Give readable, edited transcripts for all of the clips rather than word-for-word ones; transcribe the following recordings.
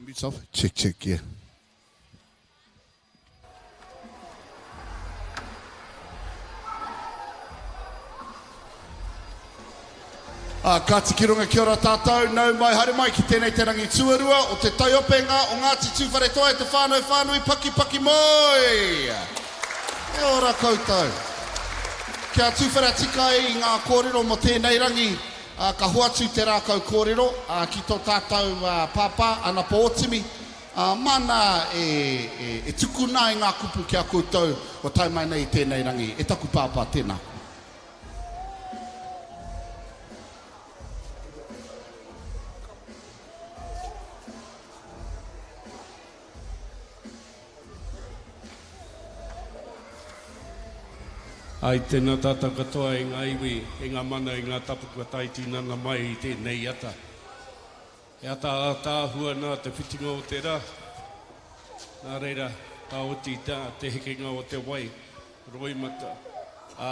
Mute's off. Check, check, yeah. Ā, kāti ki runga kia ora tātou, nau mai, haere mai ki tēnei te rangi tuarua o te taiopenga o Ngāti Tūwharetoa e te whānau whānui pakipaki moi! Kia ora koutou. Kia tuwhera tika ai i ngā kōrero mō tēnei rangi, ā, ka hoatu te rākau kōrero, ā, ki tō tātou, ā, pāpā, a Napa Ōtimi, ā, māna e, e, e tukuna ai ngā kupu ki a koutou kua tae mai nei i tēnei rangi. E taku pāpā, tēnā koe. Ai, tēnā tātou katoa e ngā iwi, e ngā mana, e ngā tapu kua tae tinana mai i tēnei ata. He ata ātaahua nā te whitinga o te rā, nā reira, ka oti te hekenga o te wai roimata, ā,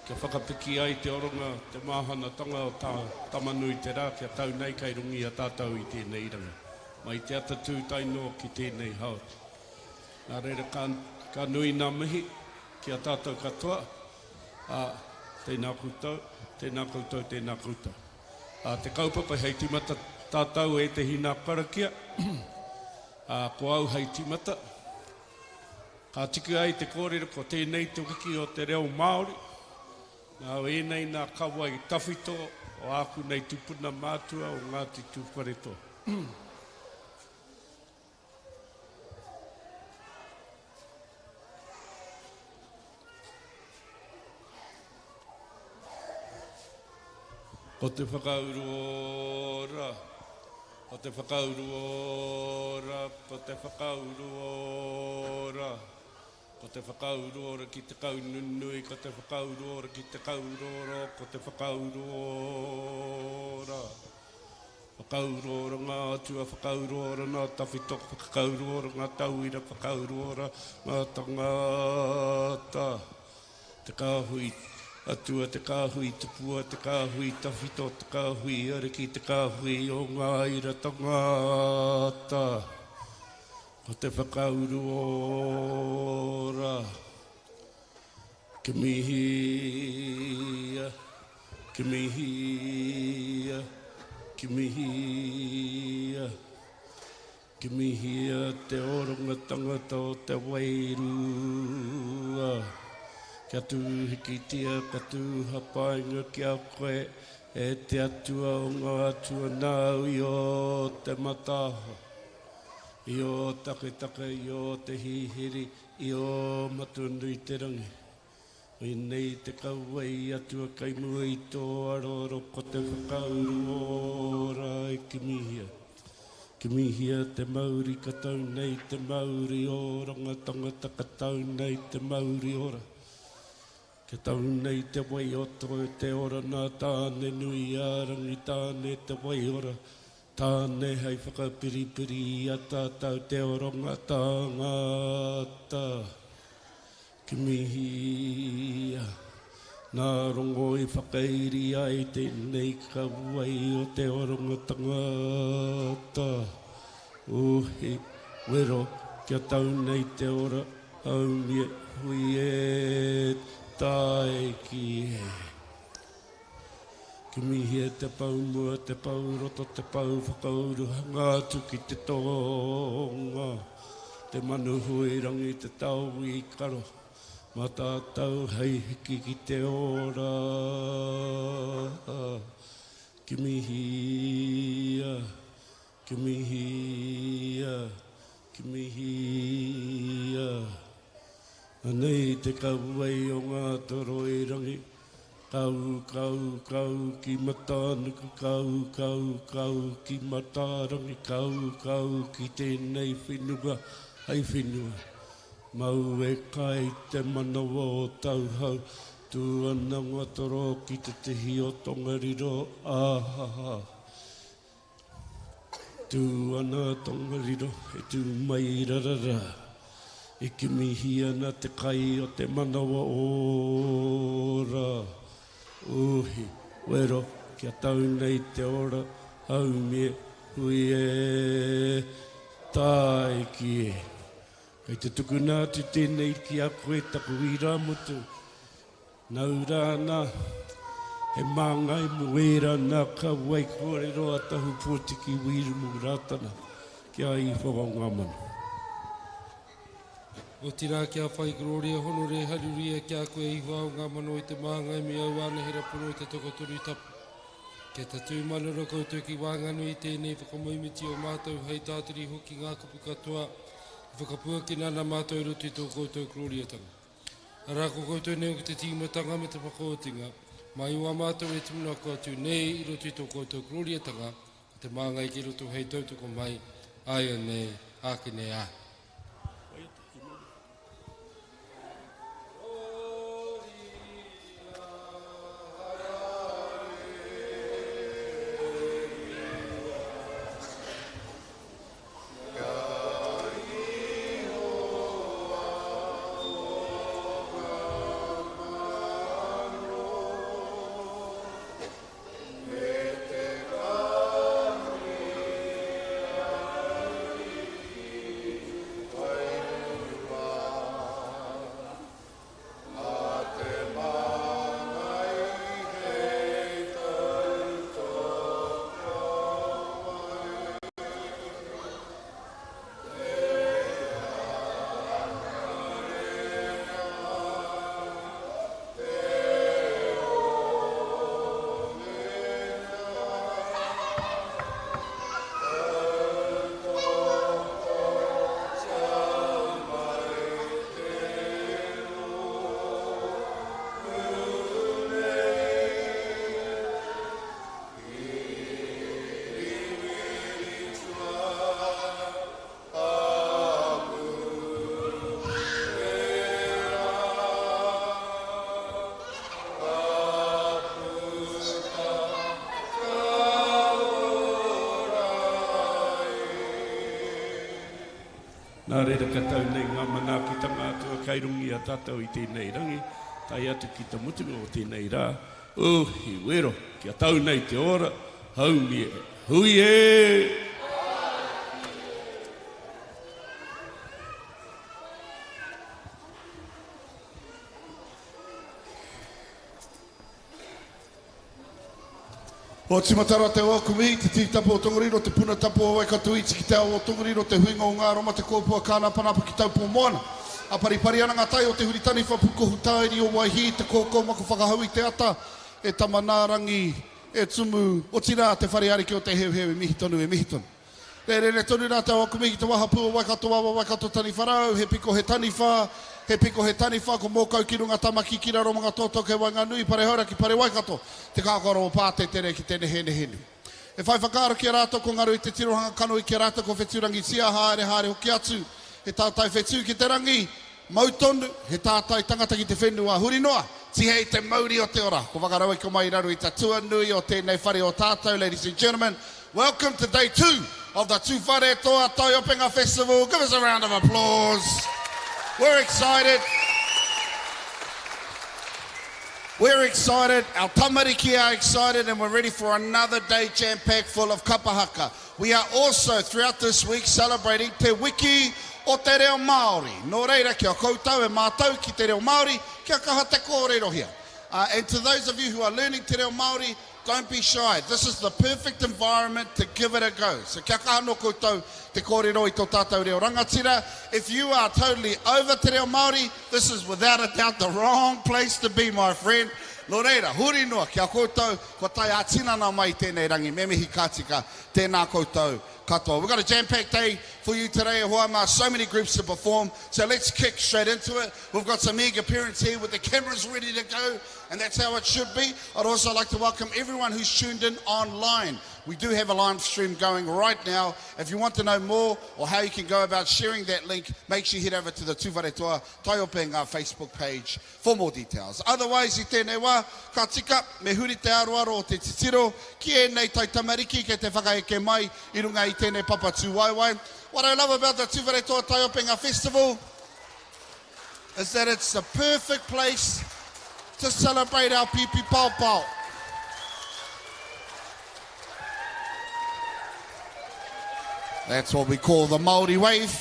kia whakapiki ai te oronga, te māhanatanga o tā Tama-nui-te-rā kia tau nei kei runga i a tātou i tēnei rangi, mai te atatū tae noa ki tēnei haora. Nā reira, ka, ka nui nā mihi ki a tātou katoa, ā, tēnā koutou, tēnā koutou, tēnā koutou. Ā, te kaupapa hei tīmata tātou ētehi nā karakia, ā, ko au hei tīmata. Ka tiki ai te kōrero ko tēnei te wiki o te reo Māori, nā ēnei nā kawai tawhito o āku nei tūpuna mātua o Ngāti Tūwharetoa. Ko te whakauru ora, ko te whakauru ora, ko te whakauru ora. Ko te whakauru ora ki te kau nunui, ko te whakauru ora ki te kau roro, ko te whakauru ora. Whakauruora ngā atua, whakauruora ngā tawhito, whakauruora ngā tauira, whakauruora ngā tangata. Te kāhui atua, te kāhui tupua, te kāhui tawhito, te kāhui ariki, te kāhui o ngā ira tangata. Ko te whakauruora. Kimihia, kimihia, kimihia, Kimihia te oronga tangata o te wairua. Kia tūhikitia, ka tū hapainga ki a koe, e te Atua o ngā atua nāu i ō te mataaho, i ō taketake, i ō te hihiri, I ō Matua-nui-te-rangi, koinei te kauae atua kei mua i tō aroaro ko te whakauru ora e kimihia. Kimihia te mauri ka tau nei te mauri oranga tangata ka tau nei te mauri ora. Kia tau nei te wai o te ora nā Tāne-nui-ā-rangi Tāne te wai ora Tāne hei whakapiripiri i a tātou te oronga tāngata. Kimihia, nā Rongo i whakairi ai tēnei kauae o te oronga tangata. Uhi, wero, kia tau nei te ora, haumi e, hui e, tae ki e. Kimihia te pou mua, te pou roto, te pou whakauruhanga atu ki te tonga, te manu huirangi, te tao wīkaro, mā tātou hei hiki ki te ora. Kimihia, kimihia, kimihia. Anei te kauae o ngā toroirangi. Kau, kau, kau ki Matānuku, kau, kau, kau ki Matārangi, kau, kau ki tēnei whenua hei whenua. Mau e kai te manawa o Tauhau, tū ana ngā toro ki te tihi o Tongariro, āhaha. Tū ana a Tongariro, e tū mai rarara, e kimihia ana te kai o te manawa ora. Uhi, wero, kia tau nei te ora, haumie, Hui e, tāiki e. Kei te tukuna atu tēnei ki a koe taku irāmutu. Nau rā nā, he māngai mō ērā nā ka wai kōrero a Tahu Pōtiki Wiremu Rātana ki a Ihowa o ngā mano. Otirā kia whai kororia honore haruria ki a koe Ihowa o ngā mano i te māngai me au ānahera pono i te tokotoru tapu. Kia tatū manoro koutou ki waenganui i tēnei whakamoemiti o mātou hei tātari hoki ngā kupu katoa e whakapuakina ana mātou i roto i tō koutou korōriatanga. Arā, ko koutou nei hoki te tīmatanga me te whakaotinga, mai o ā mātou e tūmanako atu nei i roto i tō koutou korōriatanga, ko te māngai ki roto hei tautoko mai, āianei, ākene ā. Nā reira ka tau nei ngā manaakitanga atua kai runga i a tātou i tēnei rangi, tae atu ki te mutunga o tēnei rā, ū, i wero, kia tau nei te ora, haumi e, hui e! O Timatara te oa kumihi, te tītapu o Tongariro, te puna tapu o Waikato iti ki te ao o Tongariro, te huinga o ngā roma, te kōpua kānapanapa ki Taupō moana. A paripari ana ngā tai o te Huritaniwha, pūkohu tāiri o Waihī, te kōkō mako whakahau i te ata, e tama nā Rangi, e Tumu, otirā te whare ariki o te Heuheu e mihi tonu, e mihi tonu. Rērere tonu rā te awa kumihi ki te wahapū o Waikato awa, Waikato taniwha rau, he piko he taniwha, he piko he taniwha, ko Mōkau ki runga Tamaki ki raro Mangatoto kei waenganui, Parehauraki, Pare Waikato, te kākaro o Pātetere ki te nehenehenui. E whai whakaaro ki a rātou ko Ngaru i te tirohanga kanohi ki a rātou ko Whetūrangitia haere haere hoki atu, he tātai whetū ki te rangi, Mau tonu, he tātai tangata ki te whenua, huri noa, tihei te mauri o te ora. Ko Whakarauika mai i raro i ta tuanui o tēnei whare o tātou, ladies and gentlemen, welcome to day two of the Tūwharetoa Taiopenga Festival. Give us a round of applause. We're excited. We're excited, our tamariki are excited and we're ready for another day jam-packed full of kapa haka. We are also throughout this week celebrating Te Wiki o Te Reo Māori. Nō reira, kia koutou e mātau ki te reo Māori, kia kaha te kōrerohia. Uh, and to those of you who are learning te reo Māori, don't be shy. This is the perfect environment to give it a go. So kia kaha nō koutou te kōrero i tō tātou reo rangatira. If you are totally over te reo Māori, this is without a doubt the wrong place to be, my friend. Nō reira, huri noa, kia koutou, kua tae ā-tinana mai i tēnei rangi, me mihi ka tika, tēnā koutou katoa. We've got a jam-packed day for you today, e hoa mā, so many groups to perform, so let's kick straight into it. We've got some eager parents here with the cameras ready to go, and that's how it should be. I'd also like to welcome everyone who's tuned in online. We do have a live stream going right now. If you want to know more or how you can go about sharing that link, make sure you head over to the Tūwharetoa Taiopenga Facebook page for more details. Otherwise, i tēnei wā, ka tika, me huri te aroaro o te titiro ki ēnei taitamariki kei te whakaeke mai i runga i tēnei papa tūwaewae. What I love about the Tūwharetoa Taiopenga Festival is that it's the perfect place to celebrate our pipi pao pao. That's what we call the Māori wave.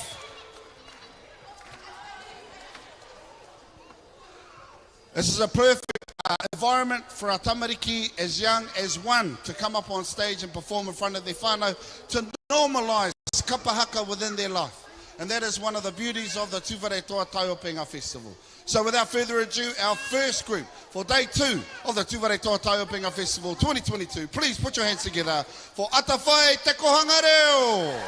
This is a perfect environment for our tamariki as young as one to come up on stage and perform in front of their whānau to normalise kapahaka within their life. And that is one of the beauties of the Tūwharetoa Taiopenga Festival. So without further ado, our first group for day two of the Tūwharetoa Taiopenga Festival 2022. Please put your hands together for Atawhai Te Kohanga Reo.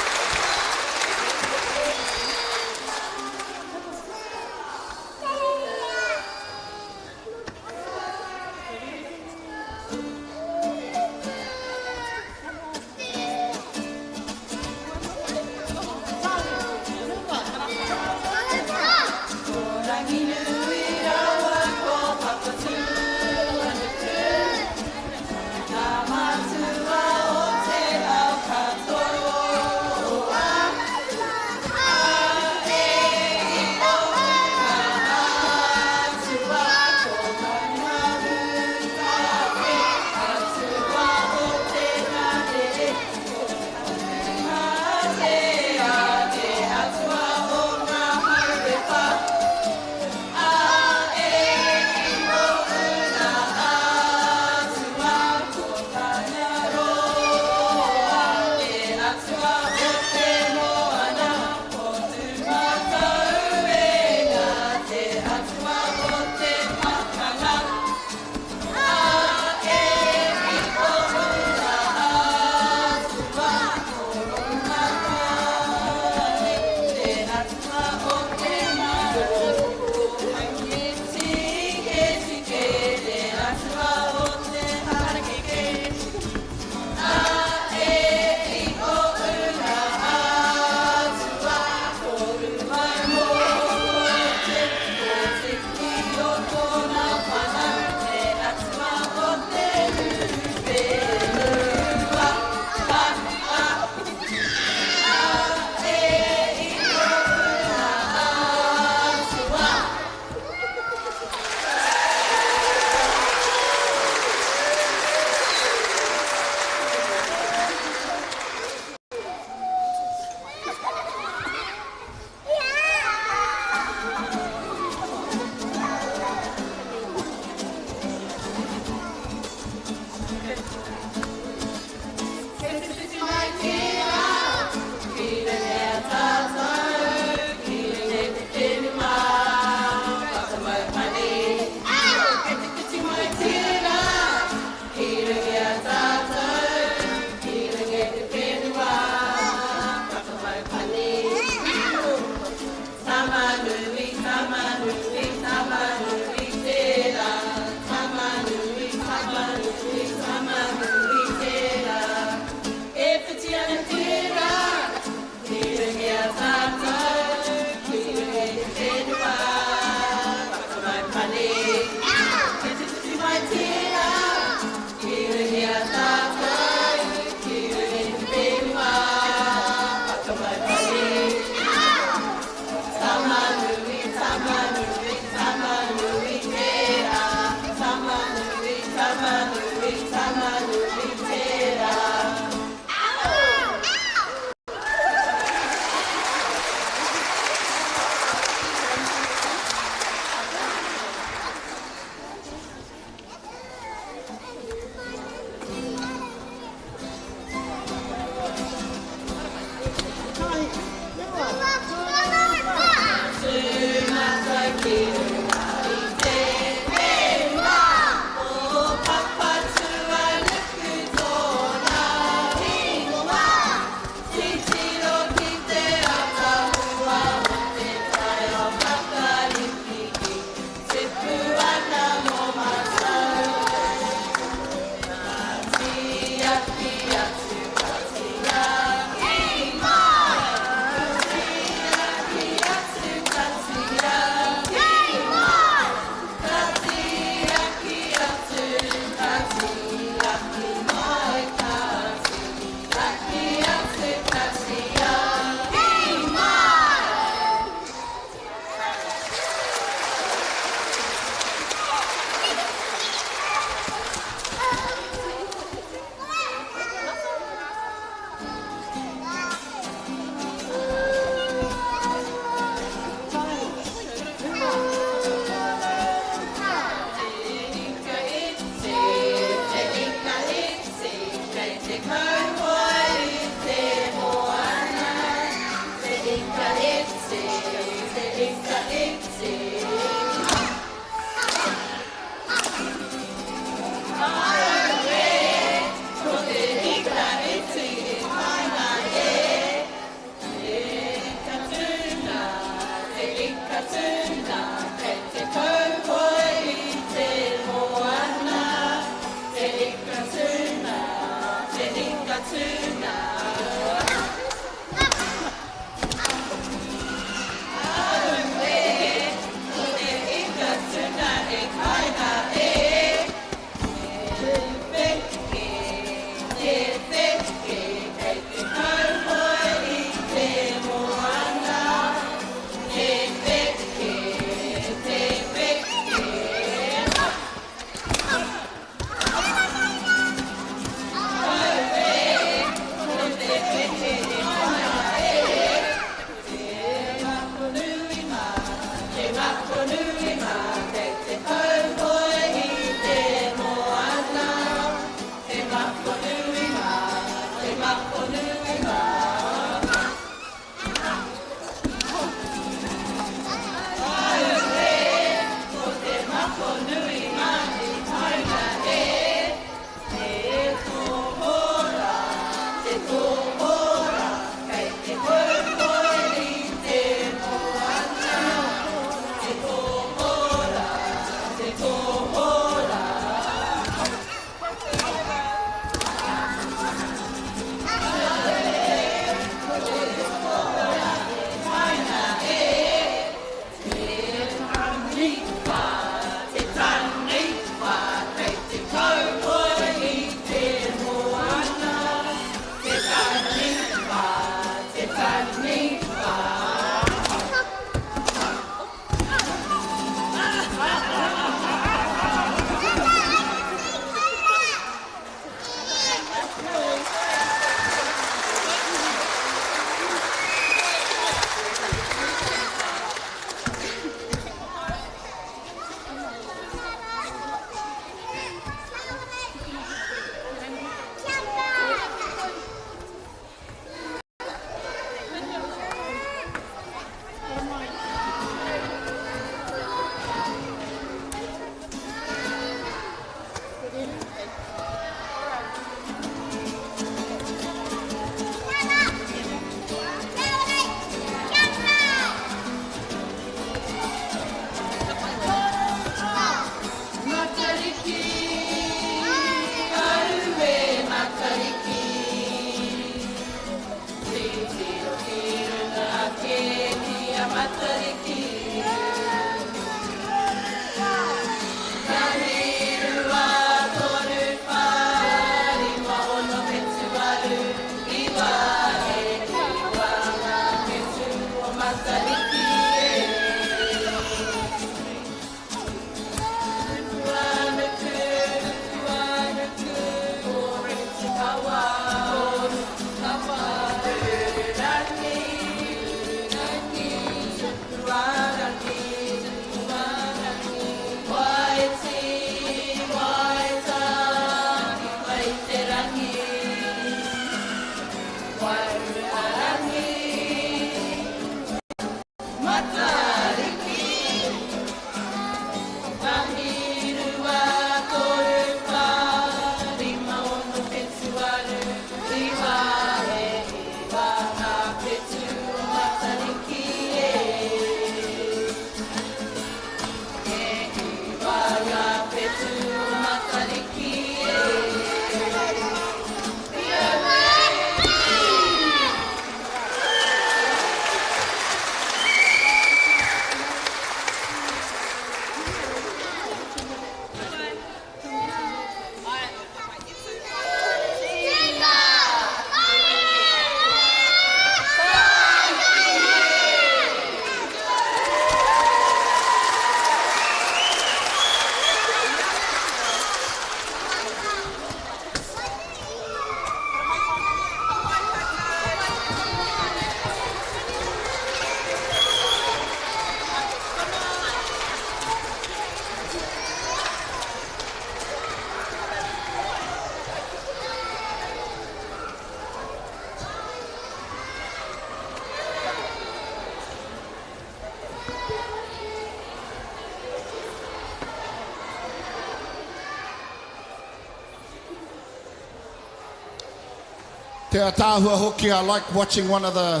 Te ataahua hoki, I like watching one of the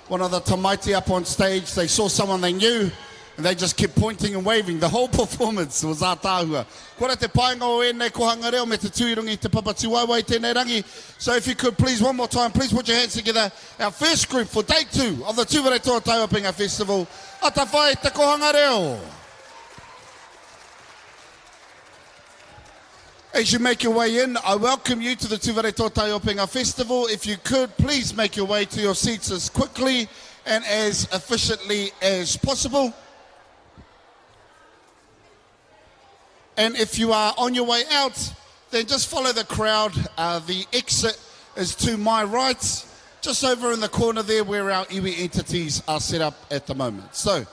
one of the tamaiti up on stage. They saw someone they knew. And they just kept pointing and waving. The whole performance was ātaahua. Kora te painga o ēnei kohanga reo me te tū i runga i te papa tūwaewae i tēnei rangi. So if you could please, one more time, please put your hands together. Our first group for day two of the Tūwharetoa Taiopenga Festival, Atawhai Te Kohanga Reo. As you make your way in, I welcome you to the Tūwharetoa Taiopenga Festival. If you could, please make your way to your seats as quickly and as efficiently as possible. And if you are on your way out, then just follow the crowd. Uh, the exit is to my right, just over in the corner there where our iwi entities are set up at the moment. So,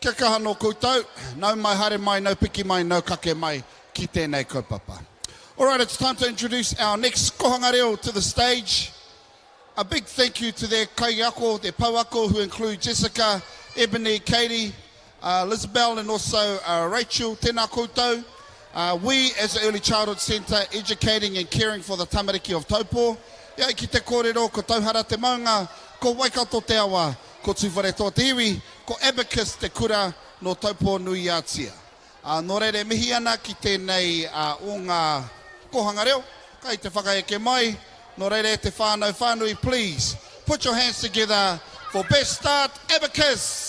kia kaha nō koutou, nau mai haere mai, nau piki mai, nau kake mai ki tēnei kaupapa. All right, it's time to introduce our next kohanga reo to the stage. A big thank you to their kaiako, their pouako, who include Jessica, Ebony, Katie, uh, Lizabelle, and also uh, Rachel. Tēnā koutou. Uh, we, as the Early Childhood Centre, educating and caring for the tamariki of Taupo. Ia ki te kōrero, ko Tauhara te maunga, ko Waikato te awa, ko Tūwharetoa te iwi, ko Abacus te kura nō Taupo nui a tia. Uh, nō reira e mihi ana ki tēnei uh, o ngā kōhanga reo, kai te whakaeke mai, nō reira e te whānau whānui, please, put your hands together for Best Start Abacus!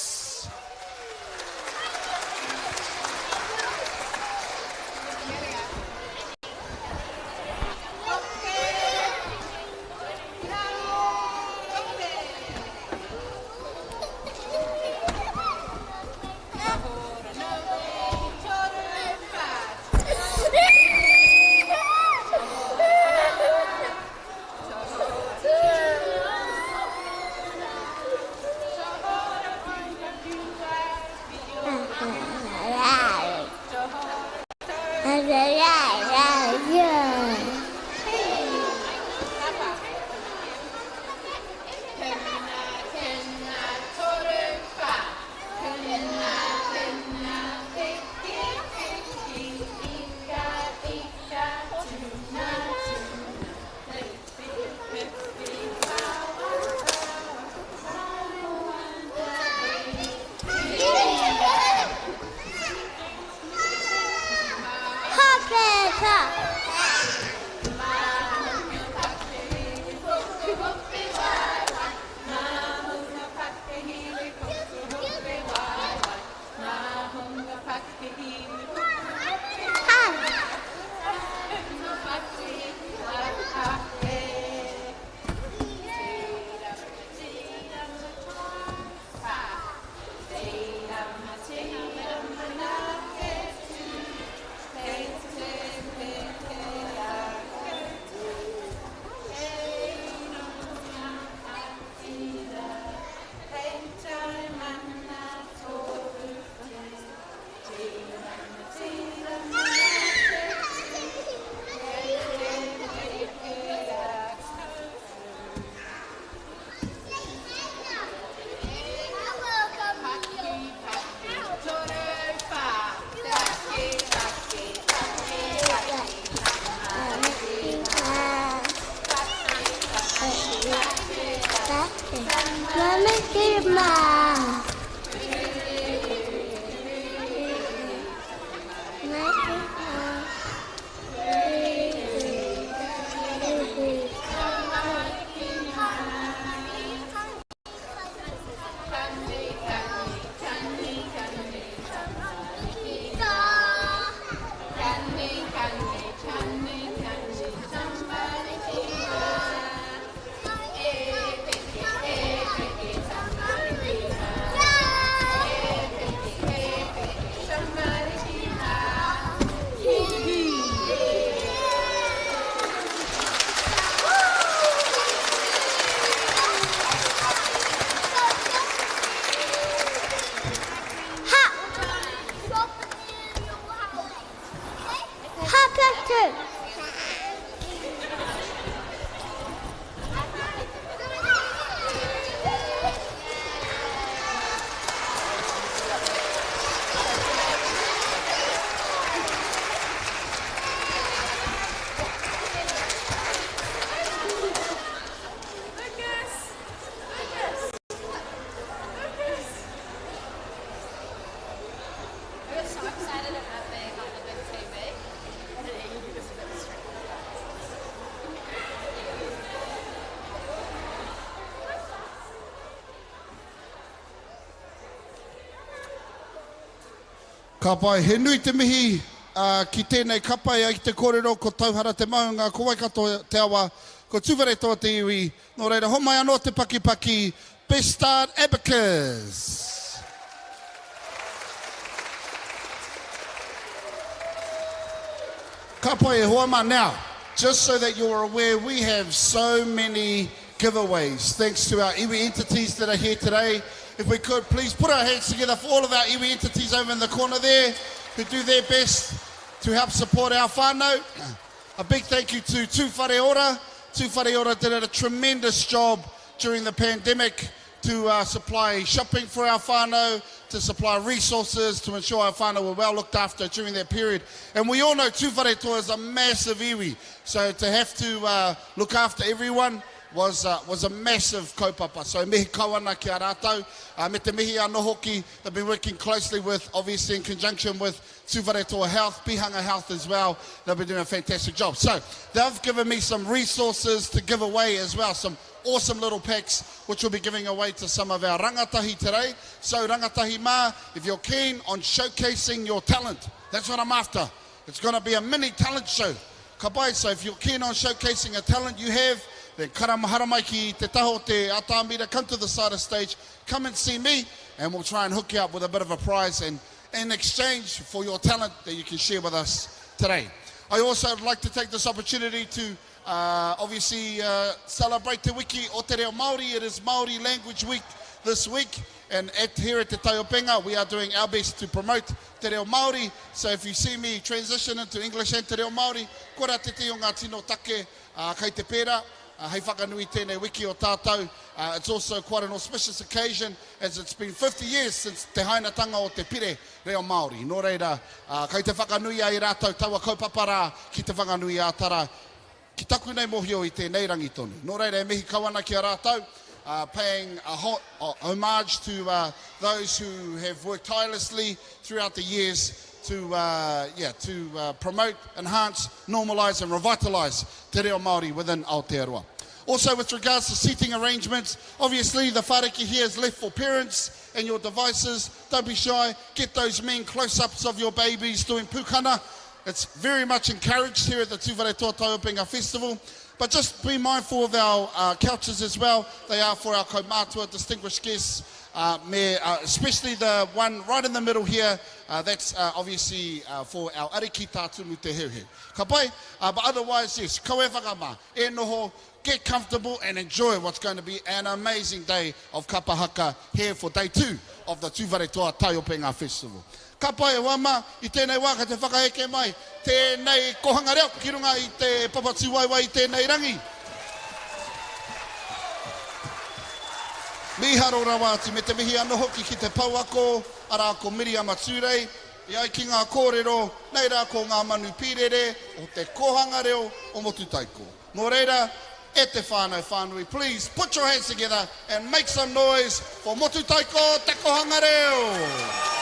Ka pai. He nui te mihi ki tēnei kapa e ai ki te kōrero ko Tauhara te maunga, ko Waikato te awa, ko Tūwharetoa te iwi. Nō reira, homai anō te pakipaki, Best Start Abacus! Ka pai e hoa ma. Now, just so that you're aware, we have so many giveaways thanks to our iwi entities that are here today. If we could, please put our hands together for all of our iwi entities over in the corner there who do their best to help support our whānau. A big thank you to Tūwhare Ora. Tūwhare Ora did a tremendous job during the pandemic to uh, supply shopping for our whānau, to supply resources, to ensure our whānau were well looked after during that period. And we all know Tūwharetoa is a massive iwi, so to have to uh, look after everyone was, uh, was a massive kaupapa. So mihi kau ana ki a rātou. Uh, me te mihi anō hoki, they've been working closely with, obviously in conjunction with Tūwharetoa Health, Pihanga Health as well. They've been doing a fantastic job. So they've given me some resources to give away as well, some awesome little packs which we'll be giving away to some of our rangatahi today. So rangatahi mā, if you're keen on showcasing your talent, that's what I'm after. It's going to be a mini talent show. Ka pai, so if you're keen on showcasing a talent you have, then karama haramai ki te taha o te atamira, come to the side of stage, come and see me, and we'll try and hook you up with a bit of a prize and in exchange for your talent that you can share with us today. I also would like to take this opportunity to uh, obviously uh, celebrate Te Wiki o Te Reo Māori. It is Māori Language Week this week. And at, here at Te Taiopenga, we are doing our best to promote Te Reo Māori. So if you see me transition into English and Te Reo Māori, kora te te o ngā tino take uh, kei te pērā. Uh, hei whakanui tēnei wiki o tātou. Uh, it's also quite an auspicious occasion as it's been 50 years since te hainatanga o te pire reo Māori. Nō reira, uh, kei te whakanui ai rātou taua kaupapa rā ki te whanganui ā-tara ki taku nei mohio i tēnei rangi tonu. Nō reira, e mihi kau ana ki a rātou, uh, paying a ho a homage to uh, those who have worked tirelessly throughout the years to, uh, yeah, to uh, promote, enhance, normalise and revitalise te reo Māori within Aotearoa. Also, with regards to seating arrangements, obviously the whariki here is left for parents and your devices. Don't be shy. Get those mean close-ups of your babies doing pukana. It's very much encouraged here at the Tūwharetoa Taiopenga Festival. But just be mindful of our uh, couches as well. They are for our kaumātua, distinguished guests, uh, me, uh, especially the one right in the middle here. Uh, that's uh, obviously uh, for our ariki tātumu te heuheu. Ka pai? Uh, but otherwise, yes, kau e whakamā, e noho, get comfortable and enjoy what's going to be an amazing day of kapa haka here for day two of the Tūwharetoa Taiopenga Festival. Ka pai e hoa mā, i tēnei wā ka te whakaeke mai tēnei kohanga reo ki runga i te papa tūwaewae i tēnei rangi. Mīharo rawa atu me te mihi anō hoki ki te pouako, arā ko Miriama Tūrei, e ai ki ngā kōrero, nei rā ko ngā manu pīrere o te kōhanga reo o Motutaiko. Nō reira, e te whānau whānui, please put your hands together and make some noise for Motutaiko Te Kohanga Reo!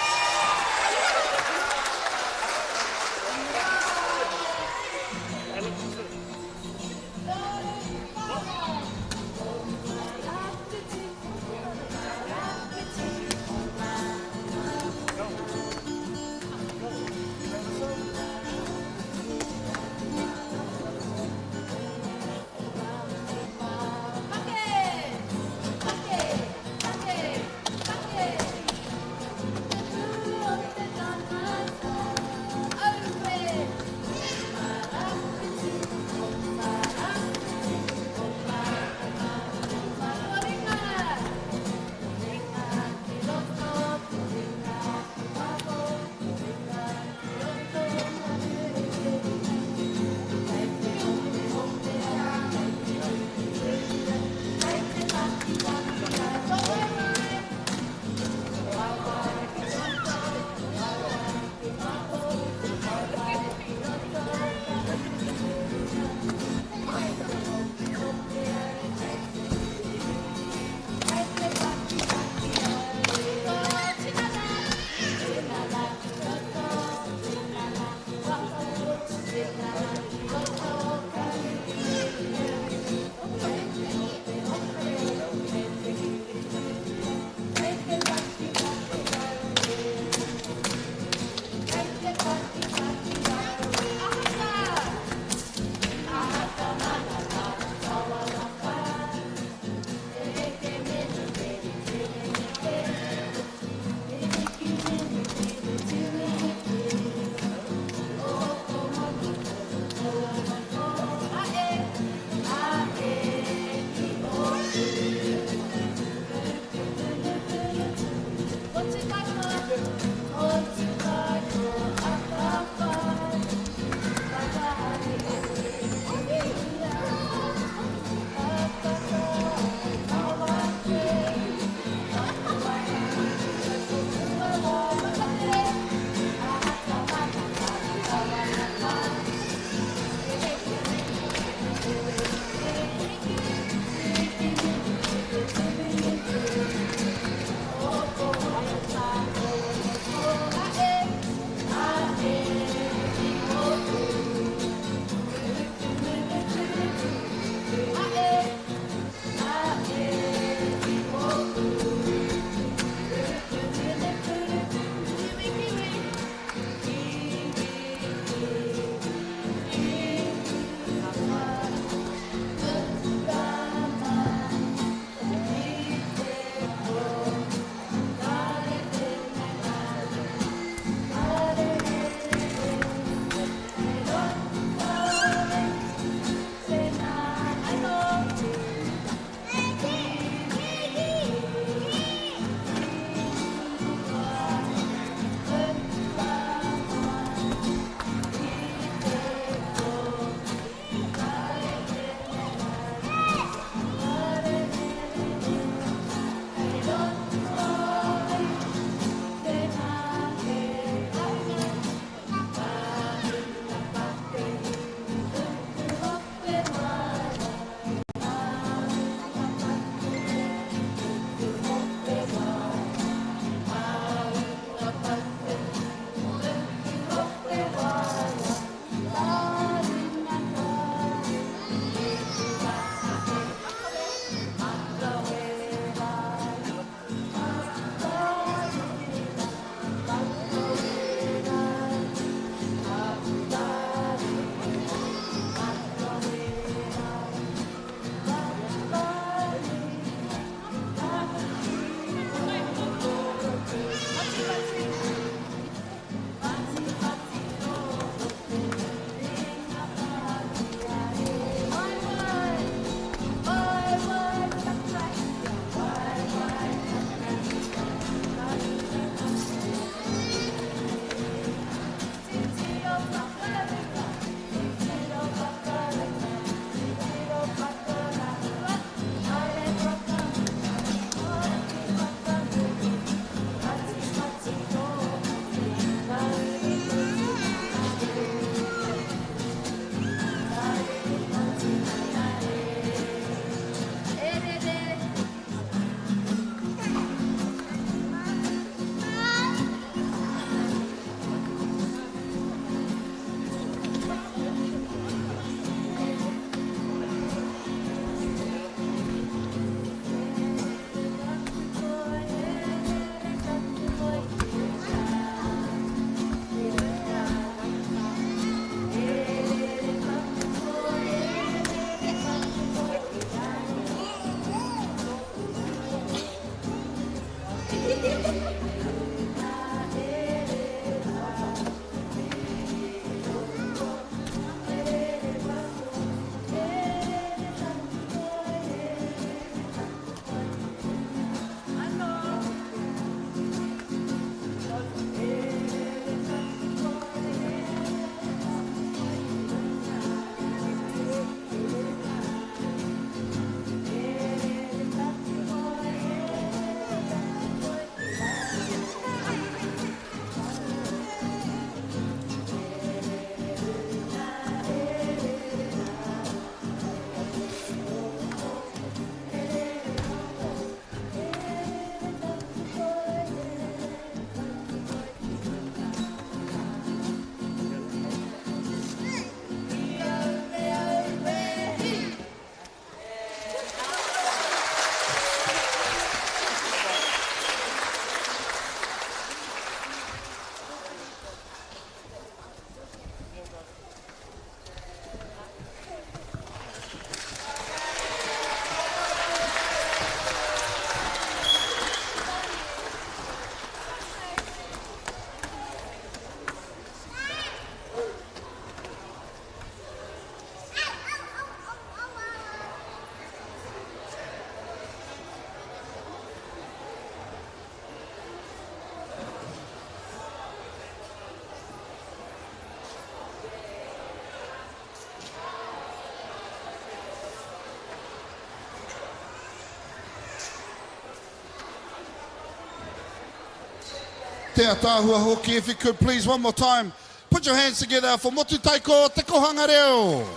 te ataahua hoki. If you could please one more time, put your hands together for Motu Taiko Te Kohanga Reo.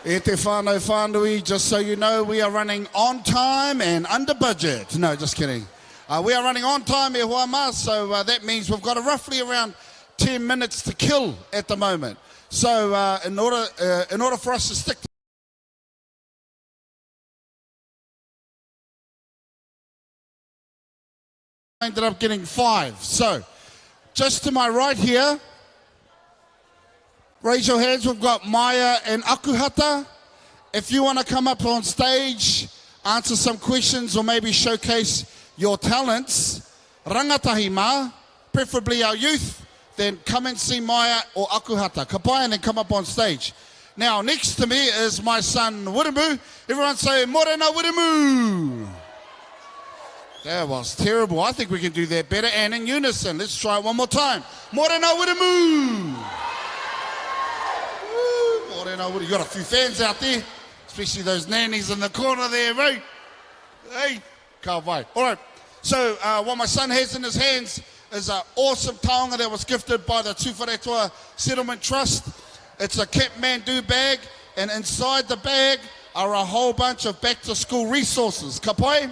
E te whānau whānui, just so you know, we are running on time and under budget. No, just kidding. Uh, we are running on time, e hoa mā, so uh, that means we've got a roughly around 10 minutes to kill at the moment. So uh, in, order, uh, in order for us to stick to ended up getting five. So, just to my right here, raise your hands. We've got Maya and Akuhata. If you want to come up on stage, answer some questions, or maybe showcase your talents, rangatahi mā, preferably our youth, then come and see Maya or Akuhata. Ka pai and then come up on stage. Now, next to me is my son Wiremu. Everyone say, Morena Wiremu. That was terrible. I think we can do that better and in unison. Let's try it one more time. Morena Wiremu. Morena Wiremu. You got a few fans out there, especially those nannies in the corner there, right? Hey, ka vai. All right. So uh, what my son has in his hands is an awesome taonga that was gifted by the Tūwharetoa Settlement Trust. It's a Kathmandu bag, and inside the bag are a whole bunch of back-to-school resources. Ka pai?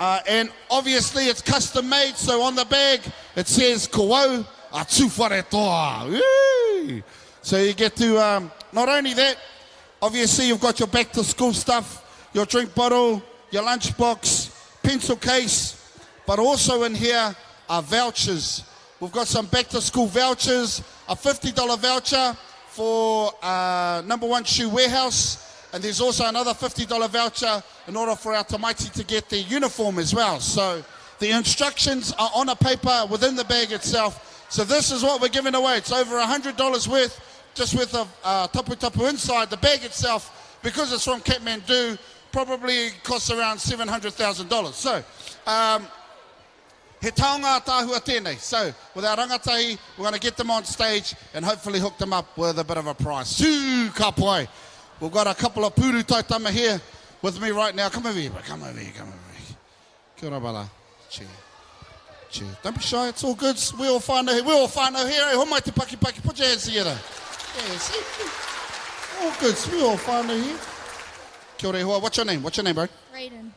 Uh, and obviously it's custom made, so on the bag it says Ko au a Tūwharetoa. Woo! So you get to, um, not only that, obviously you've got your back to school stuff, your drink bottle, your lunchbox, pencil case, but also in here are vouchers. We've got some back to school vouchers, a $50 voucher for uh, number one shoe warehouse, and there's also another $50 voucher in order for our tamaiti to get their uniform as well. So the instructions are on a paper within the bag itself. So this is what we're giving away. It's over $100 worth, just worth of uh, tapu tapu inside the bag itself, because it's from Kathmandu, probably costs around $700,000. So, um, He taonga ataahua tēnei. So, with our rangatahi, we're going to get them on stage and hopefully hook them up with a bit of a prize. Tū ka pai. We've got a couple of pūru taitama here with me right now. Come over here, bro. Come over here, come over here. Kia ora, brother. Cheer. Cheer. Don't be shy, it's all good. We all whānau, we all whānau here. Eh? Homai te paki paki, put your hands together. Yeah, see? All good. We all whānau here. Kia ora, e hoa. What's your name? What's your name, bro? Raiden.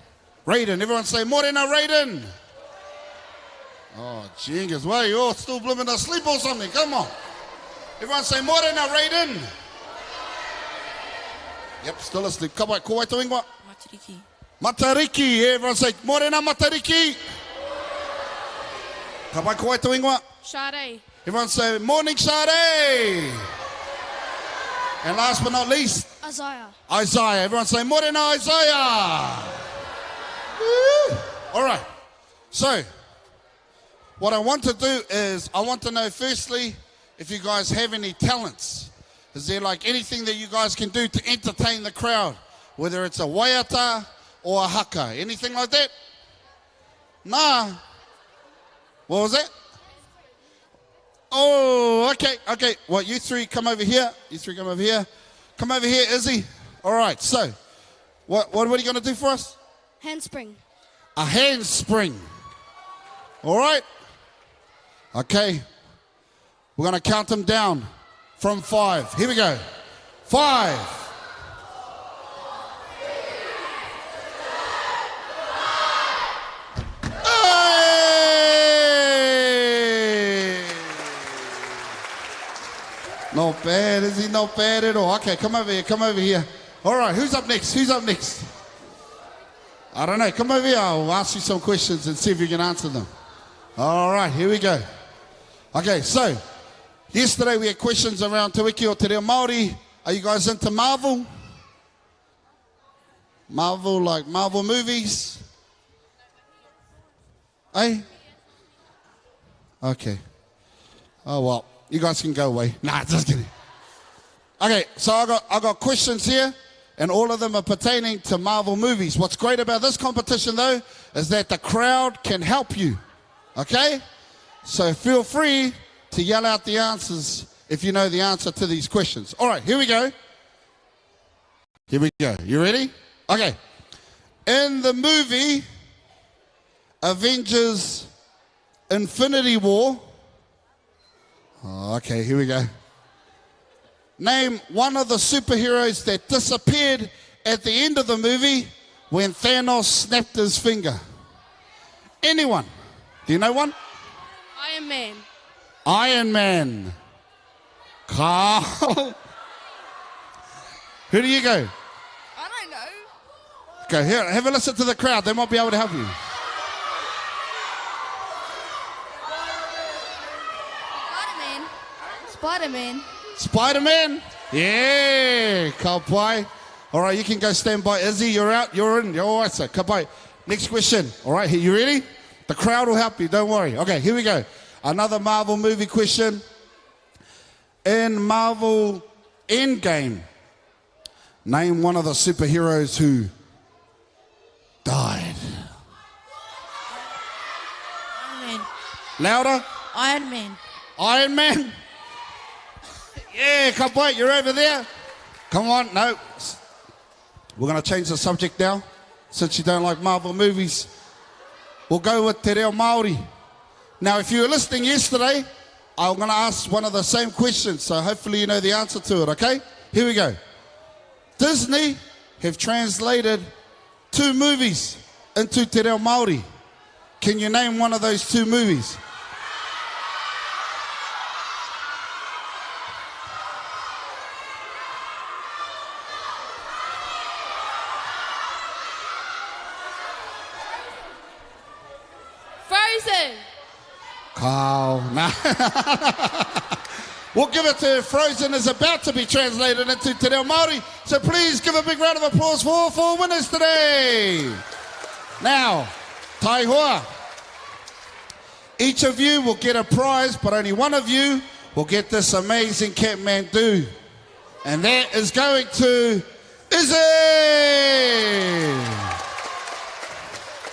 Raiden. Everyone say, Morena, Raiden. Oh, Jengas. Why, you're still blooming asleep or something. Come on. Everyone say, Morena, Raiden. Yep, still asleep. Ka pai, ko wai tō ingoa? Matariki. Matariki. Everyone say, Morena, Matariki. Ka pai, ko wai tō ingoa? Sade. Everyone say, Morning, Sade. And last but not least, Isaiah. Isaiah. Everyone say, Morena, Isaiah. Woo. All right. So, what I want to do is, I want to know firstly if you guys have any talents. Is there like anything that you guys can do to entertain the crowd? Whether it's a waiata or a haka. Anything like that? Nah. What was that? Oh, okay, okay. Well, you three come over here. You three come over here. Come over here, Izzy. All right, so what, what, what are you going to do for us? Handspring. A handspring. All right. Okay. We're going to count them down from five. Here we go. Five. Hey! Not bad, is he? Not bad at all. Okay, come over here, come over here. All right, who's up next? Who's up next? I don't know. Come over here. I'll ask you some questions and see if you can answer them. All right, here we go. Okay, so yesterday we had questions around Te Wiki o Te Reo Māori. Are you guys into Marvel? Marvel, like Marvel movies? Eh? Okay. Oh, well, you guys can go away. Nah, just kidding. Okay, so I got, I got questions here, and all of them are pertaining to Marvel movies. What's great about this competition, though, is that the crowd can help you. Okay? So feel free to yell out the answers if you know the answer to these questions. All right, here we go. Here we go. You ready? Okay. In the movie Avengers Infinity War, oh, okay, here we go. Name one of the superheroes that disappeared at the end of the movie when Thanos snapped his finger. Anyone? Do you know one? Iron Man. Iron Man. Carl. Who do you go? I don't know. Go here, have a listen to the crowd. They might be able to help you. Spider-Man. Spider-Man. Spider-Man? Yeah, ka pai. All right, you can go stand by Izzy. You're out, you're in. You're all right, sir. Ka pai. Next question. All right, here, you ready? The crowd will help you, don't worry. Okay, here we go. Another Marvel movie question. In Marvel Endgame, name one of the superheroes who died. Iron Man. Louder. Iron Man. Iron Man. Yeah, come wait, you're over there. Come on, no. We're going to change the subject now, since you don't like Marvel movies. We'll go with Te Reo Māori. Now, if you were listening yesterday, I'm going to ask one of the same questions, so hopefully you know the answer to it, okay? Here we go. Disney have translated two movies into Te Reo Māori. Can you name one of those two movies? Frozen. Carl. Nah. we'll give it to Frozen is about to be translated into Te Reo Māori. So please give a big round of applause for all four winners today. Now, Taihoa. Each of you will get a prize, but only one of you will get this amazing Kathmandu. And that is going to Izzy!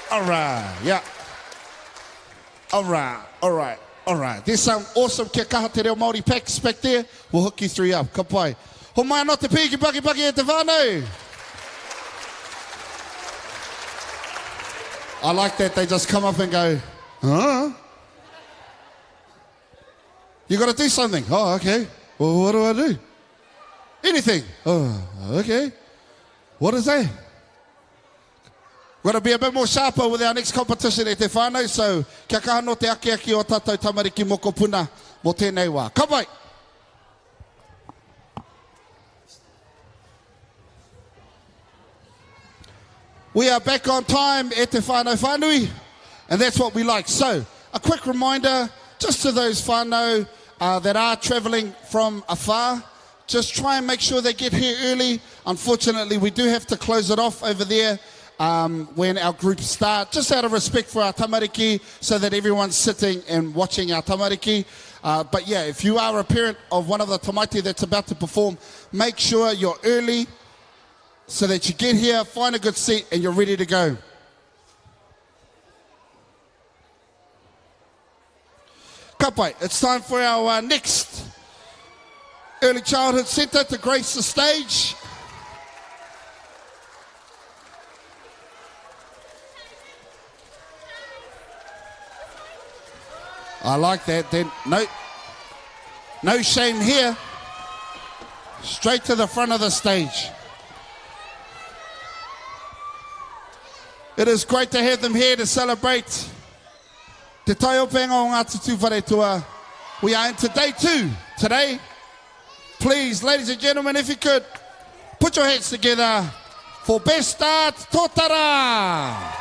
All right, yeah. All right, all right, all right. There's some awesome kia kaha te reo Māori packs back there. We'll hook you three up. Ka pai. Ho mai anō te piki paki paki e te whānau. I like that they just come up and go, huh? You got to do something. Oh, okay. Well, what do I do? Anything. Oh, okay. What is that? We've got to be a bit more sharper with our next competition e te whānau, so kia kaha no te akiaki o tātou tamariki mokopuna mō tēnei wā. Ka pai! We are back on time e te whānau whānui, and that's what we like. So, a quick reminder, just to those whānau uh, that are travelling from afar, just try and make sure they get here early. Unfortunately, we do have to close it off over there um, when our groups start, just out of respect for our tamariki, so that everyone's sitting and watching our tamariki. Uh, but yeah, if you are a parent of one of the tamaiti that's about to perform, make sure you're early so that you get here, find a good seat, and you're ready to go. Kapai, it's time for our uh, next Early Childhood Centre to grace the stage. I like that. Then no, no shame here. Straight to the front of the stage. It is great to have them here to celebrate Te Taiopenga o Ngāti Tūwharetoa. We are into day two today. Please, ladies and gentlemen, if you could, put your hands together for Best Start Totara.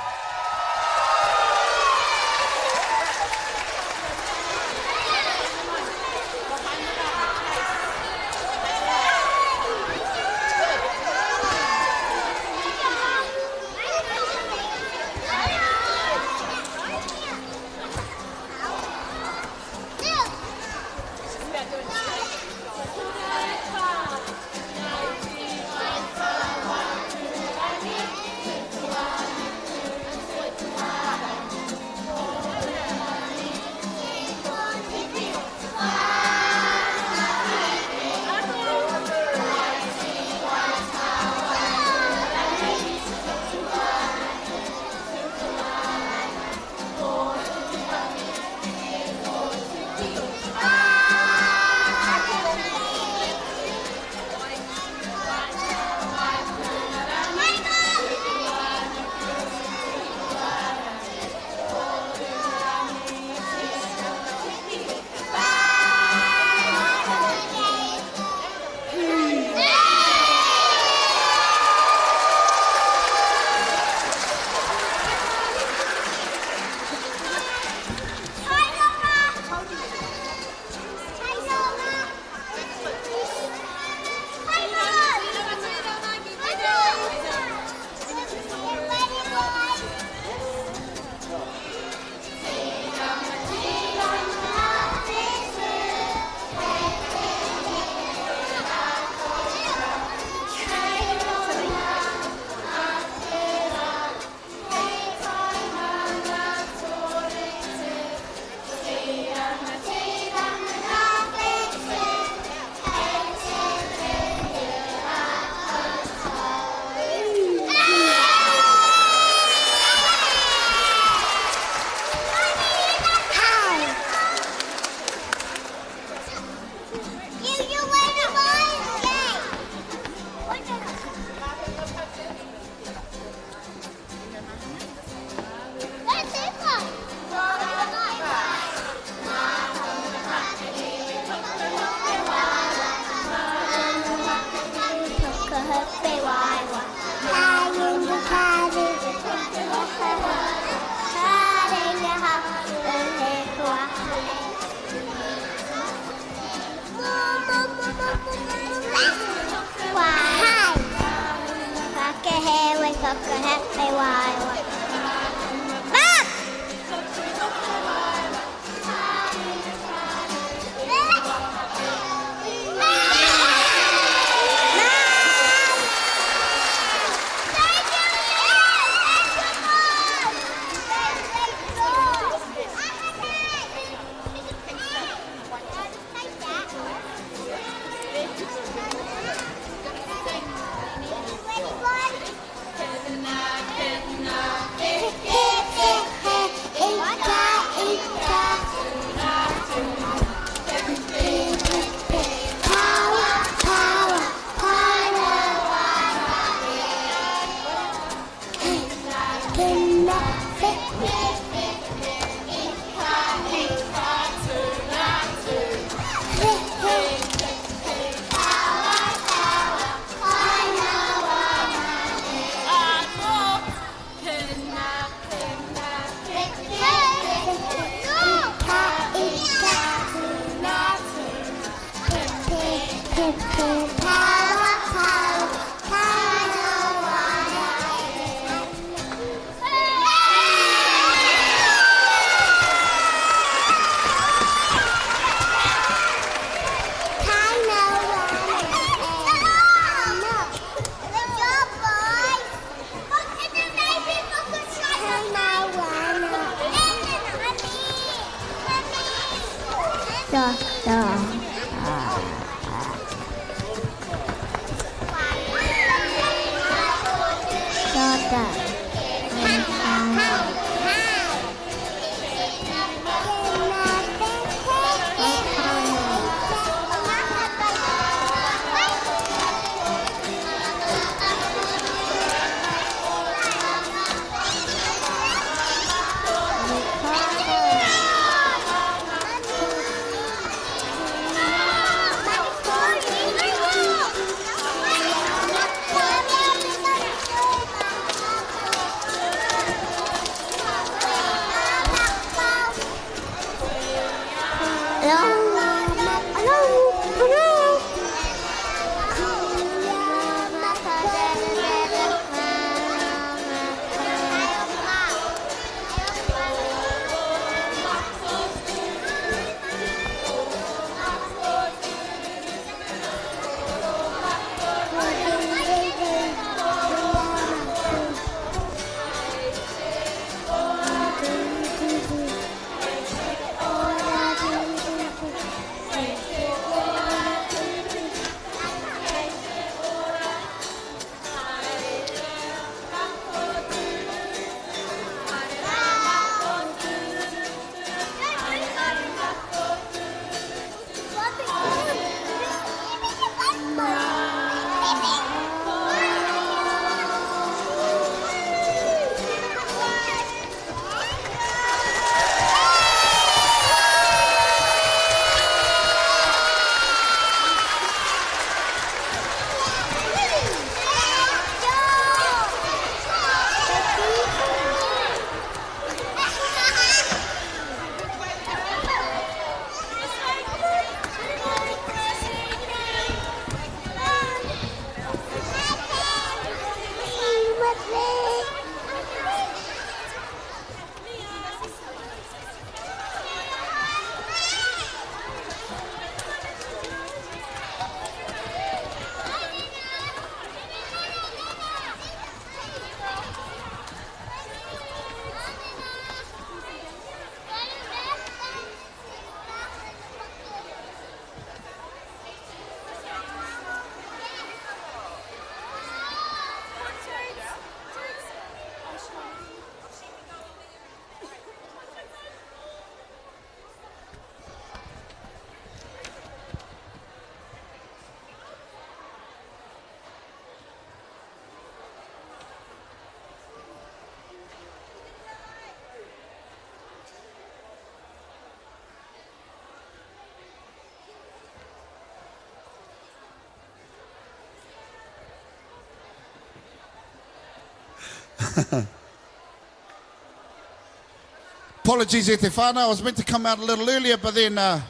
Apologies e te whānau, I was meant to come out a little earlier, but then uh,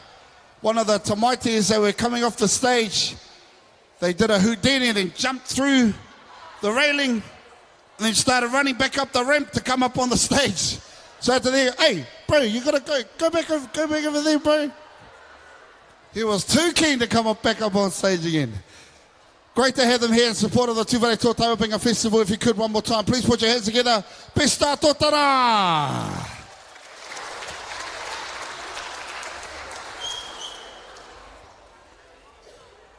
one of the tamaitis that were coming off the stage, they did a Houdini and then jumped through the railing and then started running back up the ramp to come up on the stage. So after there, hey, bro, you gotta go, go back over, go back over there, bro. He was too keen to come up back up on stage again. Great to have them here in support of the Tūwharetoa Tauopenga Festival. If you could one more time, please put your hands together. Pesta Totara!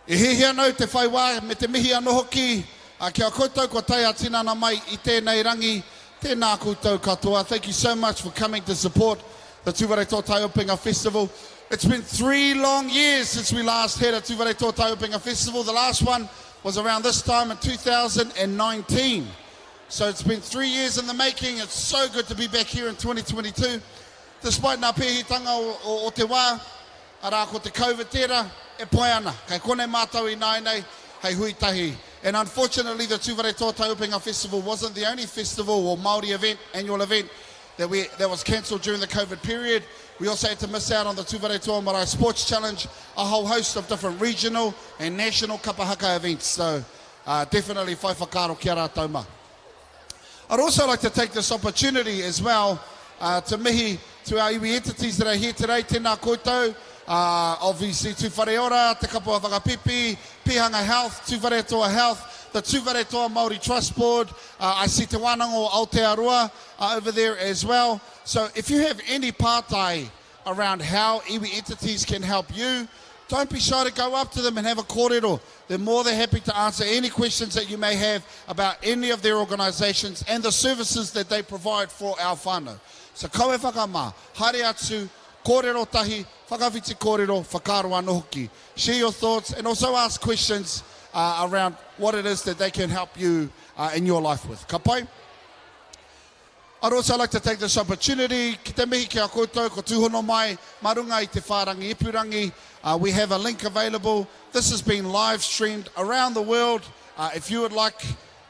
E hiahia ana au te whai wā me te mihi anō hoki ki a koutou kua tae ā-tinana mai i tēnei rangi. Tēnā koutou katoa. Thank you so much for coming to support the Tūwharetoa Taiopenga Festival. It's been three long years since we last had a Tūwharetoa Taiopenga Festival. The last one was around this time in 2019. So it's been three years in the making. It's so good to be back here in 2022. Despite ngā pēhitanga o, o, o te wā, Arā, ko te COVID tērā e pai ana. Kei konei mātou ināianei hei hui tahi. And unfortunately the Tūwharetoa Tauopenga Festival wasn't the only festival or Māori event, annual event, that, we, that was cancelled during the COVID period. We also had to miss out on the Tūwharetoa Marae Sports Challenge, a whole host of different regional and national kapa haka events. So uh, definitely whai whakaaro ki a rātou mā. I'd also like to take this opportunity as well uh, to mihi to our iwi entities that are here today. Tēnā koutou, uh, obviously Tūwhareora, Te Kapua Whakapipi, Pihanga Health, Tūwharetoa Health, the Tūwharetoa Māori Trust Board. Uh, I see Te Wānanga o Aotearoa uh, over there as well. So if you have any pātai around how iwi entities can help you, don't be shy to go up to them and have a kōrero. They're more than happy to answer any questions that you may have about any of their organisations and the services that they provide for our whānau. So kaua e whakamā, haere atu, kōrero tahi, whakawhiti kōrero, whakaaro anō hoki. Share your thoughts and also ask questions uh, around what it is that they can help you uh, in your life with. Ka pai? I'd also like to take this opportunity ki te mihi ki a koutou ko tūhono mai mā runga i te whārangi ipurangi. Uh, we have a link available. This has been live streamed around the world. Uh, if you would like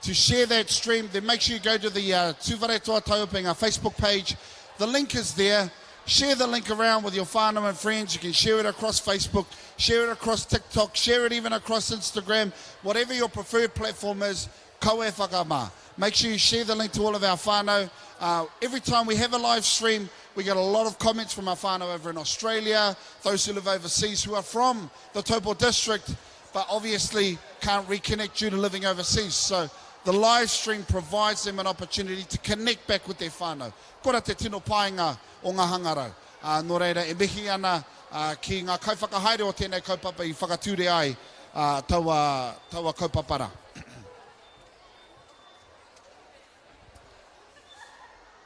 to share that stream, then make sure you go to the uh, Tūwharetoa Tauopenga Facebook page. The link is there. Share the link around with your whānau and friends. You can share it across Facebook, share it across TikTok, share it even across Instagram. Whatever your preferred platform is, Kaua e whakamā. Make sure you share the link to all of our whānau. Uh, every time we have a live stream, we get a lot of comments from our whānau over in Australia, those who live overseas who are from the Taupo district, but obviously can't reconnect due to living overseas. So the live stream provides them an opportunity to connect back with their whānau. Kora te tino painga o ngā hangarau. Uh, nō reira, e mihi ana uh, ki ngā kaiwhakahaere o tēnei kaupapa i whakatūre ai uh, taua, taua kaupapa rā.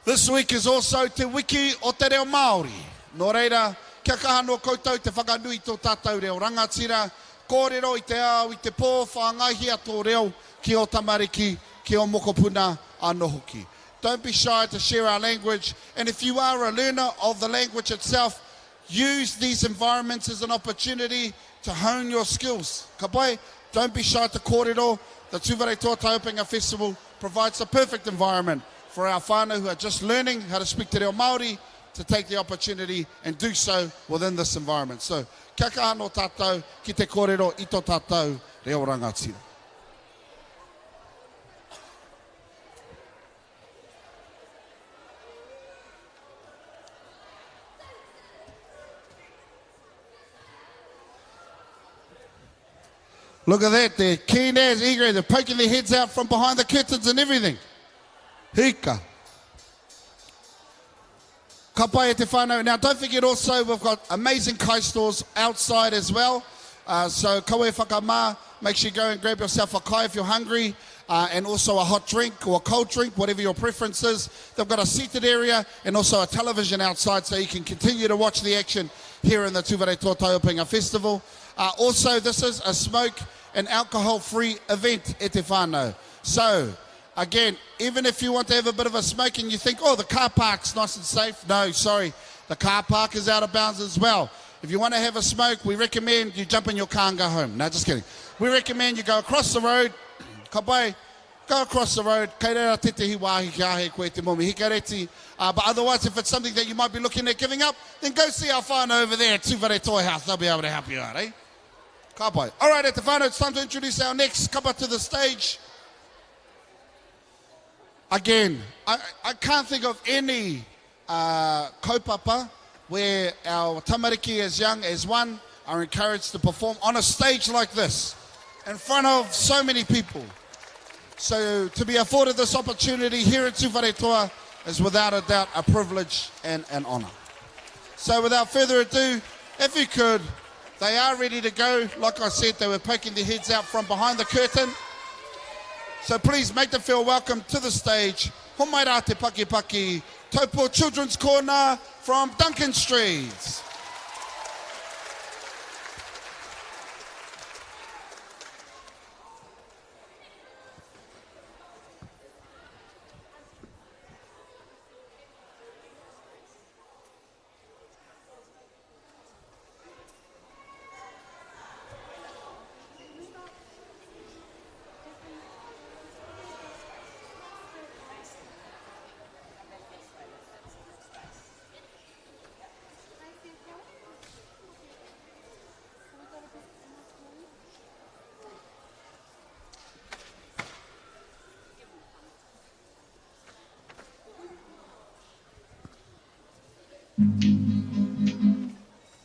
This week is also Te Wiki o Te Reo Māori. Nō reira, kia kaha nō koutou te whakanui tō tātou reo rangatira, kōrero i te ao, i te pō, whāngaihia tō reo ki ō tamariki, ki ō mokopuna anō hoki. Don't be shy to share our language, and if you are a learner of the language itself, use these environments as an opportunity to hone your skills. Ka pai? Don't be shy to kōrero. The Tūwharetoa Taiopenga Festival provides the perfect environment for our whānau who are just learning how to speak te reo Māori to take the opportunity and do so within this environment. So, kia kaha nō tātou ki te kōrero i tō tātou reo rangatira. Look at that, they're keen as eager, they're poking their heads out from behind the curtains and everything. Hika. Ka pai e te whānau. Now, don't forget also, we've got amazing kai stores outside as well. Uh, so, kaua e whakamā, make sure you go and grab yourself a kai if you're hungry, uh, and also a hot drink or a cold drink, whatever your preference is. They've got a seated area and also a television outside so you can continue to watch the action here in the Tūwharetoa Tauopenga Festival. Uh, also, this is a smoke and alcohol-free event e te whānau. So, again, even if you want to have a bit of a smoke and you think, oh, the car park's nice and safe. No, sorry, the car park is out of bounds as well. If you want to have a smoke, we recommend you jump in your car and go home. No, just kidding. We recommend you go across the road, ka pai, Go across the road, kei reira tētehi wāhi kia āhei koe te momi hikareti. But otherwise, if it's something that you might be looking at giving up, then go see our whānau over there at Tūwharetoa House. They'll be able to help you out, eh? Ka pai. All right, at te whānau, it's time to introduce our next kapa to the stage. Again, I, I can't think of any uh, kaupapa where our tamariki as young as one are encouraged to perform on a stage like this in front of so many people. So to be afforded this opportunity here at Tūwharetoa is without a doubt a privilege and an honour. So without further ado, if you could, they are ready to go. Like I said, they were poking their heads out from behind the curtain. So please make them feel welcome to the stage. Homai rā te pakipaki, Taupo Children's Corner from Duncan Street.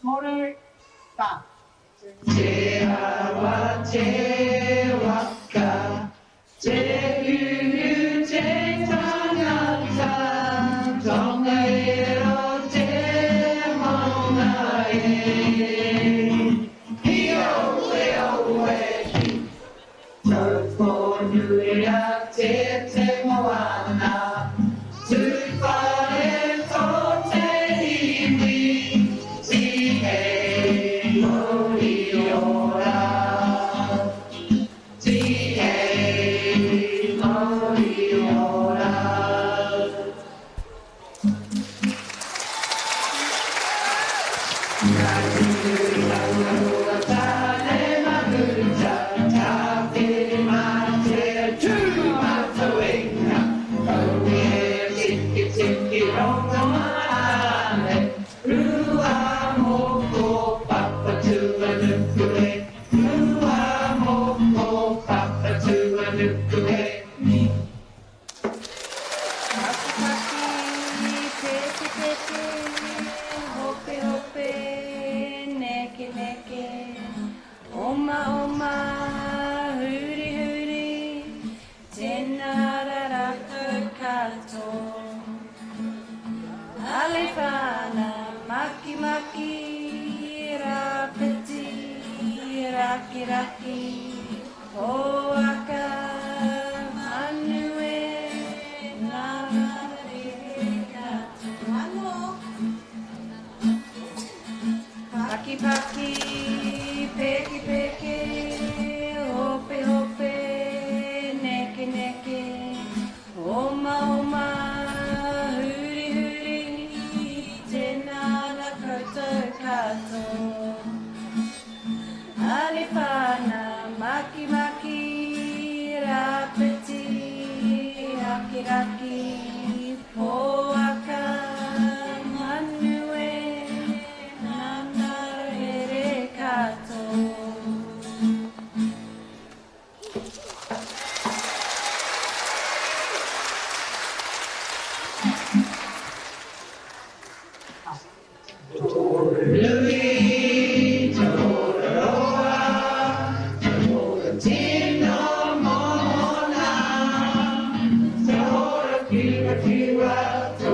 Toru, wha. Te awa, te waka, te uru, te tangata, Tongariro te maunga e. Hi oe oe hi, Tauponuia te te moana, Tūwharetoa te iwi, Tihei mauri ora. Tihei mauri ora. Pakipaki, pekepeke, hopehope, nekeneke, omaoma, hurihuri, tēnā rā rātou katoa. Alewhana, makimaki, rāpeti, rakiraki, poaka, manu e, ngā rere katoa. Pakipaki, pekepeke, hopehope, nekeneke, omaoma, hurihuri, tēnā rā koutou katoa. Alewhana, makimaki, rāpeti, rakiraki, poaka, manu e, ngā rere katoa. Nui, te roa, te tino mona, te hora whira whira, te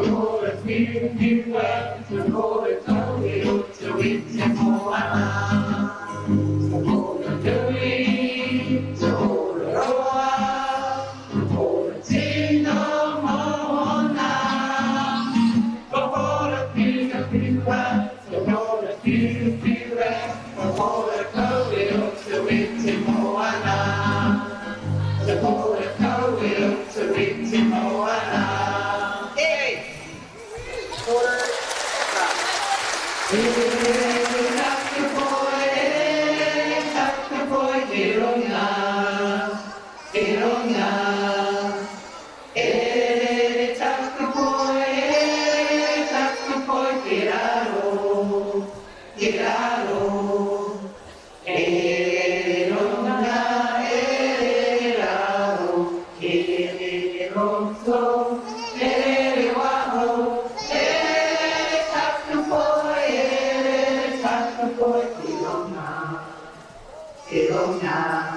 tonga.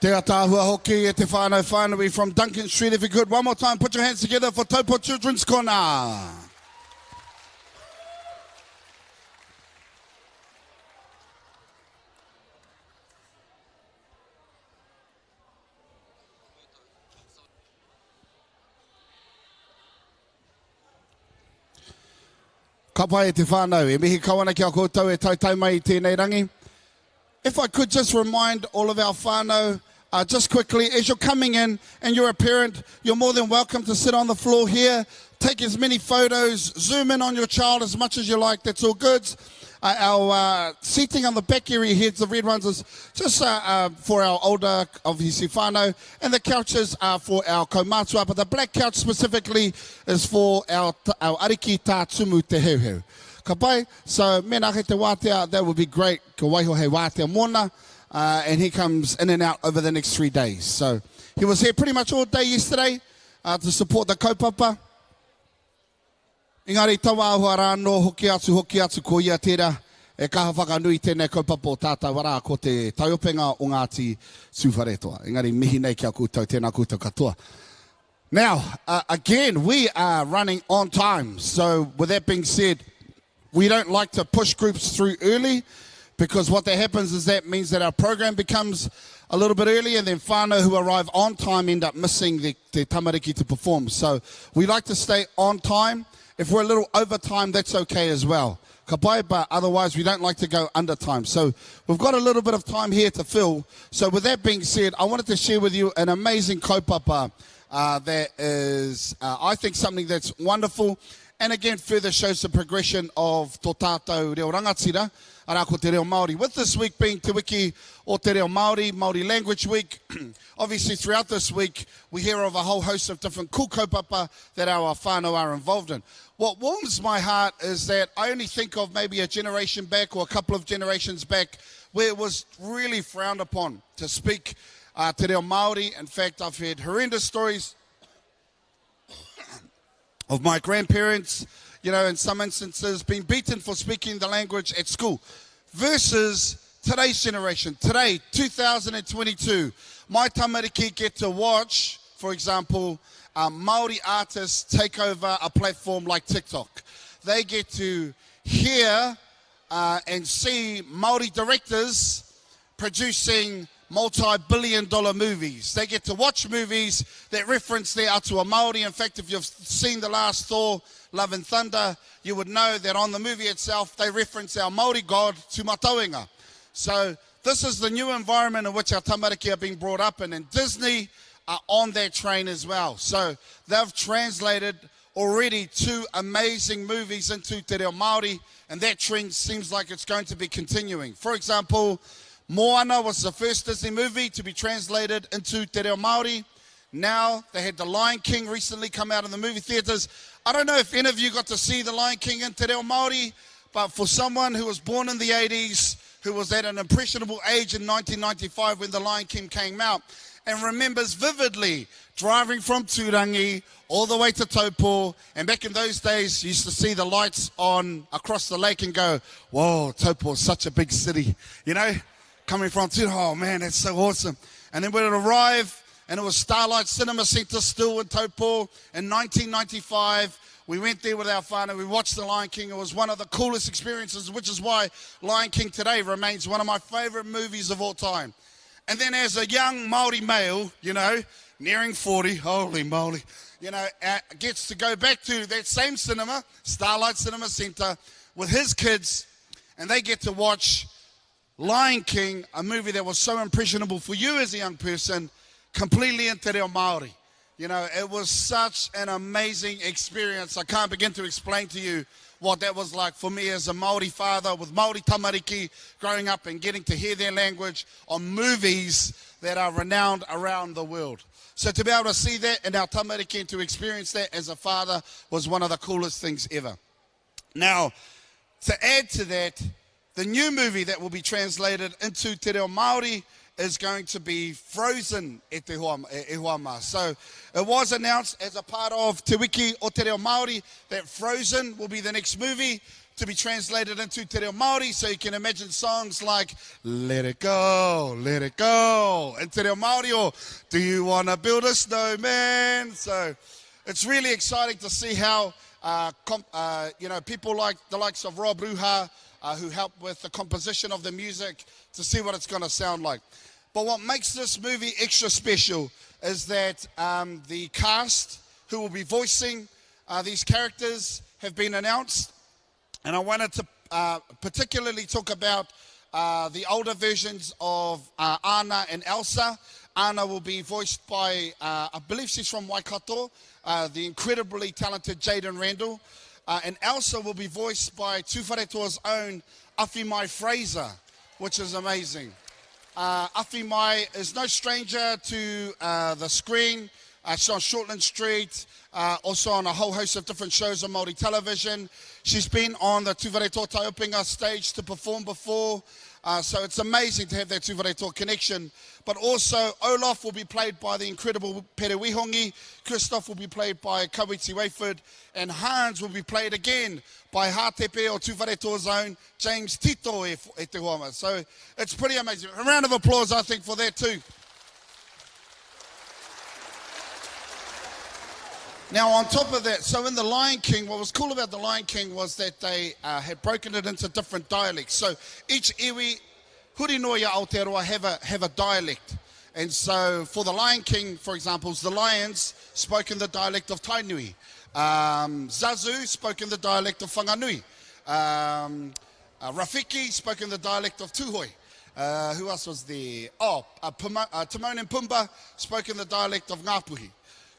Te ataahua hoki e te whānau whānui from Duncan Street. If you could, one more time, put your hands together for Taupo Children's Corner. Ka pai e te whānau, e mihi kau ana ki a koutou e taetae mai i tēnei rangi. If I could just remind all of our whānau, uh, just quickly, as you're coming in and you're a parent, you're more than welcome to sit on the floor here, take as many photos, zoom in on your child as much as you like, that's all good. Uh, our uh, seating on the back area here, the red ones, is just uh, uh, for our older, obviously, whānau, and the couches are for our kaumātua, but the black couch specifically is for our, our ariki tā tumu te heuheu. Ka pai, so mēnā kei te wātea, that would be great. Ka waiho hei wātea mōna, uh, and he comes in and out over the next three days. So he was here pretty much all day yesterday uh, to support the kaupapa. Engari taua āhua rā anō, hoki atu, hoki atu, ko ia tērā e kaha whakanui tēnei kaupapa o tātou, arā, ko te taiopenga o Ngāti Tūwharetoa. Engari mihi nei ki a koutou, tēnā koutou katoa. Now, uh, again, we are running on time. So with that being said, we don't like to push groups through early because what that happens is that means that our program becomes a little bit early and then whānau who arrive on time end up missing the, the tamariki to perform. So we like to stay on time. If we're a little over time, that's okay as well. Ka pai, but otherwise we don't like to go under time. So we've got a little bit of time here to fill. So with that being said, I wanted to share with you an amazing kaupapa uh, that is, uh, I think, something that's wonderful. And again, further shows the progression of tō tātou reo rangatira, arā ko te reo Māori. With this week being Te Wiki o Te Reo Māori, Māori Language Week, obviously throughout this week, we hear of a whole host of different cool kaupapa that our whānau are involved in. What warms my heart is that I only think of maybe a generation back or a couple of generations back where it was really frowned upon to speak uh, te reo Māori. In fact, I've heard horrendous stories of my grandparents, you know, in some instances being beaten for speaking the language at school versus today's generation. Today, 2022, my tamariki get to watch, for example, um, Māori artists take over a platform like TikTok. They get to hear uh, and see Māori directors producing multi-billion dollar movies. They get to watch movies that reference their atua Māori. In fact, if you've seen the last Thor, Love and Thunder, you would know that on the movie itself, they reference our Māori god, Tūmatauenga. So this is the new environment in which our tamariki are being brought up in, and Disney are on that train as well. So they've translated already two amazing movies into Te Reo Māori, and that trend seems like it's going to be continuing. For example, Moana was the first Disney movie to be translated into Te Reo Māori. Now, they had The Lion King recently come out in the movie theaters. I don't know if any of you got to see The Lion King in Te Reo Māori, but for someone who was born in the 80s, who was at an impressionable age in 1995 when The Lion King came out, and remembers vividly driving from Turangi all the way to Taupo. And back in those days, you used to see the lights on across the lake and go, whoa, Taupo is such a big city. You know, coming from Turangi, oh man, that's so awesome. And then when it arrived, and it was Starlight Cinema Centre still in Taupo in 1995. We went there with our whānau. We watched The Lion King. It was one of the coolest experiences, which is why Lion King today remains one of my favorite movies of all time. And then as a young Māori male, you know, nearing 40, holy moly, you know, uh, gets to go back to that same cinema, Starlight Cinema Centre, with his kids, and they get to watch Lion King, a movie that was so impressionable for you as a young person, completely in te reo Māori. You know, it was such an amazing experience. I can't begin to explain to you what that was like for me as a Māori father with Māori tamariki growing up and getting to hear their language on movies that are renowned around the world. So to be able to see that in our tamariki and to experience that as a father was one of the coolest things ever. Now, to add to that, the new movie that will be translated into Te Reo Māori is going to be Frozen e te hoa, e, e hoa mā. So it was announced as a part of Te Wiki o Te Reo Māori that Frozen will be the next movie to be translated into Te Reo Māori. So you can imagine songs like Let It Go, Let It Go in Te Reo Māori or Do You Wanna Build a Snowman? So it's really exciting to see how uh, comp, uh, you know, people like the likes of Rob Ruha, uh, who helped with the composition of the music to see what it's going to sound like. But what makes this movie extra special is that um, the cast who will be voicing uh, these characters have been announced. And I wanted to uh, particularly talk about uh, the older versions of uh, Anna and Elsa. Anna will be voiced by, uh, I believe she's from Waikato, uh, the incredibly talented Jaden Randall. Uh, and Elsa will be voiced by Tūwharetoa's own Awhimai Fraser, which is amazing. Uh, Awhimai is no stranger to uh, the screen. Uh, she's on Shortland Street, uh, also on a whole host of different shows on Māori television. She's been on the Tūwharetoa Taiopenga stage to perform before. Uh, so it's amazing to have that Tūwharetoa connection. But also, Olaf will be played by the incredible Pere Wihongi. Kristoff will be played by Kawiti Wayford. And Hans will be played again by Hatepe or Tūwharetoa's own James Tito e, e te hoama. So it's pretty amazing. A round of applause, I think, for that too. Now, on top of that, so in The Lion King, what was cool about The Lion King was that they uh, had broken it into different dialects. So each iwi, huri noa i Aotearoa, have a, have a dialect. And so for The Lion King, for example, the lions spoke in the dialect of Tainui. Um, Zazu spoke in the dialect of Whanganui. Um, uh, Rafiki spoke in the dialect of Tūhoe. Uh, who else was there? Oh, uh, Puma, uh, Timon and Pumbaa spoke in the dialect of Ngāpuhi.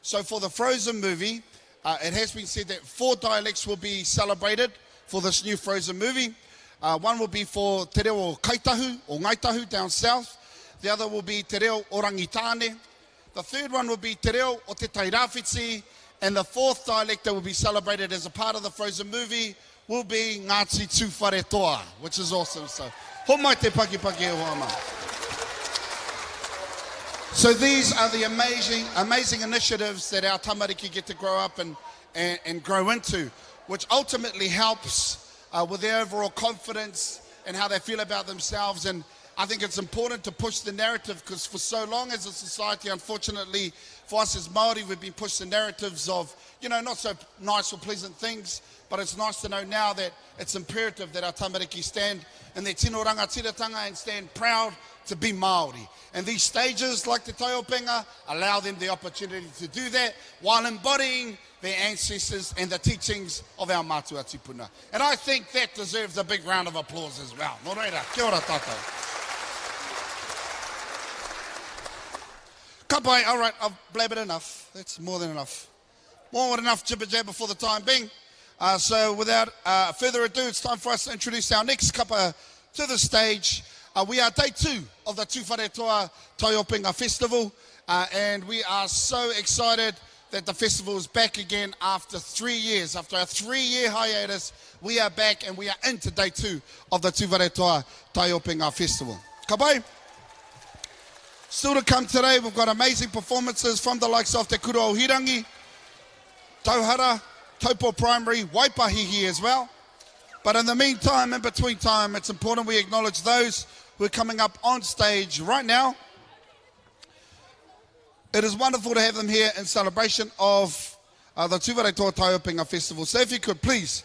So for the Frozen movie, uh, it has been said that four dialects will be celebrated for this new Frozen movie. Uh, one will be for Te Reo o Kaitahu or Ngaitahu down south. The other will be Te Reo o Rangitāne. The third one will be Te Reo o Te Tairāwhiti. And the fourth dialect that will be celebrated as a part of the Frozen movie will be Ngāti Tūwharetoa, which is awesome. So, ho mai te paki paki e hoa mā. So these are the amazing, amazing initiatives that our tamariki get to grow up and, and, and grow into, which ultimately helps uh, with their overall confidence and how they feel about themselves. And I think it's important to push the narrative because for so long as a society, unfortunately, for us as Māori, we've been pushed the narratives of, you know, not so nice or pleasant things. But it's nice to know now that it's imperative that our tamariki stand in their tino rangatiratanga and stand proud to be Māori. And these stages, like the Taiopenga, allow them the opportunity to do that while embodying their ancestors and the teachings of our mātua tipuna. And I think that deserves a big round of applause as well. Nō reira, kia ora tātou. Ka pai, all right, I've blabbered enough. That's more than enough. More than enough jibber jabber for the time being. Uh, so without uh, further ado, it's time for us to introduce our next kapa to the stage. Uh, we are day two of the Tūwharetoa Taiopenga Festival, uh, and we are so excited that the festival is back again after three years. After a three-year hiatus, we are back and we are into day two of the Tūwharetoa Taiopenga Festival. Ka pai? Still to come today, we've got amazing performances from the likes of Te Kura o Hirangi, Tauhara, Taupo Primary, Waipahihi as well. But in the meantime, in between time, it's important we acknowledge those who are coming up on stage right now. It is wonderful to have them here in celebration of uh, the Tūwharetoa Taiopinga Festival. So if you could please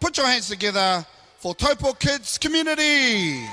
put your hands together for Taupo Kids Community.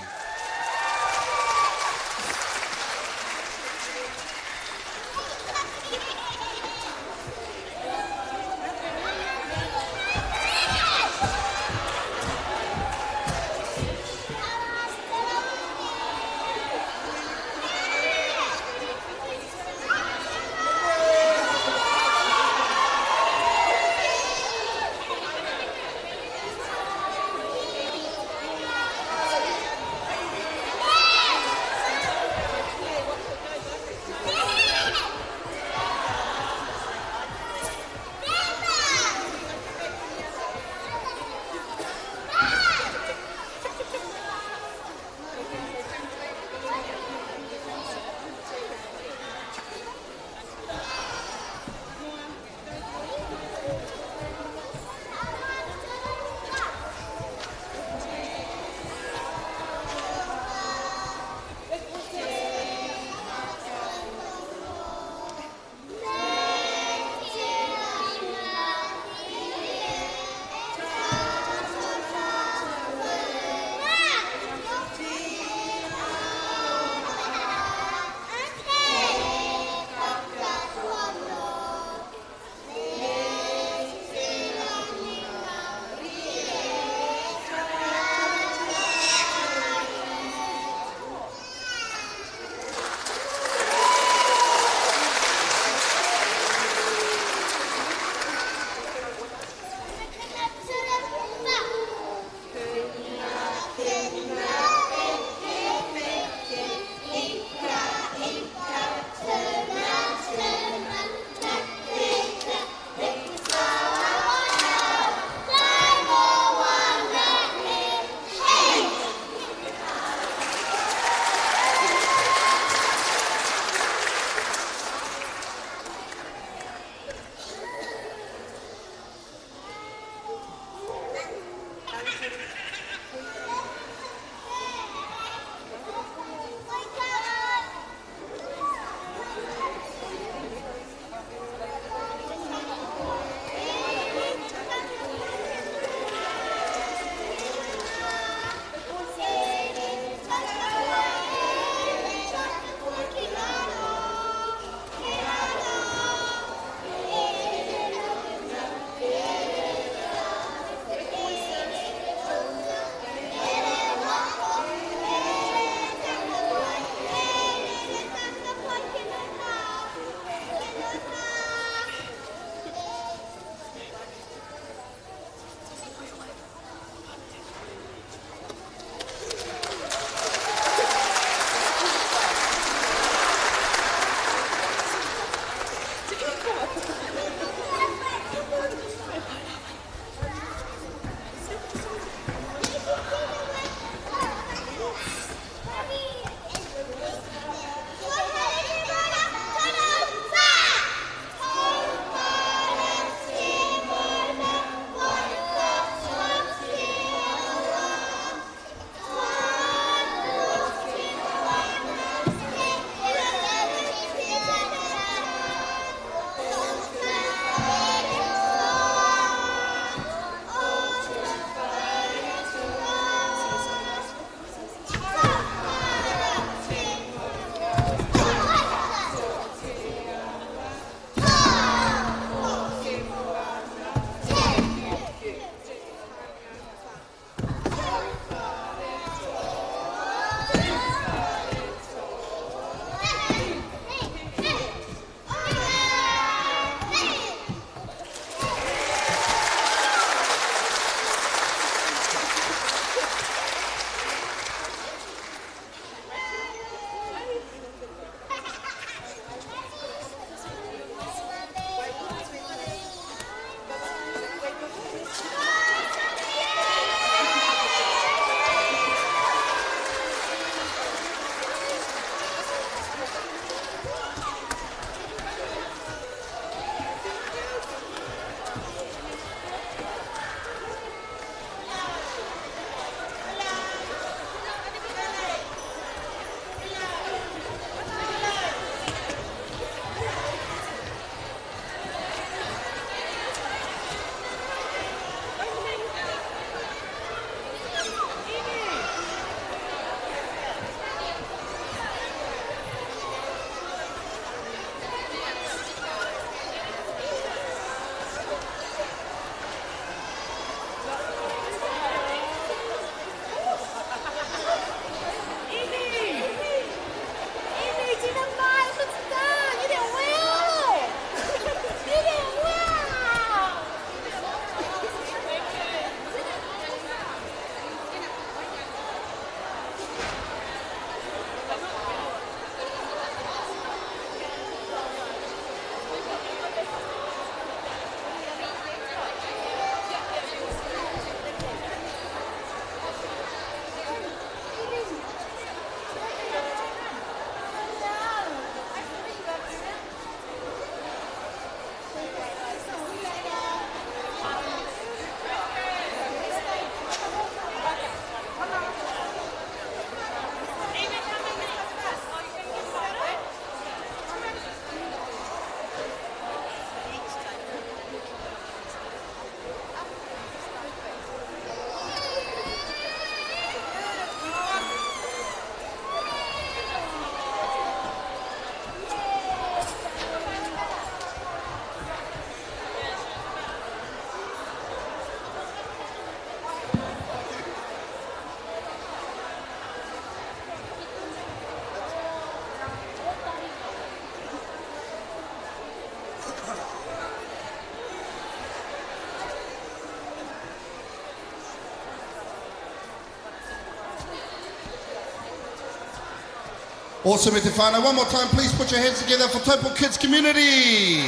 Awesome e te whānau. One more time, please put your hands together for Taupo Kids Community.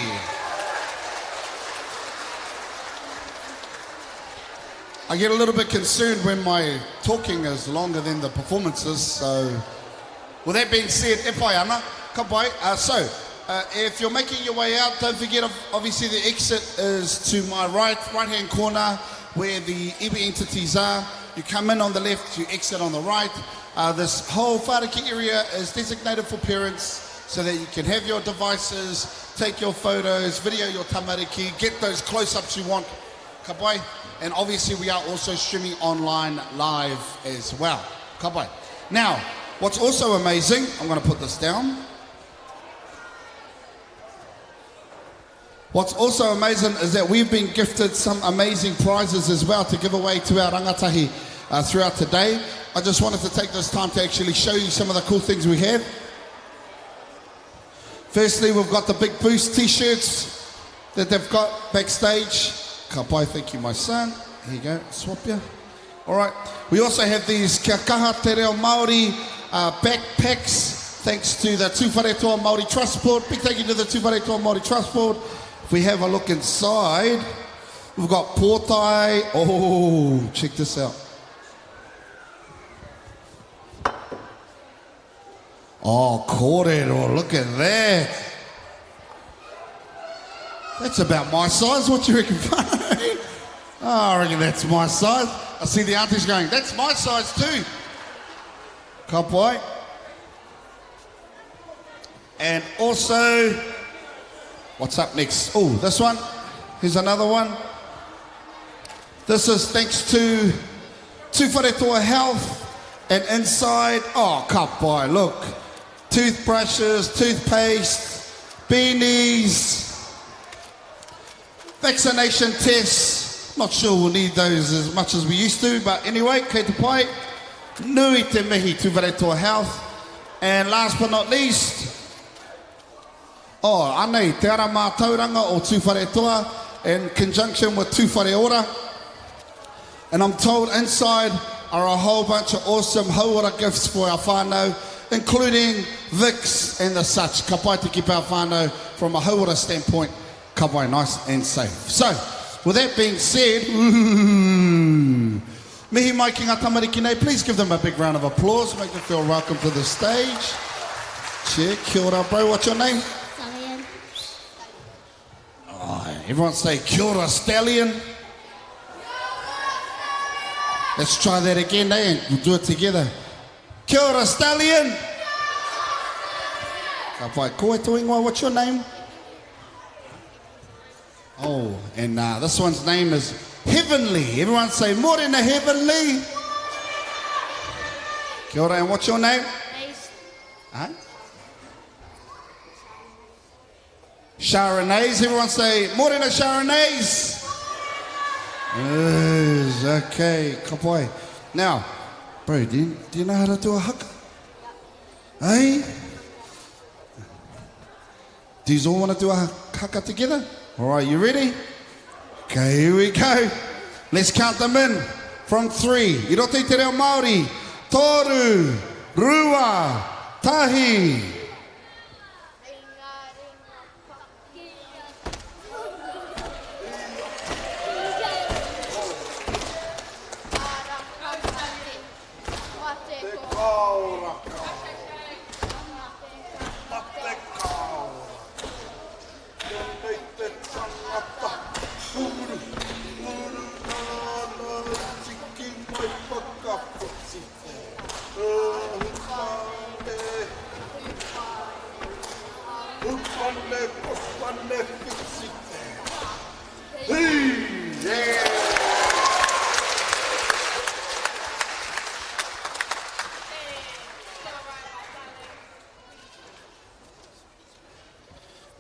I get a little bit concerned when my talking is longer than the performances, so... With that being said, e pai ana, ka pai. Uh, so, uh, if you're making your way out, don't forget, obviously, the exit is to my right, right-hand corner, where the iwi entities are. You come in on the left, you exit on the right. Uh, this whole whariki area is designated for parents so that you can have your devices, take your photos, video your tamariki, get those close-ups you want. Ka pai. And obviously we are also streaming online live as well. Ka pai. Now, what's also amazing, I'm going to put this down. What's also amazing is that we've been gifted some amazing prizes as well to give away to our rangatahi uh, throughout today. I just wanted to take this time to actually show you some of the cool things we have. Firstly, we've got the Big Boost t-shirts that they've got backstage. Ka pai, thank you, my son. Here you go, swap you. All right. We also have these Kia Kaha Te Reo Māori uh, backpacks, thanks to the Tūwharetoa Māori Trust Board. Big thank you to the Tūwharetoa Māori Trust Board. If we have a look inside, we've got pōtae. Oh, check this out. Oh, kōrero, look at that. That's about my size. What do you reckon? oh, I reckon that's my size. I see the aunties going, that's my size too. Ka pai. And also, what's up next? Oh, this one. Here's another one. This is thanks to Tūwharetoa Health. And inside, oh, ka pai, look. Toothbrushes, toothpaste, beanies, vaccination tests. Not sure we'll need those as much as we used to, but anyway, kei te pai. Nui te mihi Tūwharetoa Health. And last but not least, oh, anei, Te Ara Mātauranga o Tūwharetoa in conjunction with Tūwhare Ora. And I'm told inside are a whole bunch of awesome hauora gifts for our whānau, including Vicks and the such. Ka pai te keep our whānau from a hauora standpoint, ka pai nice and safe. So, with that being said, ooh, mihi mai ki ngā tamariki nei, please give them a big round of applause, make them feel welcome to the stage. Cheer, kia ora bro, what's your name? Stallion. Oh, everyone say kia ora stallion. Let's try that again, eh? And we'll do it together. Kia ora, stallion! Ka pai. Ko wai tō ingoa, what's your name? Oh, and uh, this one's name is Heavenly. Everyone say, Morena Heavenly. Kia ora, and what's your name? Mace. Huh? Sharonese. Everyone say, Morena Sharonese. Yes, okay, ka pai. Now, bro, do you, do you know how to do a haka? Hey? Do you all want to do a haka together? All right, you ready? Okay, here we go. Let's count them in from three. I roto i te reo Māori. Toru, rua, tahi.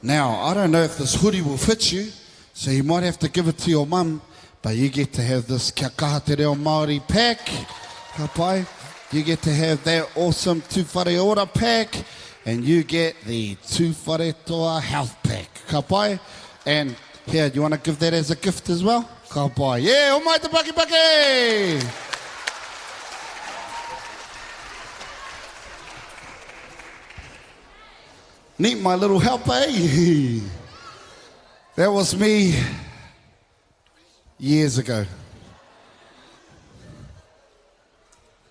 Now, I don't know if this hoodie will fit you, so you might have to give it to your mum, but you get to have this Kia Kaha Te Reo Māori pack. Ka pai. You get to have that awesome Tūwhare Ora pack, and you get the Tūwharetoa Health Pack. Ka pai. And here, you want to give that as a gift as well? Ka pai. Yeah, o mai te paki paki! Need my little help, eh? That was me years ago.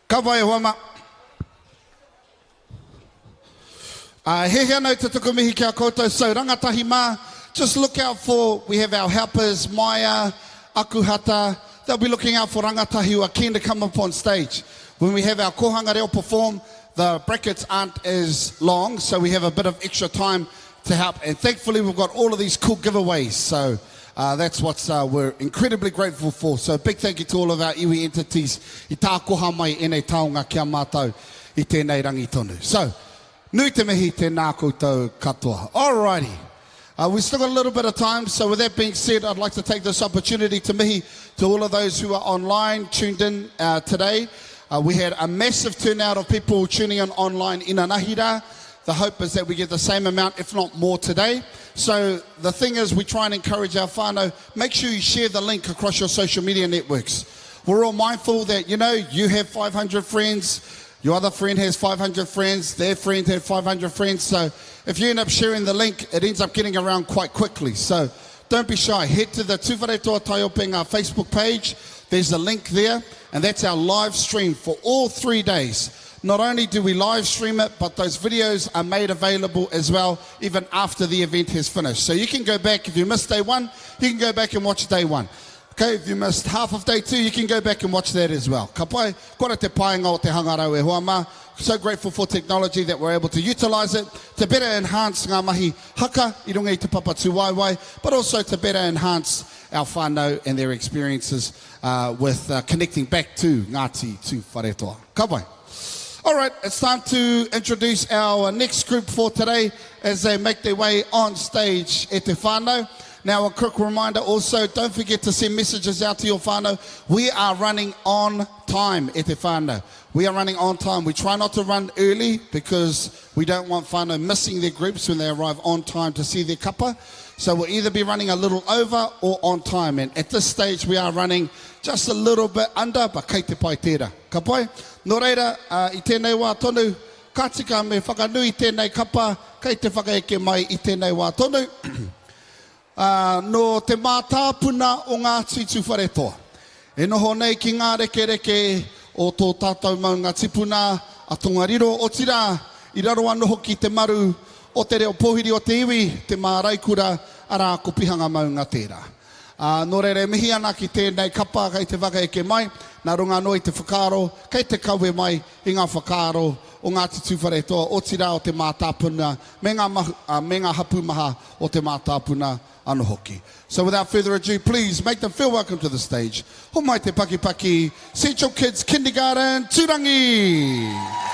Ka pai e hoa ma. Uh, he hea nau te tuku mihi ki a koutou, so rangatahi mā, just look out for, we have our helpers, Maya, Akuhata, they'll be looking out for rangatahi who are keen to come up on stage. When we have our kohanga reo perform, the brackets aren't as long, so we have a bit of extra time to help. And thankfully, we've got all of these cool giveaways, so uh, that's what uh, we're incredibly grateful for. So big thank you to all of our iwi entities i tākoha mai ēnei taonga ki a mātou i tēnei rangi tonu. So, nui te mihi tēnā koutou katoa. Alrighty. Uh, we've still got a little bit of time, so with that being said, I'd like to take this opportunity to mihi to all of those who are online, tuned in uh, today. Uh, we had a massive turnout of people tuning in online in Anahira. The hope is that we get the same amount, if not more, today. So the thing is, we try and encourage our whānau, make sure you share the link across your social media networks. We're all mindful that, you know, you have 500 friends, your other friend has 500 friends, their friend had 500 friends. So if you end up sharing the link, it ends up getting around quite quickly. So don't be shy. Head to the Tūwharetoa Taiopenga Facebook page. There's a link there, and that's our live stream for all three days. Not only do we live stream it, but those videos are made available as well, even after the event has finished. So you can go back, if you missed day one, you can go back and watch day one. Okay, if you missed half of day two, you can go back and watch that as well. Ka pai, kora te painga o te hangarau e hoa mā. So grateful for technology that we're able to utilize it to better enhance ngā mahi haka i runga i te papa tūwaewae, but also to better enhance our whānau and their experiences uh, with uh, connecting back to Ngāti Tūwharetoa. Ka pai. All right, it's time to introduce our next group for today as they make their way on stage e te whānau. Now, a quick reminder also, don't forget to send messages out to your whānau. We are running on time e te whānau. We are running on time. We try not to run early because we don't want whānau missing their groups when they arrive on time to see their kapa. So we'll either be running a little over or on time. And at this stage, we are running just a little bit under, but kei te pai tērā. Ka pai? Nō reira, uh, i tēnei wā tonu, ka tika me whakanui tēnei kapa, kei te whakaeke mai i tēnei wā tonu. uh, nō te mātāpuna o Ngāti Tūwharetoa. E noho nei ki ngā rekereke o tō tātou maunga tipuna a Tongariro, otirā, i raro anō hoki te maru o te reo pōhiri o te iwi, te māraikura, arā, ko Pihanga Maunga tērā. Ā, nō reira e mihi ana ki tēnei kapa kei te whakaeke mai, nā runga anō i te whakaaro kei te kawe mai i ngā whakaaro o Ngāti Tūwharetoa, otirā o te mātāpuna me ngā mahu, ā, me ngā hapū maha o te mātāpuna anō hoki. So without further ado, please make them feel welcome to the stage. Homai te pakipaki, Central Kids Kindergarten, Tūrangi!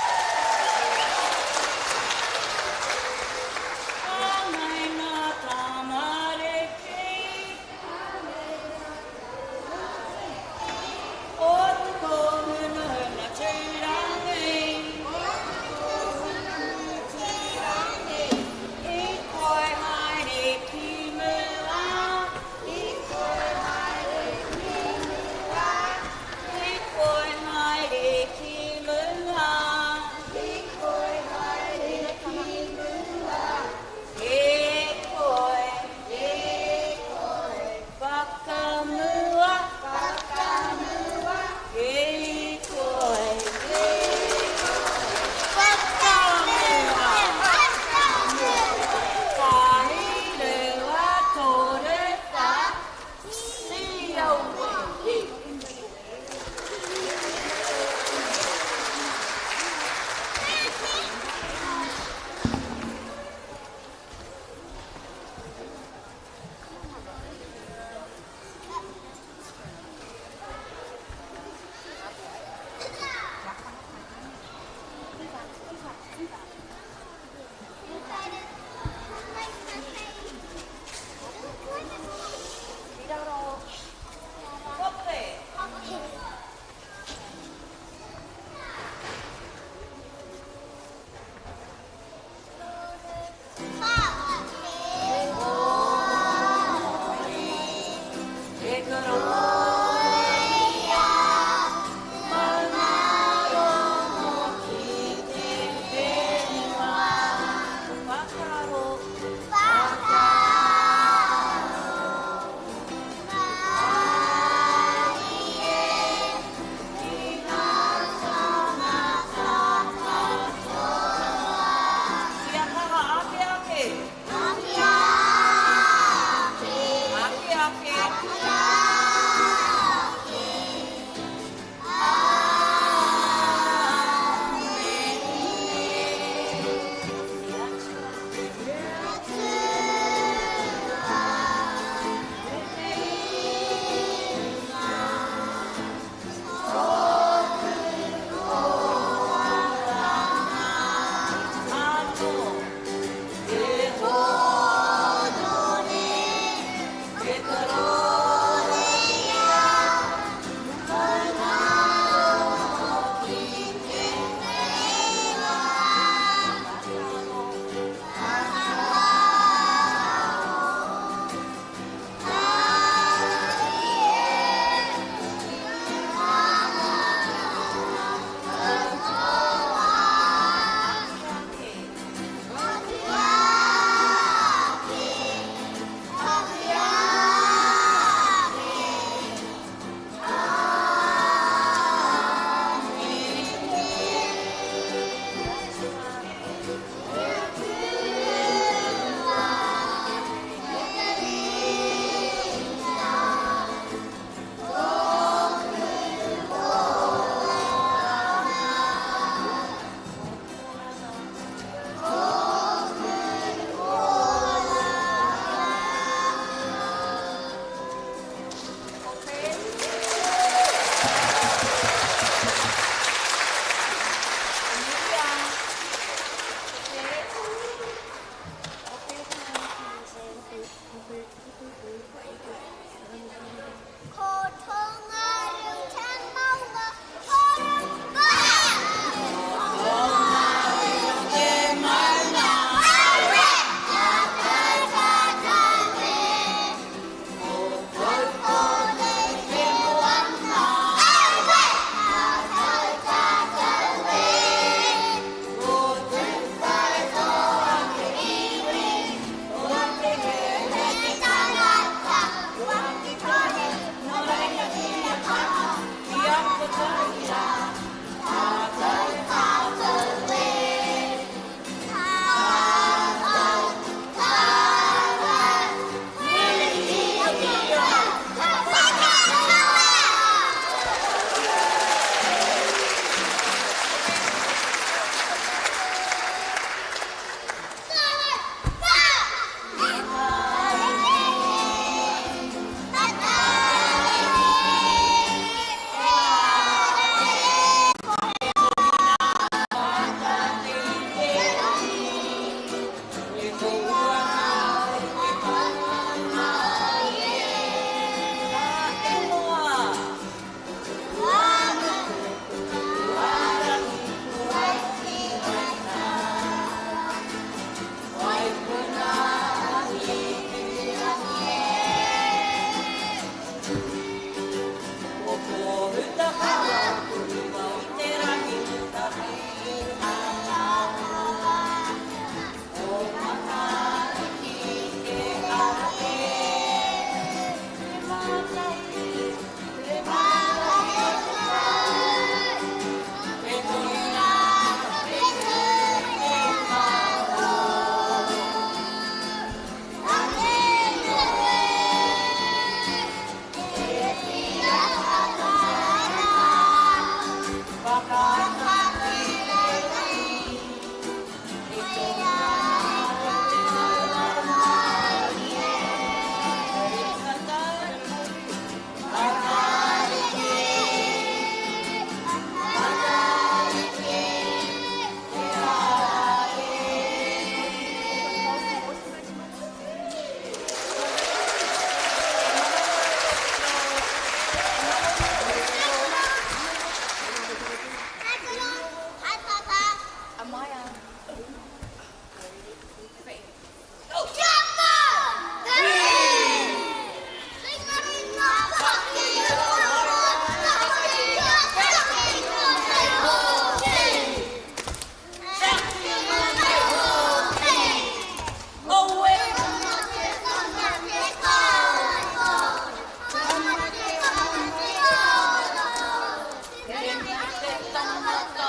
te tangata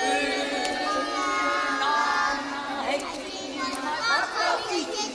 ū nāna hei tuhi mai whakawhiti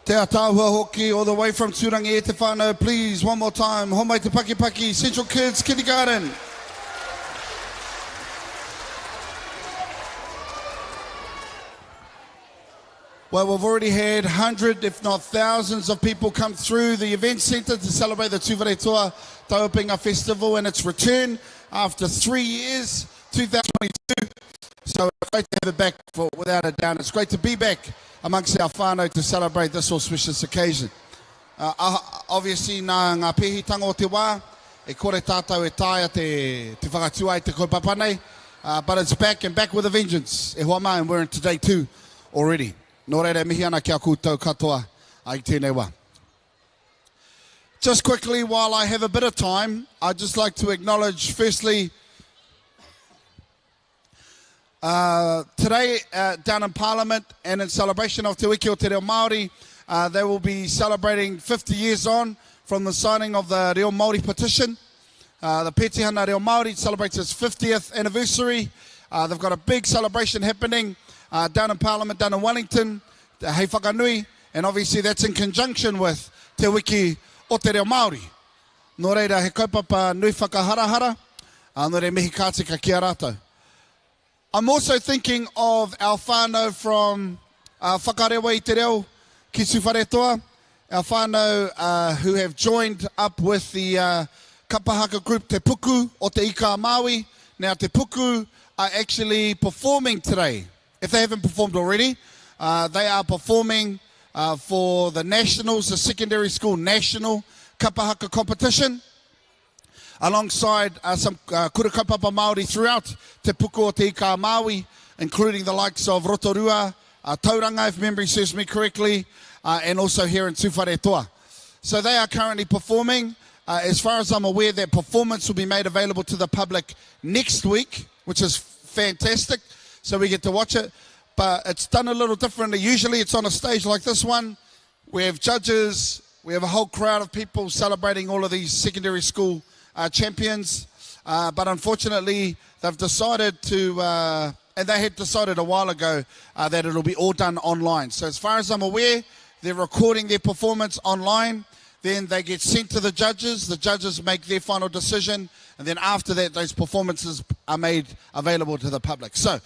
Te ataahua hoki, all the way from Tūrangi e te whānau, please, one more time, homai te pakipaki, Central Kids Kindergarten. Well, we've already had hundreds, if not thousands, of people come through the event centre to celebrate the Tūwharetoa Tauopenga Festival and its return after three years, 2022. So it's great to have it back for, without a doubt. It's great to be back amongst our whānau to celebrate this auspicious occasion. Uh, obviously, nā ngā pēhitanga o te wā, e kore tātou e taea te, te whakatū ai te kaupapa nei, uh, but it's back and back with a vengeance. E hoa mā, and we're in today too already. Nō reira, e mihi ana ki a koutou katoa i tēnei wā. Just quickly, while I have a bit of time, I'd just like to acknowledge firstly Uh, today, uh, down in Parliament and in celebration of Te Wiki o Te Reo Māori, uh, they will be celebrating 50 years on from the signing of the Reo Māori petition. Uh, the Petihana Reo Māori celebrates its 50th anniversary. Uh, they've got a big celebration happening uh, down in Parliament, down in Wellington, the Hei Whakanui, and obviously that's in conjunction with Te Wiki o Te Reo Māori. Nō reira, he kaupapa nui whakaharahara, ā, nō reira mihi ka tika ki a rātou. I'm also thinking of our whānau from uh, Whakarewa i te reo ki Tūwharetoa, our whānau uh, who have joined up with the uh, kapahaka group Te Puku o Te Ika a Māui. Now Te Puku are actually performing today. If they haven't performed already, uh, they are performing uh, for the nationals, the secondary school national kapahaka competition alongside uh, some uh, kura kaupapa Māori throughout Te Puku o Te Ika a Māui, including the likes of Rotorua, uh, Tauranga, if memory serves me correctly, uh, and also here in Tūwharetoa. So they are currently performing. Uh, as far as I'm aware, that performance will be made available to the public next week, which is fantastic. So we get to watch it. But it's done a little differently. Usually it's on a stage like this one. We have judges We have a whole crowd of people celebrating all of these secondary school uh, champions. Uh, but unfortunately, they've decided to, uh, and they had decided a while ago uh, that it'll be all done online. So as far as I'm aware, they're recording their performance online. Then they get sent to the judges. The judges make their final decision. And then after that, those performances are made available to the public. So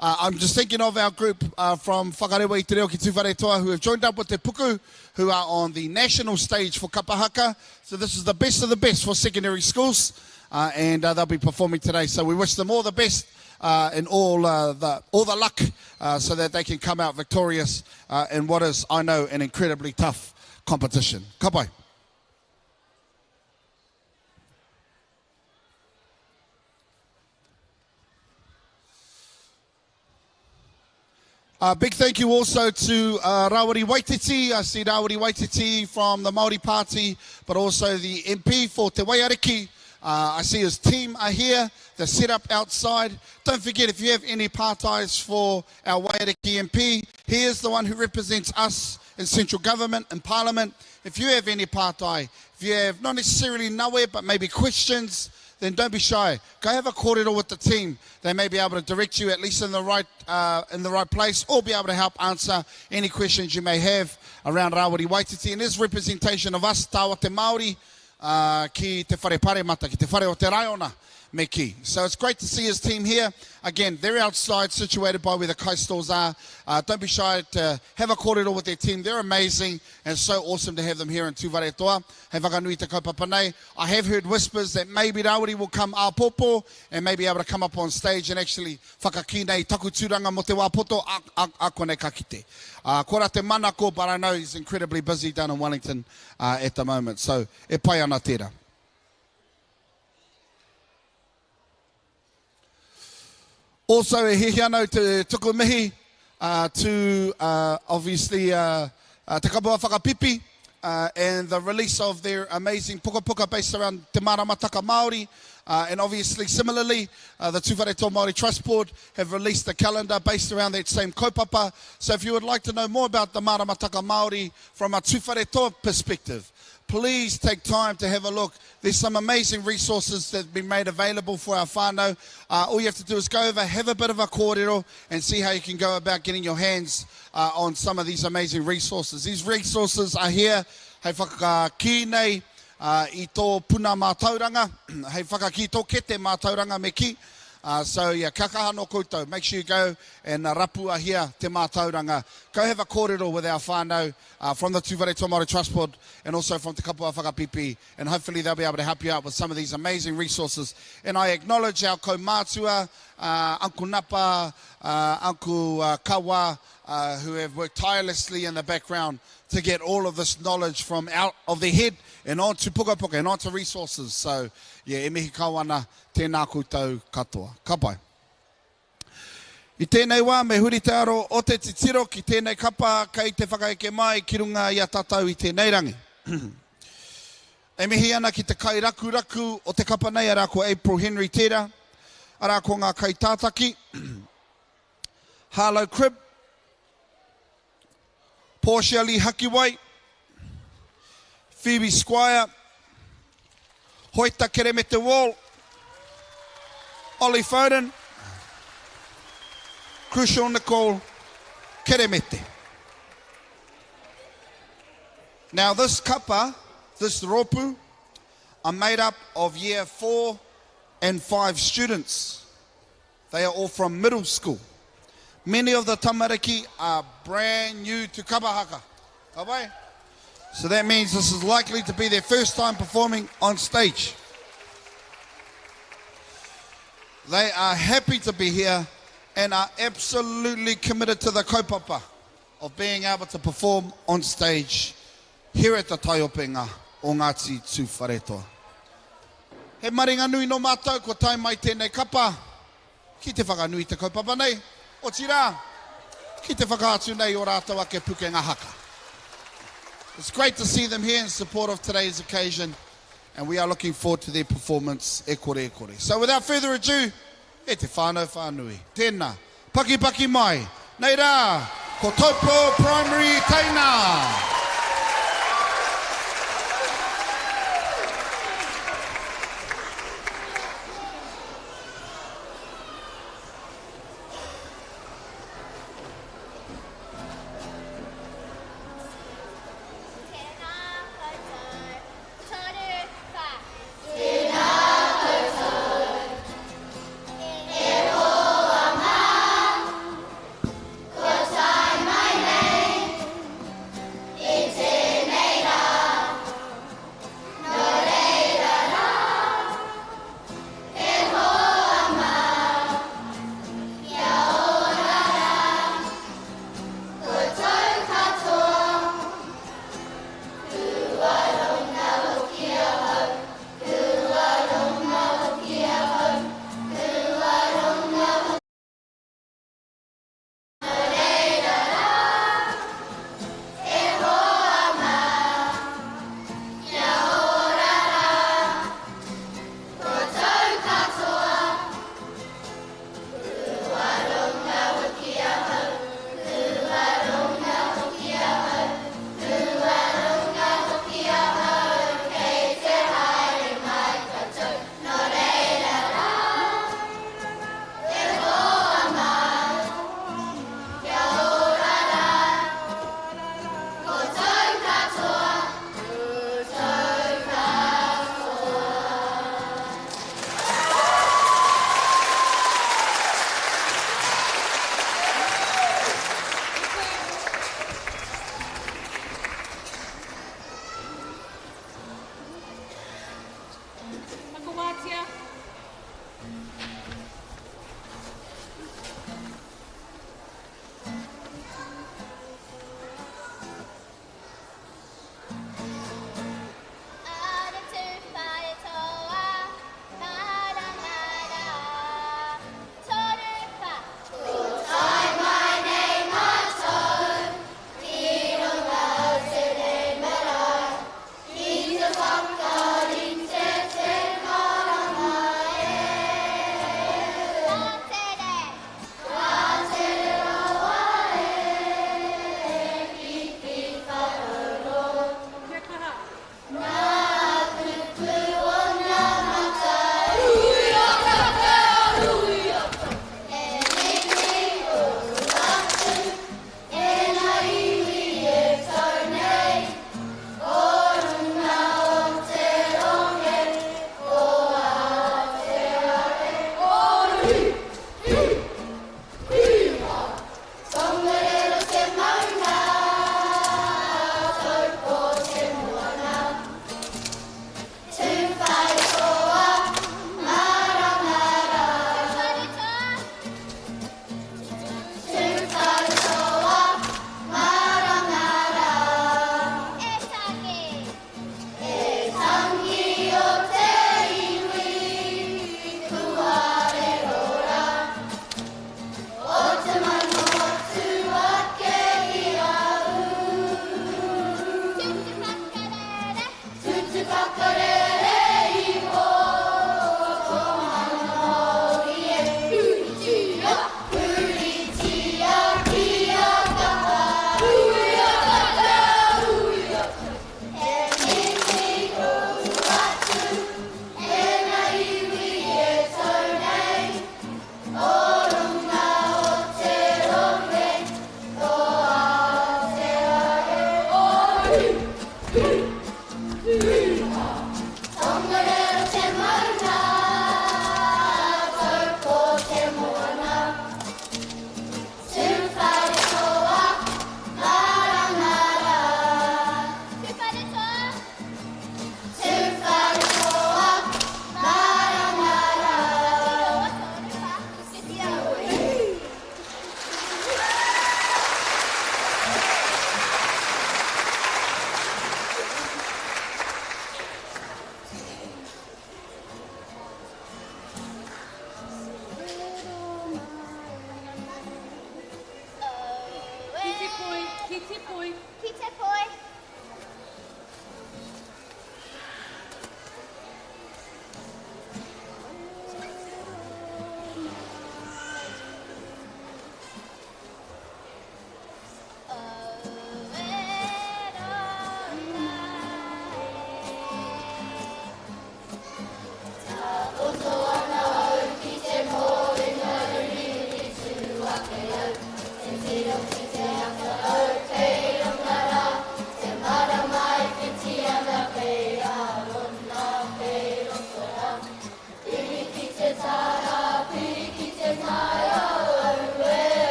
uh, I'm just thinking of our group uh, from Whakarewa i Te Reo ki Tūwharetoa who have joined up with Te Puku, who are on the national stage for Kapahaka. So this is the best of the best for secondary schools, uh, and uh, they'll be performing today. So we wish them all the best uh, and all, uh, the, all the luck uh, so that they can come out victorious uh, in what is, I know, an incredibly tough competition. Ka pai. Uh, big thank you also to uh, Rawiri Waititi. I see Rawiri Waititi from the Māori Party, but also the MP for Te Waiariki. Uh, I see his team are here. They're set up outside. Don't forget, if you have any parties for our Waiariki MP, he is the one who represents us in central government and parliament. If you have any partai, if you have not necessarily nowhere, but maybe questions, then don't be shy. Go have a kōrero with the team. They may be able to direct you at least in the right, uh, in the right place or be able to help answer any questions you may have around Rawiri Waititi and his representation of us, Tāwa Te Māori, uh, ki te whare paremata, ki te whare o te raiona me ki. So it's great to see his team here. Again, they're outside, situated by where the kai stalls are. Uh, don't be shy to have a kōrero with their team. They're amazing and so awesome to have them here in Tūwharetoa. Hei whakanui te kaupapa nei. I have heard whispers that maybe Rawiri will come āpōpō and maybe able to come up on stage and actually whakakī nei taku tūranga mō te wā poto, a, a, a konei ka kite. Uh, kora te manako, but I know he's incredibly busy down in Wellington uh, at the moment. So, e pai ana tērā. Also, e hiahia ana au te tuku mihi uh, to uh, obviously uh, uh, Te Kapua Whakapipi uh, and the release of their amazing pukapuka based around Te Maramataka Māori. Uh, and obviously, similarly, uh, the Tūwharetoa Māori Trust Board have released a calendar based around that same kaupapa. So if you would like to know more about the Maramataka Māori from a Tūwharetoa perspective, please take time to have a look. There's some amazing resources that have been made available for our whānau. Uh, all you have to do is go over, have a bit of a kōrero, and see how you can go about getting your hands uh, on some of these amazing resources. These resources are here hei whakakī nei uh, i tō puna mātauranga, hei whakakī tō kete mātauranga me kī. Uh, so yeah, kia kaha no koutou. Make sure you go and uh, rapua here te mātauranga. Go have a kōrero with our whānau uh, from the Tūwharetoa Māori Trust Board and also from Te Kapua Whakapipi and hopefully they'll be able to help you out with some of these amazing resources. And I acknowledge our kaumātua, uh, Uncle Napa, uh, Uncle uh, Kawa, uh, who have worked tirelessly in the background to get all of this knowledge from out of their head and onto pukapuka and onto resources. So, yeah, e mihi kau ana, tēnā koutou katoa. Ka pai. I tēnei wā, me huri te aro o te titiro ki tēnei kapa kei te whakaeke mai ki runga i a tātou i tēnei rangi. E mihi ana ki te kairakuraku o te kapa nei, arā ko April Henry tērā, arā ko ngā kaitātaki, Harlow Cribb, Portia Lee Hakiwai, Phoebe Squire, Hoita Keremete Wall, Ollie Foden, Crucial Nicole Keremete. Now this kapa, this ropu, are made up of year 4 and 5 students. They are all from middle school. Many of the tamariki are brand new to kabahaka. Ka pai? So that means this is likely to be their first time performing on stage. They are happy to be here and are absolutely committed to the kaupapa of being able to perform on stage here at the Taiopenga o Ngāti Tūwharetoa. He maringa nui nō mātou kua tae mai tēnei kapa ki te whakanui te kaupapa nei, otirā, ki te whakaatu nei o rātou ake pukenga haka. It's great to see them here in support of today's occasion and we are looking forward to their performance e kore e kore. So without further ado, e te whānau whānui, tēnā, pakipaki mai, nei rā, ko Taupo Primary Teina! Whakawātea. Kia kaha. Ki te poi, ki te poi. Ki te poi.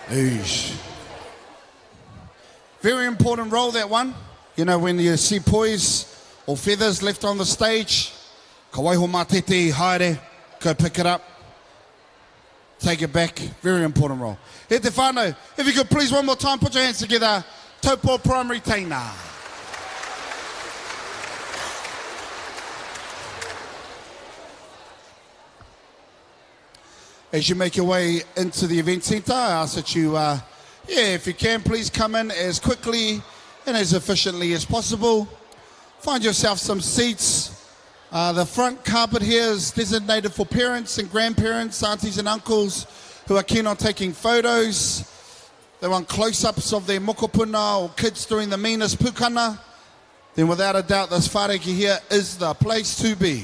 Eesh. Very important role, that one. You know, when you see poise or feathers left on the stage, ka waiho mā tētehi haere, go pick it up, take it back. Very important role. E te whānau, if you could please one more time put your hands together, Taupo Primary Teina. As you make your way into the event centre, I ask that you, uh, yeah, if you can, please come in as quickly and as efficiently as possible. Find yourself some seats. Uh, the front carpet here is designated for parents and grandparents, aunties and uncles who are keen on taking photos. They want close-ups of their mokopuna or kids doing the meanest pukana. Then without a doubt, this whareki here is the place to be.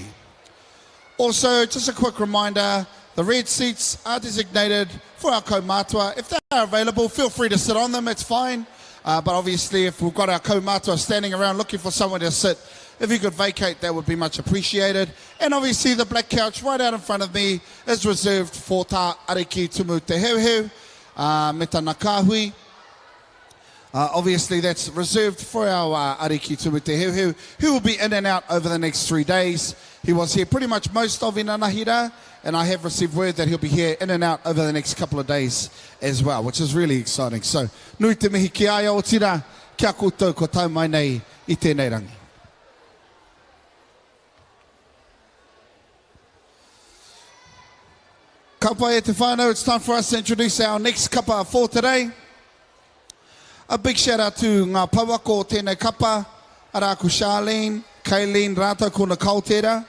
Also, just a quick reminder, the red seats are designated for our kaumātua. If they are available, feel free to sit on them, it's fine. Uh, but obviously, if we've got our kaumātua standing around looking for somewhere to sit, if you could vacate, that would be much appreciated. And obviously, the black couch right out in front of me is reserved for Tā Ariki Tumu Te Heuheu, uh, me tana kāhui. Uh, obviously, that's reserved for our uh, Ariki Tumu Te Heuheu, who will be in and out over the next three days. He was here pretty much most of Inanahira, and I have received word that he'll be here in and out over the next couple of days as well, which is really exciting. So, nui te mihi ki a ia, otirā, kia koutou kua tau mai nei i tēnei rangi. Ka pai e te whānau, it's time for us to introduce our next kapa for today. A big shout out to ngā pouako o tēnei kapa, arā ko Charlene, Kaylene rātou ko Nicole tērā,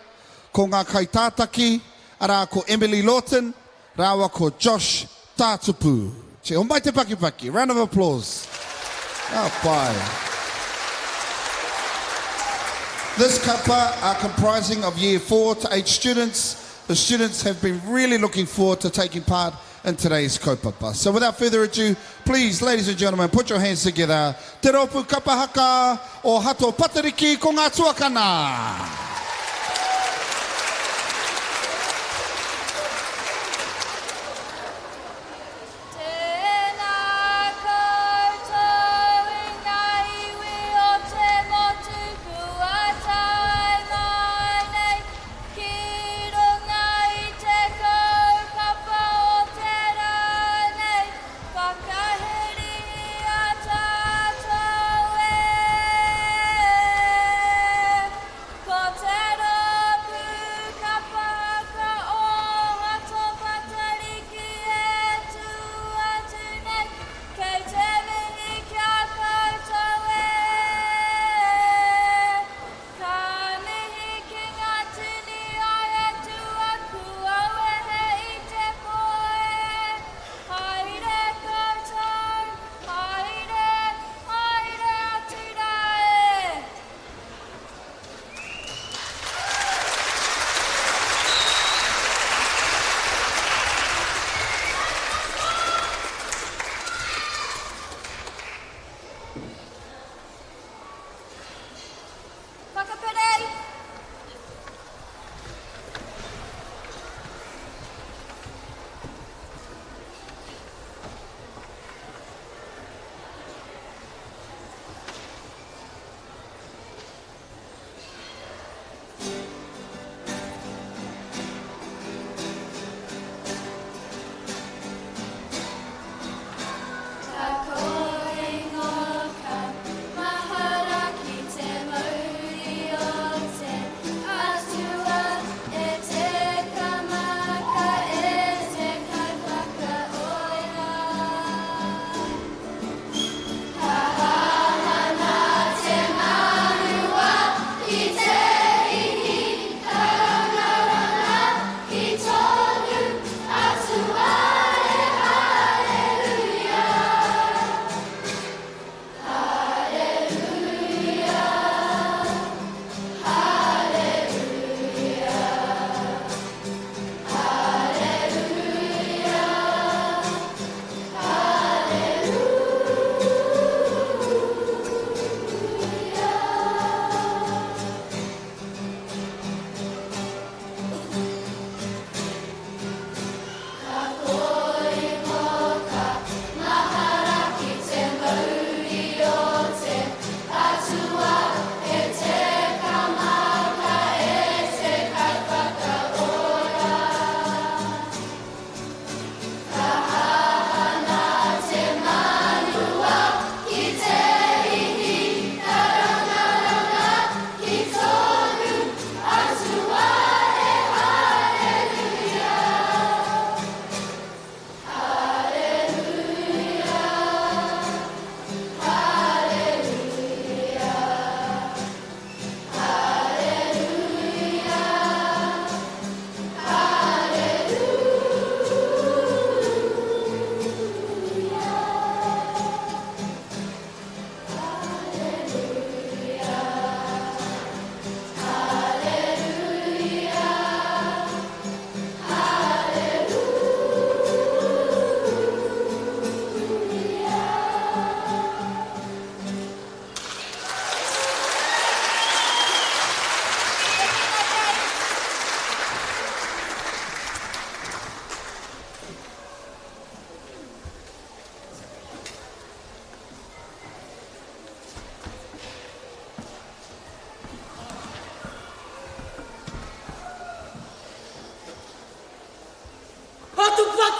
ko ngā kaitātaki, arā ko Emily Lawton rāua ko Josh Tātupu. Che, homai te pakipaki, round of applause. Ka pai. This kapa are comprising of year 4 to 8 students. The students have been really looking forward to taking part in today's kaupapa. So without further ado, please, ladies and gentlemen, put your hands together. Te Rōpū Kapa Haka o Hato Patariki ko ngā tuakana! Tēnā koutou i ngā iwi o te motu kua tae mai nei ki runga i te kaupapa o te rā nei, whakaheri i a tātou e. Ko te.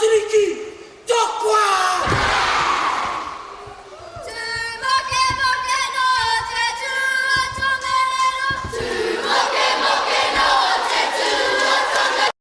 Tiriti, Tokoa! Tūmokemoke nō te tū o Tongariro. Tūmokemoke nō te tū o Tongariro.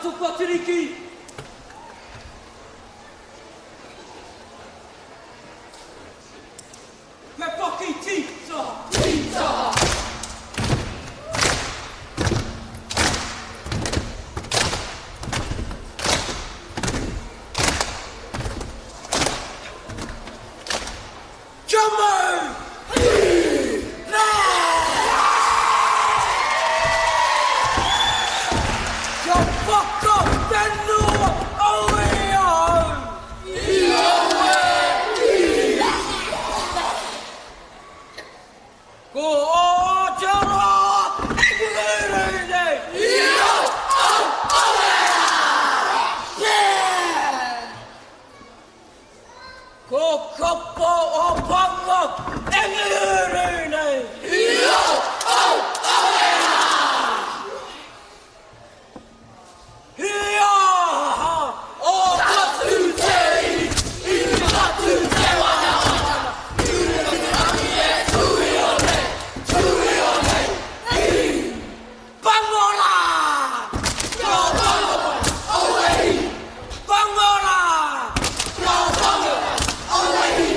Tātou Patiriki! He paki tītaha! Tītaha! Kia mau! Rā! Kia whakawhenua au i ahau! I aue! Ko Aotearoa e whakauru nei! I au! Au! Aue! Yeah! Ko Kapa o Panga e nguru nei! I au! Au! Aue! He aha o Patutei i patu te wanawana i rangi e tuio nei, tuio nei, i Pango rā! Kia pango mai, aue i! Pango rā! Kia pango mai, aue i!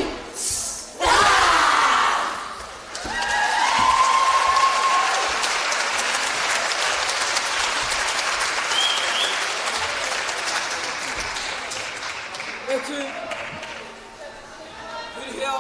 E tū. Hurihia.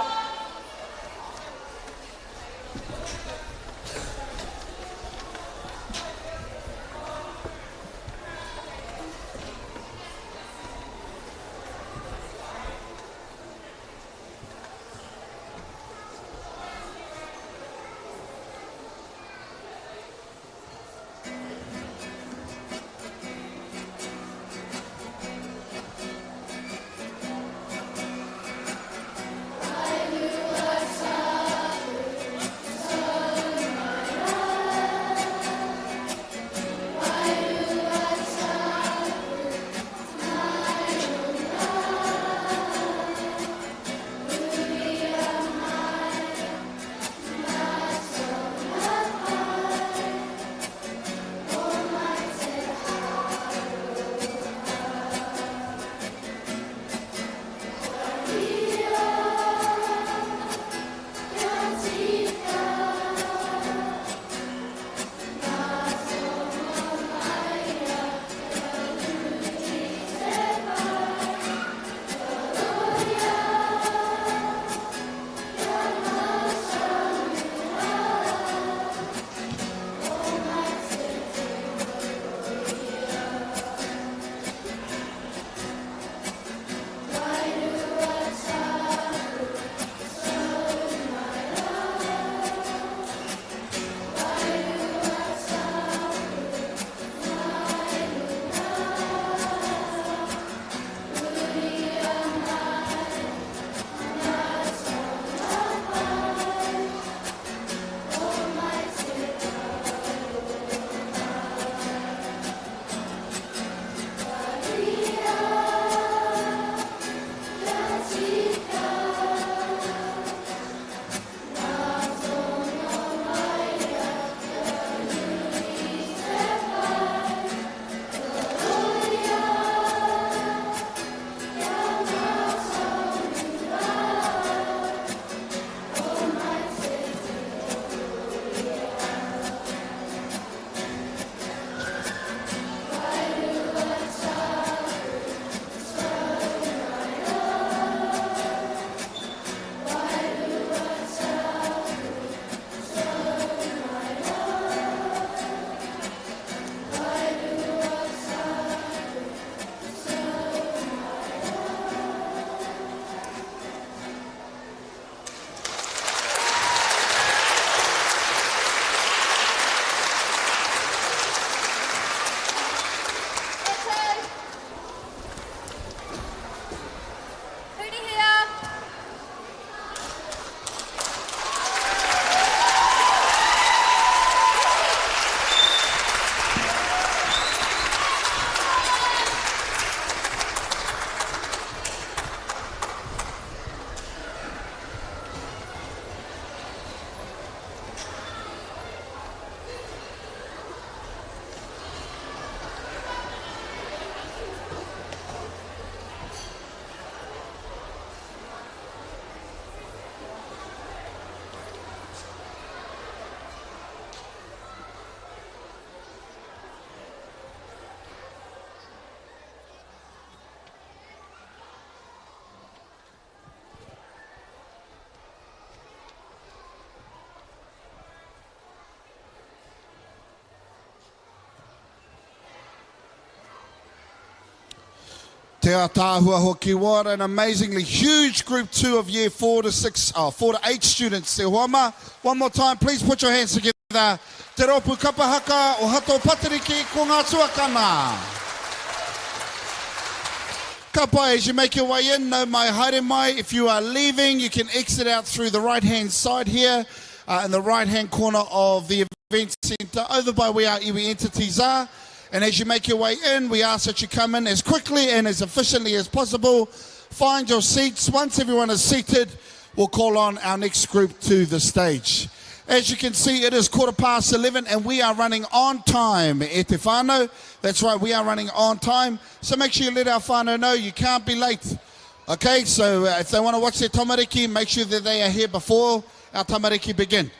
Te ataahua hoki, what an amazingly huge group 2 of year 4 to 6, oh, 4 to 8 students. Te hoa one more time, please put your hands together. Te rōpū kapa haka o Hato Pateriki ko ngā tuakana. Ka pai, as you make your way in, nau mai haere mai. If you are leaving, you can exit out through the right-hand side here, in the right-hand corner of the event centre, over by where our iwi entities are. And as you make your way in, we ask that you come in as quickly and as efficiently as possible. Find your seats. Once everyone is seated, we'll call on our next group to the stage. As you can see, it is 11:15 and we are running on time. E te whānau, that's right, we are running on time. So make sure you let our whānau know you can't be late. Okay, so if they want to watch their tamariki, make sure that they are here before our tamariki begin.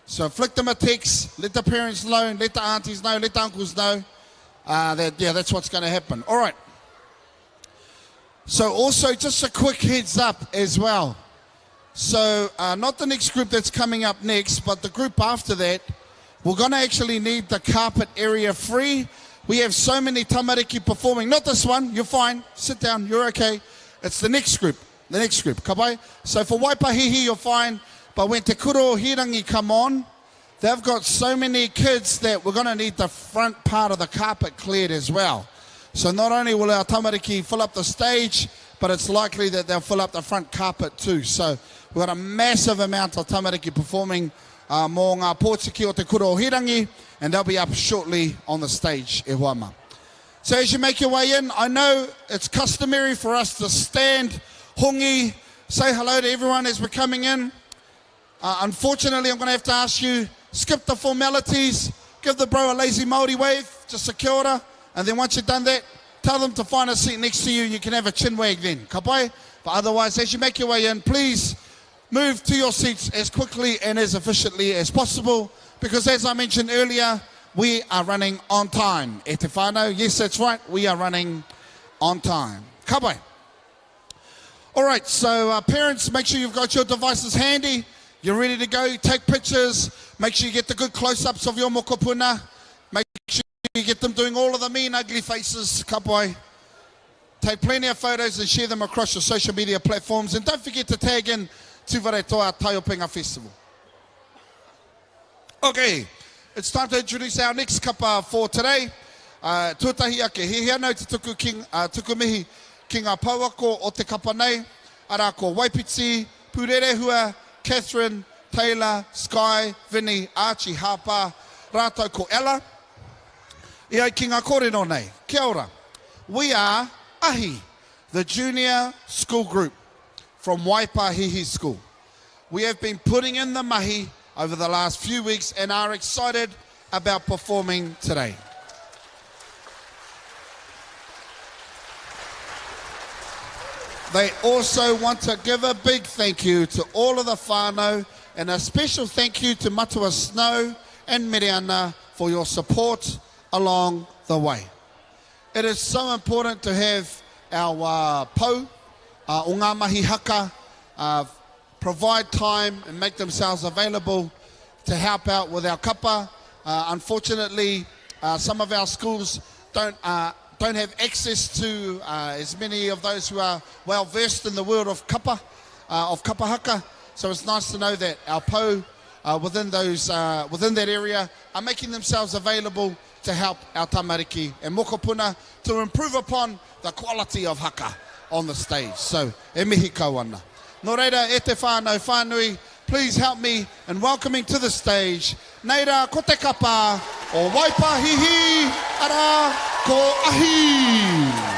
So flick them a text, let the parents know, let the aunties know, let the uncles know that, yeah, that's what's going to happen. All right. So also, just a quick heads up as well. So not the next group that's coming up next, but the group after that, we're going to actually need the carpet area free. We have so many tamariki performing. Not this one, you're fine. Sit down, you're okay. It's the next group, the next group. Ka pai? So for Waipahihi, you're fine. But when Te Kura o Hirangi come on, they've got so many kids that we're going to need the front part of the carpet cleared as well. So not only will our tamariki fill up the stage, but it's likely that they'll fill up the front carpet too. So we've got a massive amount of tamariki performing mō ngā pōtiki o Te Kura o Hirangi, and they'll be up shortly on the stage, e hoa mā. So as you make your way in, I know it's customary for us to stand, hongi, say hello to everyone as we're coming in. Unfortunately, I'm going to have to ask you, skip the formalities, give the bro a lazy Māori wave, just a kia ora, and then once you've done that, tell them to find a seat next to you and you can have a chin wag then. Ka pai? But otherwise, as you make your way in, please move to your seats as quickly and as efficiently as possible, because as I mentioned earlier, we are running on time. E te whānau, yes, that's right, we are running on time. Ka pai. All right, so parents, make sure you've got your devices handy. You're ready to go. Take pictures. Make sure you get the good close-ups of your mokopuna. Make sure you get them doing all of the mean, ugly faces. Ka pai. Take plenty of photos and share them across your social media platforms. And don't forget to tag in Tūwharetoa Taiopenga Festival. Okay, it's time to introduce our next kapa for today. Tuatahi ake, he hea nau te tuku, ki, tuku mihi ki ngā pouako o te kapa nei, arā ko Waipiti, Purerehua, Catherine, Taylor, Sky, Vinny, Archie, Hāpā, rātou ko Ella. I ai ki ngā kōrero nei. Kia ora. We are Ahi, the junior school group from Waipahihi School. We have been putting in the mahi over the last few weeks and are excited about performing today. They also want to give a big thank you to all of the whānau and a special thank you to Matua Snow and Miriana for your support along the way. It is so important to have our pou o ngā mahi haka provide time and make themselves available to help out with our kapa. Unfortunately, some of our schools don't don't have access to as many of those who are well versed in the world of kapa, of kapa haka. So it's nice to know that our pou within those within that area are making themselves available to help our tamariki and mokopuna to improve upon the quality of haka on the stage. So, e mihi kau ana. Nō reira, e te whānau whānui, please help me in welcoming to the stage, nei rā ko te kapa o Waipahihi, arā, ko Ahi!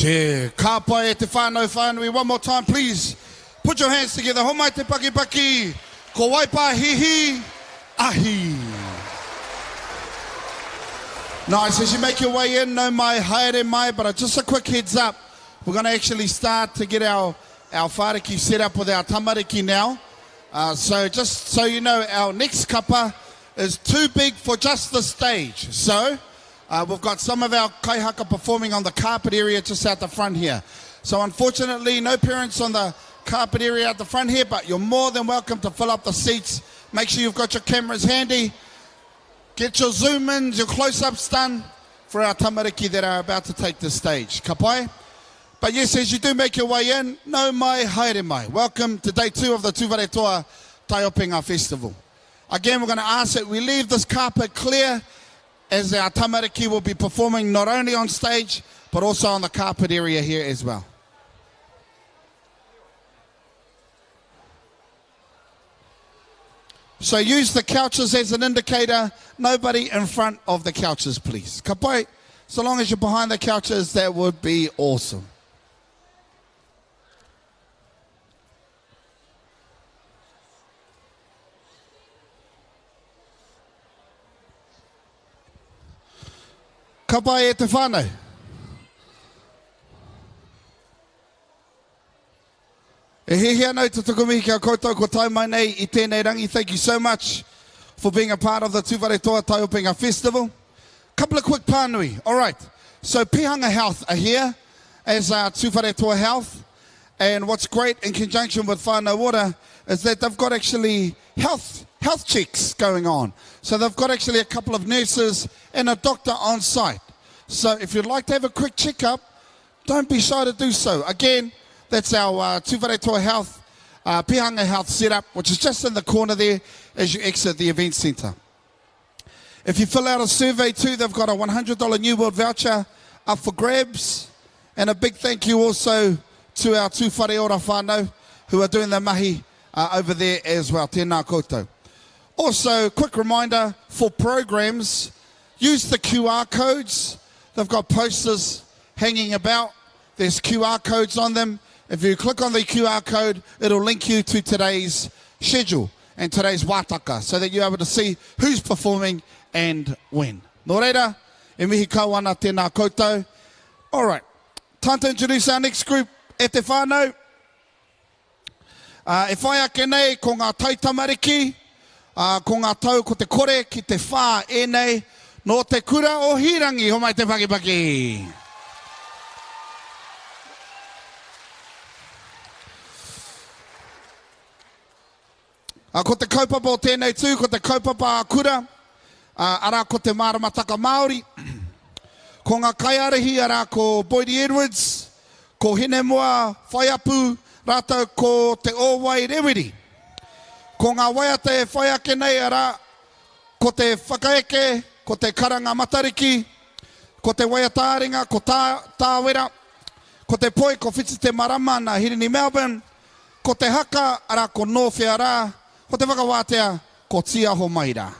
Che, ka pai e te whānau whānui. One more time, please. Put your hands together. Homai te pakipaki. Ko Waipāhihi Ahi. Nice. As you make your way in, no mai, haere mai, but just a quick heads up. We're going to actually start to get our, our whāriki set up with our tamariki now. Uh, so just so you know, our next kapa is too big for just the stage. So uh, we've got some of our kaihaka performing on the carpet area just out the front here. So unfortunately, no parents on the carpet area out the front here, but you're more than welcome to fill up the seats. Make sure you've got your cameras handy. Get your zoom ins, your close-ups done for our tamariki that are about to take the stage. Ka pai? But yes, as you do make your way in, no mai, haere mai. Welcome to day two of the Tūwharetoa Taiopenga Festival. Again, we're going to ask that we leave this carpet clear as our tamariki will be performing not only on stage, but also on the carpet area here as well. So use the couches as an indicator. Nobody in front of the couches, please. Ka pai. So long as you're behind the couches, that would be awesome. Ka pai e te whānau. E hiahia ana au te tuku mihi ki a koutou kua tae mai nei i tēnei rangi. Thank you so much for being a part of the Tūwharetoa Taiopenga Festival. Couple of quick pānui. All right. So Pihanga Health are here as our Tūwharetoa Health. And what's great in conjunction with Whānau Ora is that they've got actually health health checks going on. So they've got actually a couple of nurses and a doctor on site. So if you'd like to have a quick checkup, don't be shy to do so. Again, that's our uh, Tūwharetoa Health, uh, Pihanga Health setup, which is just in the corner there as you exit the event centre. If you fill out a survey too, they've got a $100 New World voucher up for grabs. And a big thank you also to our Tūwhare Ora whānau who are doing the mahi uh, over there as well. Tēnā koutou. Also, quick reminder for programs, use the QR codes. They've got posters hanging about. There's QR codes on them. If you click on the QR code, it'll link you to today's schedule and today's wātaka so that you're able to see who's performing and when. Nō reira, e mihi kau ana tēnā koutou. All right, time to introduce our next group e te whānau. Uh, e whai ake nei ko ngā taitamariki, uh, ko ngā tau ko te kore ki te whā ēnei, nō te kura o Hīrangi, homai te pakipaki. Uh, ko te kaupapa o tēnei tū, ko te kaupapa a kura, uh, arā ko te māramataka Māori. Ko ngā kaiārahi, arā ko Boydie Edwards, ko Hinemoa Whaiapu, rātou ko Te Ōwai Rewiri. Ko ngā waiata e whai ake nei, arā, ko te whakaeke, ko te karanga matariki, ko te waiata-ā-ringa, ko Tā, Tāwera, ko te poi, ko Whiti te Marama nā Hirini Melbourne, Ko te haka, arā, ko Nō Whea Rā, ko te whakawātea, ko Tīaho Mai Rā.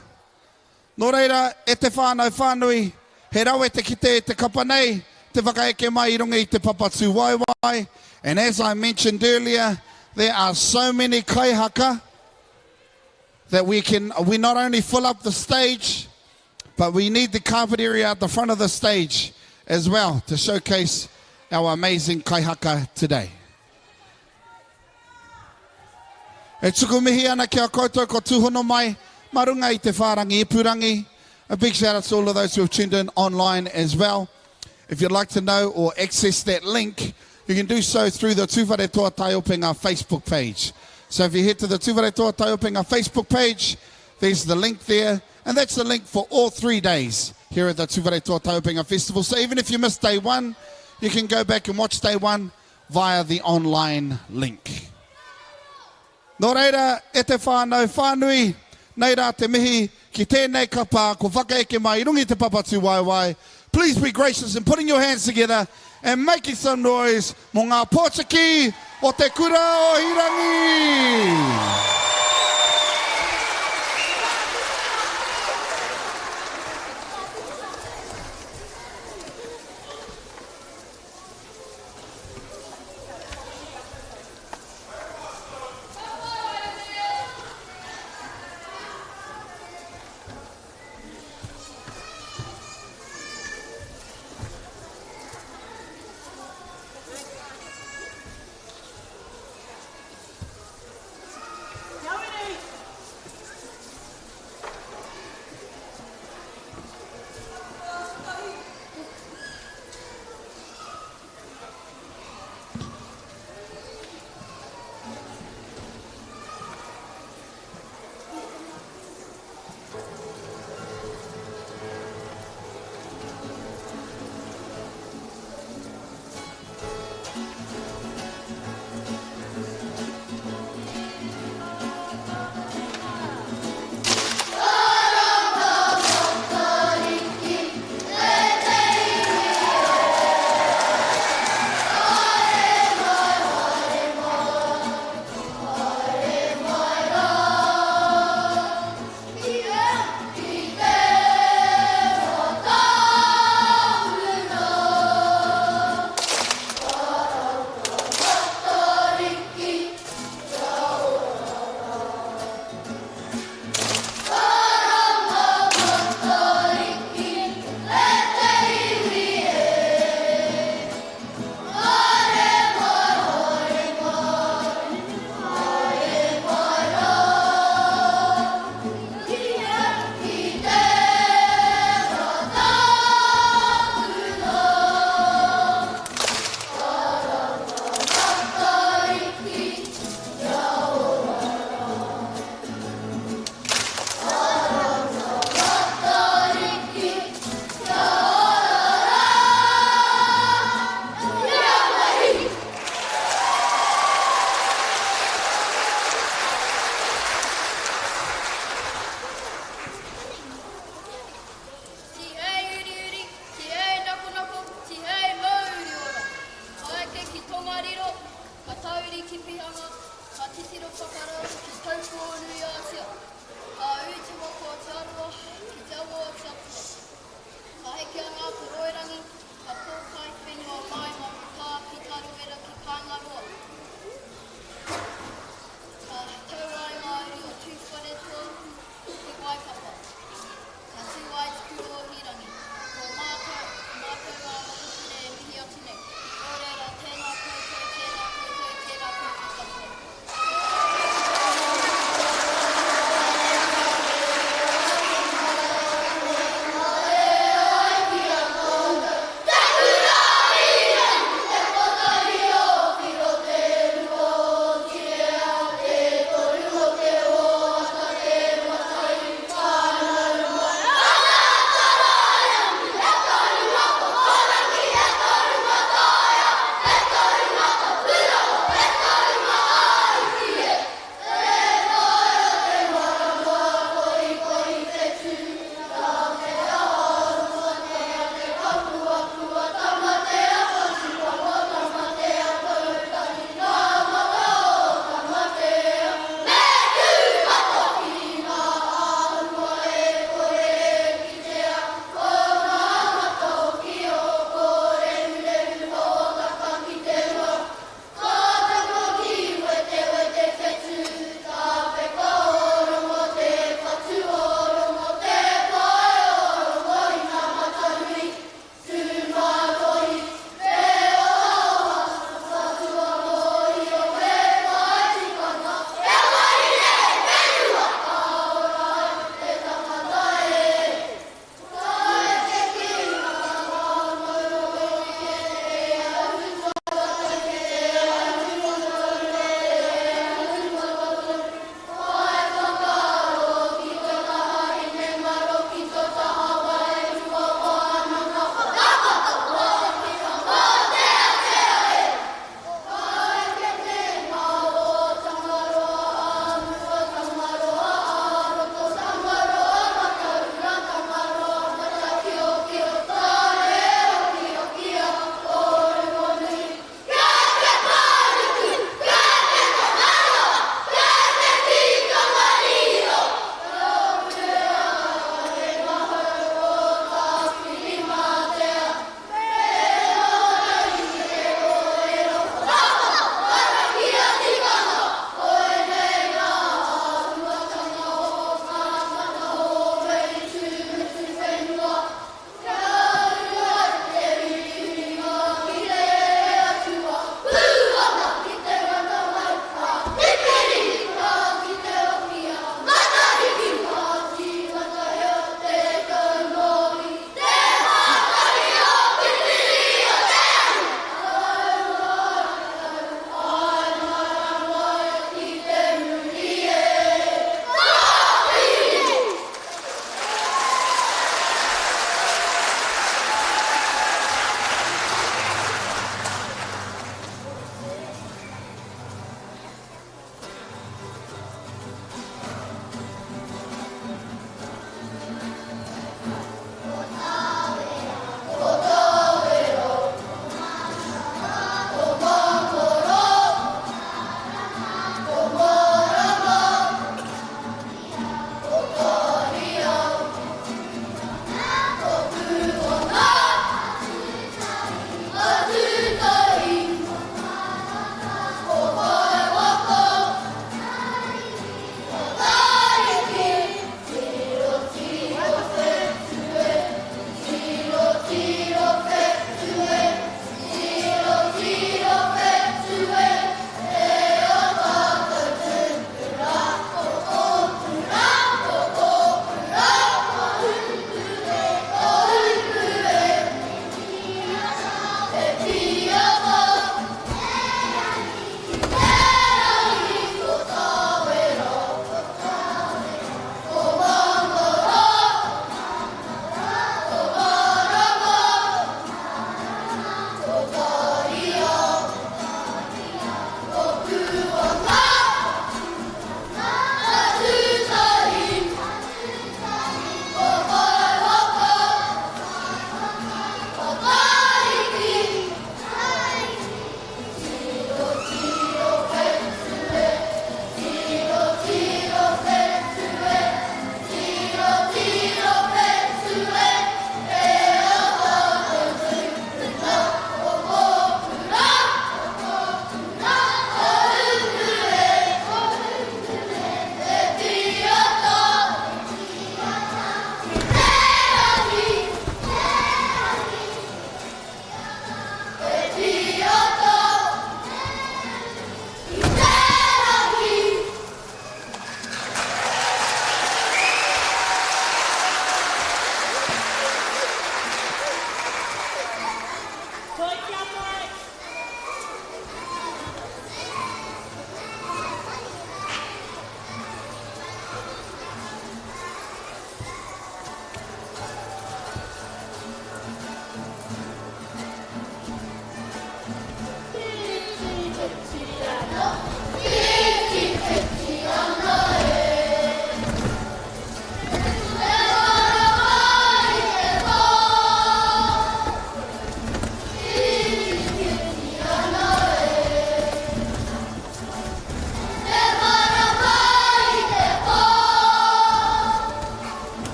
Nō reira, e te whānau whānui, he rawe te kite i te kapa nei, te whakaeke mai i runga i te papa tūwaewae, and as I mentioned earlier, there are so many kaihaka that we can, we not only fill up the stage, but we need the carpet area at the front of the stage as well to showcase our amazing kaihaka today. E tuku mihi ana ki a koutou ko tūhono mai ma runga i te whārangi ipurangi. A big shout out to all of those who have tuned in online as well. If you'd like to know or access that link, you can do so through the Tūwharetoa Taiopenga Facebook page. So if you head to the Tūwharetoa Taiopenga Facebook page, there's the link there. And that's the link for all three days here at the Tūwharetoa Taiopenga Festival. So even if you missed day one, you can go back and watch day one via the online link. Nō reira, e te whānau whānui, nei rā te mihi ki tēnei kapa ko whakaeke mai i runga i te papa tūwaewae. Please be gracious in putting your hands together and making some noise mō ngā pōtiki o Te Kura o Hirangi! Yeah.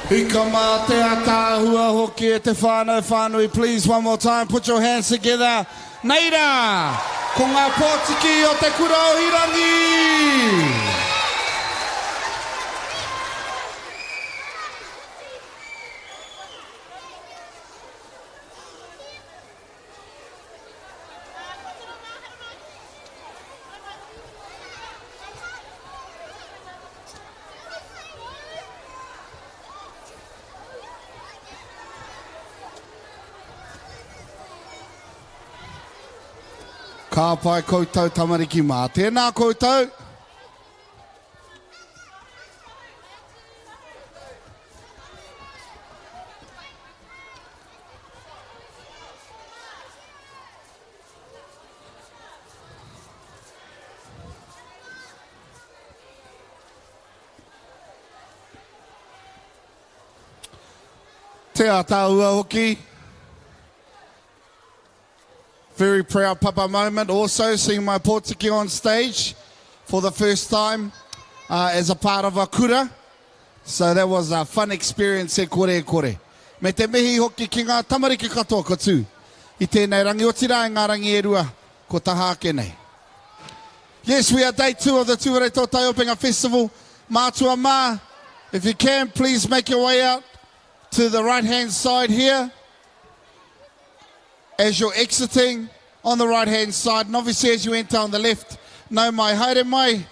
Hika mā te ataahua hoki e te whānau whānui please one more time put your hands together Nei rā ko ngā pōtiki o Te Kura o Hirangi! Ka pai koutou tamariki mā. Tēnā koutou. Te ataua hoki. Very proud papa moment also seeing my pōtiki on stage for the first time uh, as a part of a kura. So that was a fun experience e kore e kore. Me te mihi hoki ki ngā tamariki katoa ko tū i tēnei rangi, otirā i ngā rangi e rua ko taha ake nei. Yes, we are day two of the Tūwharetoa Taiopenga Festival. Mātua mā, if you can, please make your way out to the right-hand side here. As you're exiting on the right-hand side, and obviously as you enter on the left, no mai haere mai.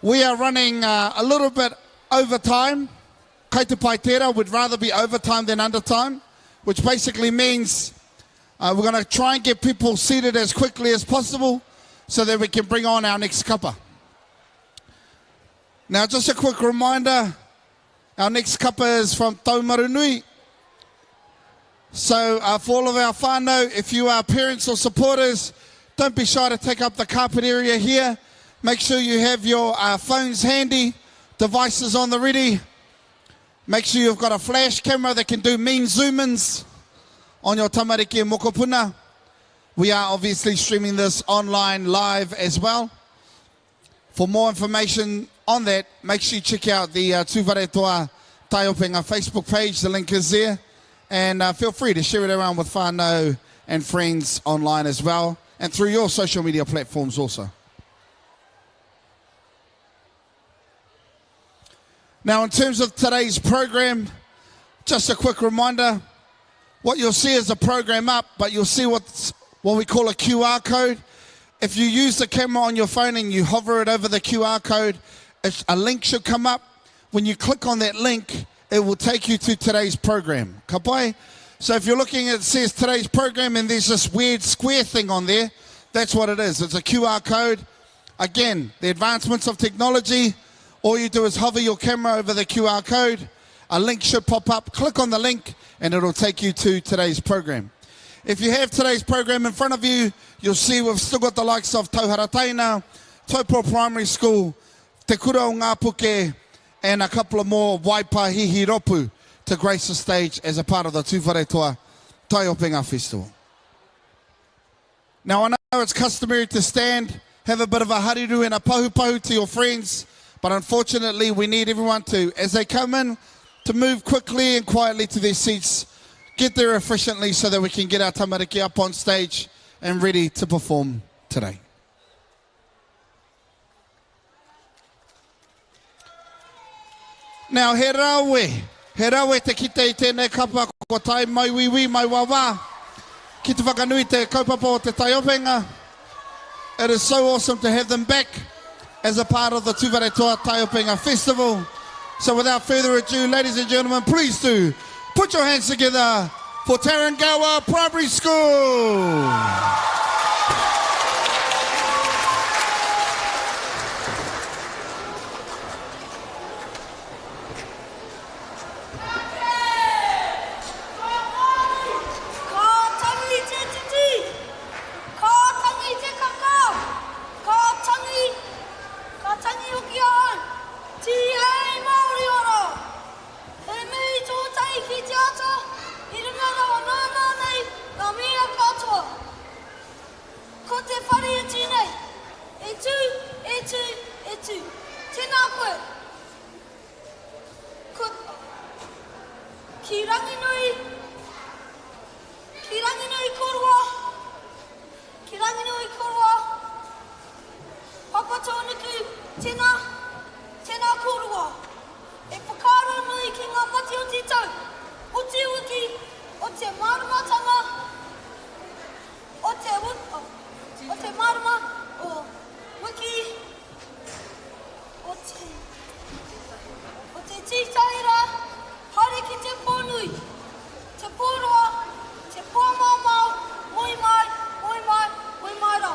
We are running uh, a little bit over time. Kai te pai tērā would rather be overtime than under time, which basically means uh, we're going to try and get people seated as quickly as possible so that we can bring on our next kapa. Now, just a quick reminder, our next kapa is from Taumarunui. So uh, for all of our whānau, if you are parents or supporters, don't be shy to take up the carpet area here. Make sure you have your uh, phones handy, devices on the ready. Make sure you've got a flash camera that can do mean zoom-ins on your tamariki and mokopuna. We are obviously streaming this online live as well. For more information on that, make sure you check out the uh, Tūwharetoa Taiopenga Facebook page. The link is there. And uh, feel free to share it around with whānau and friends online as well, and through your social media platforms also. Now, in terms of today's program, just a quick reminder what you'll see is a program up, but you'll see what's what we call a QR code. If you use the camera on your phone and you hover it over the QR code, a link should come up. When you click on that link, it will take you to today's program. Ka pai? So if you're looking at it says today's program and there's this weird square thing on there, that's what it is. It's a QR code. Again, the advancements of technology, all you do is hover your camera over the QR code. A link should pop up. Click on the link and it'll take you to today's program. If you have today's program in front of you, you'll see we've still got the likes of Tauharataina, Taupo Primary School, Te Kura o Ngā Puke, and a couple of more Waipahihi Ropu to grace the stage as a part of the Tūwharetoa Taiopenga Festival. Now, I know it's customary to stand, have a bit of a hariru and a pahu pahu to your friends, but unfortunately, we need everyone to, as they come in, to move quickly and quietly to their seats, get there efficiently so that we can get our tamariki up on stage and ready to perform today. Now, he rawe, he rawe te kite i tēnei kapa kua tae mai wīwī, mai wāwā, ki te whakanui te kaupapa o te taiopenga. It is so awesome to have them back as a part of the Tūwharetoa Taiopenga Festival. So without further ado, ladies and gentlemen, please do put your hands together for Tarangawa Primary School. Ka tangi te titi, ka tangi te kaka, ka tangi, ka tangi hoki ahau, Tihei mauri ora! He mihi tōtahi ki te ata, i runga rawa nāna nei ngā mea katoa. Ki Ranginui, ki Ranginui koroa, ki Ranginui koroa, Papatūānuku, tēnā, tēnā koroa. E whakaaro nui ki ngā mate o te tau, o te wiki, o te māramatanga, o te, o te marama, o wiki, o te, o te tītahi rā, haere ki te pō nui, te pō roa, te pō maomao, moe mai, moe mai, moe mai rā.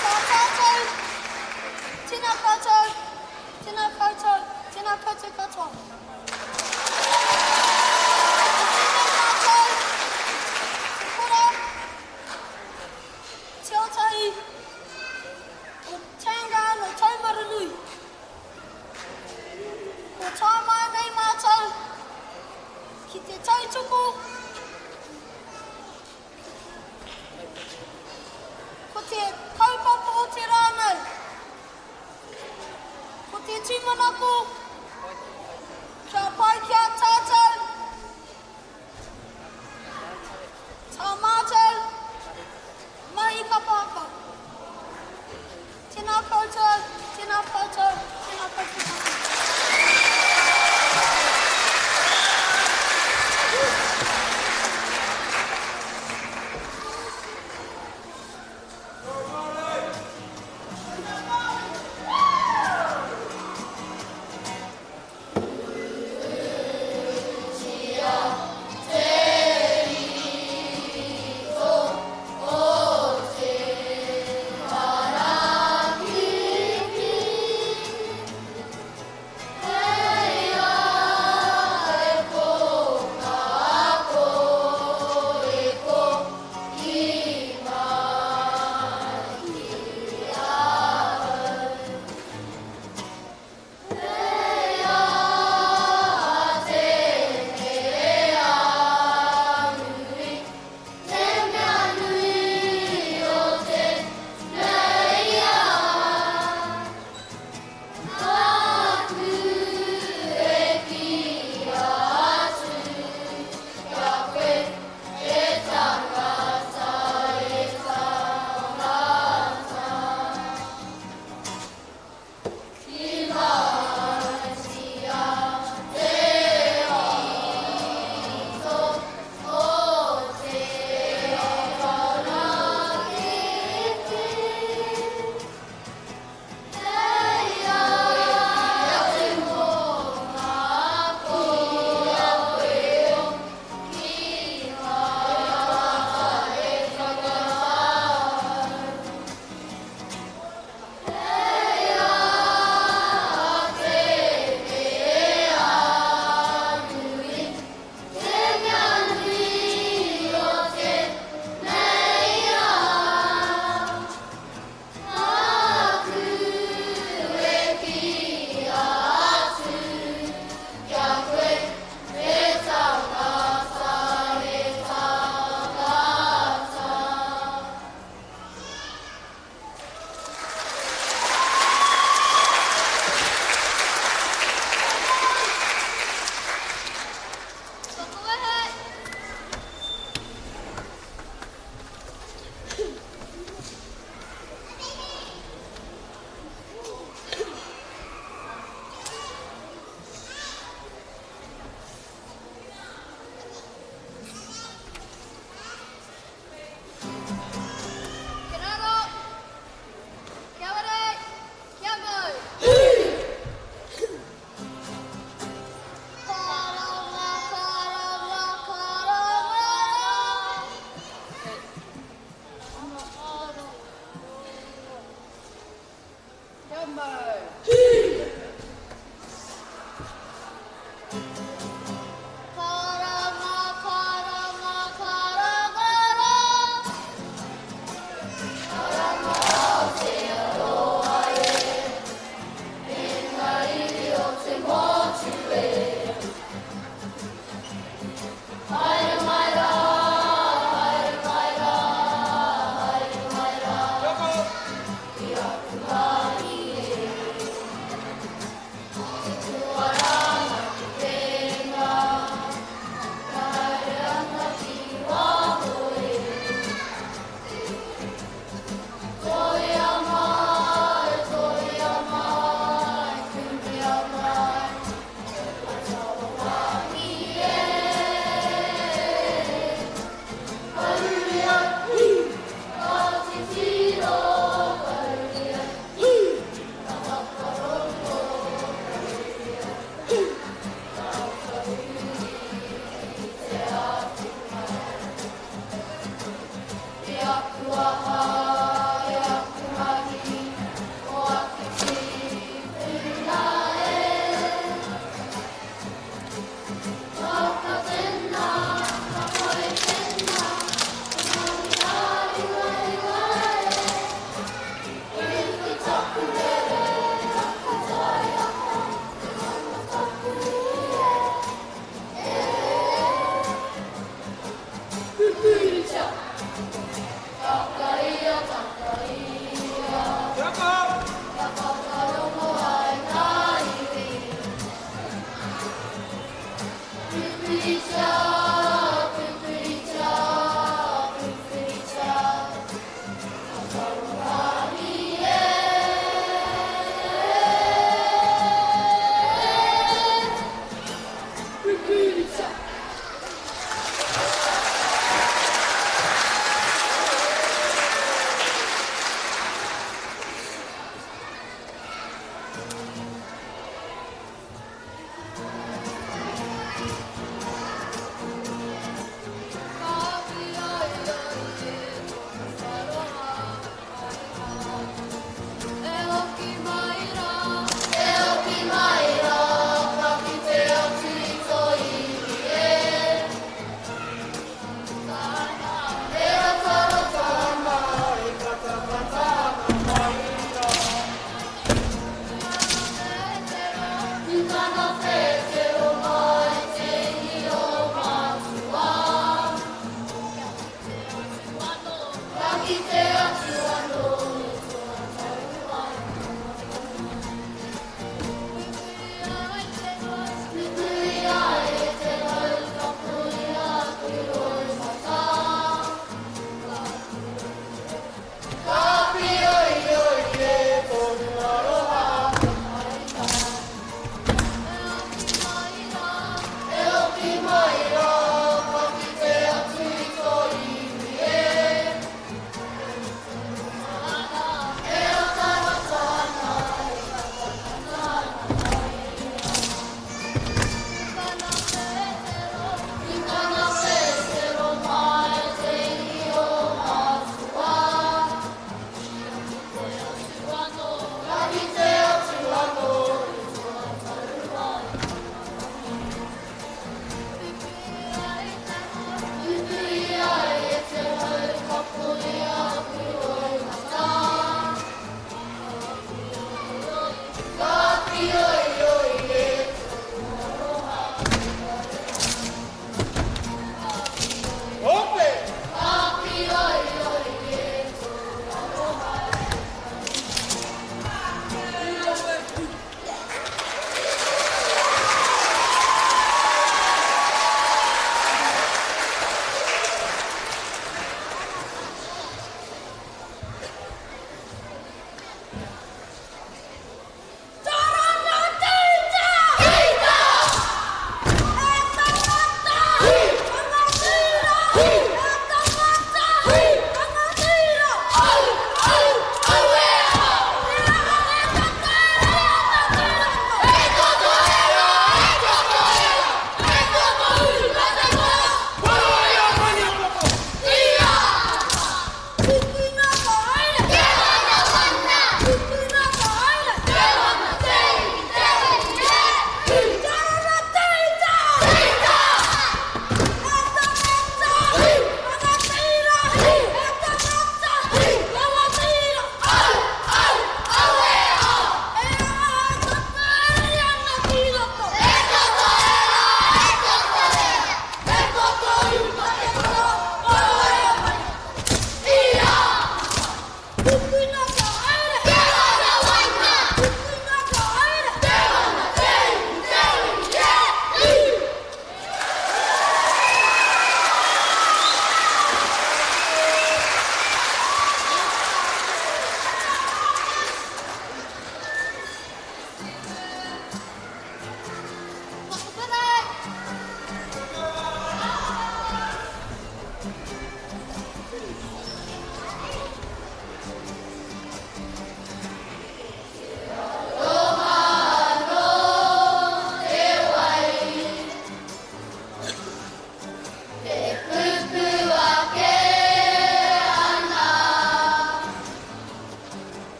Tā tātou, tēnā koutou, Tēnā koutou, tēnā koutou katoa. Ko tēnei mātou, te kura, te otahi, o Tangan o Taumarunui. Ko tā mai nei mātou ki te tautoko, Ko te kaupapa o te rā nei, Ko te tūmanako, kia pai ki a tātou, tā mātou mahi kapa haka. Tēnā koutou, tēnā koutou, tēnā koutou katoa.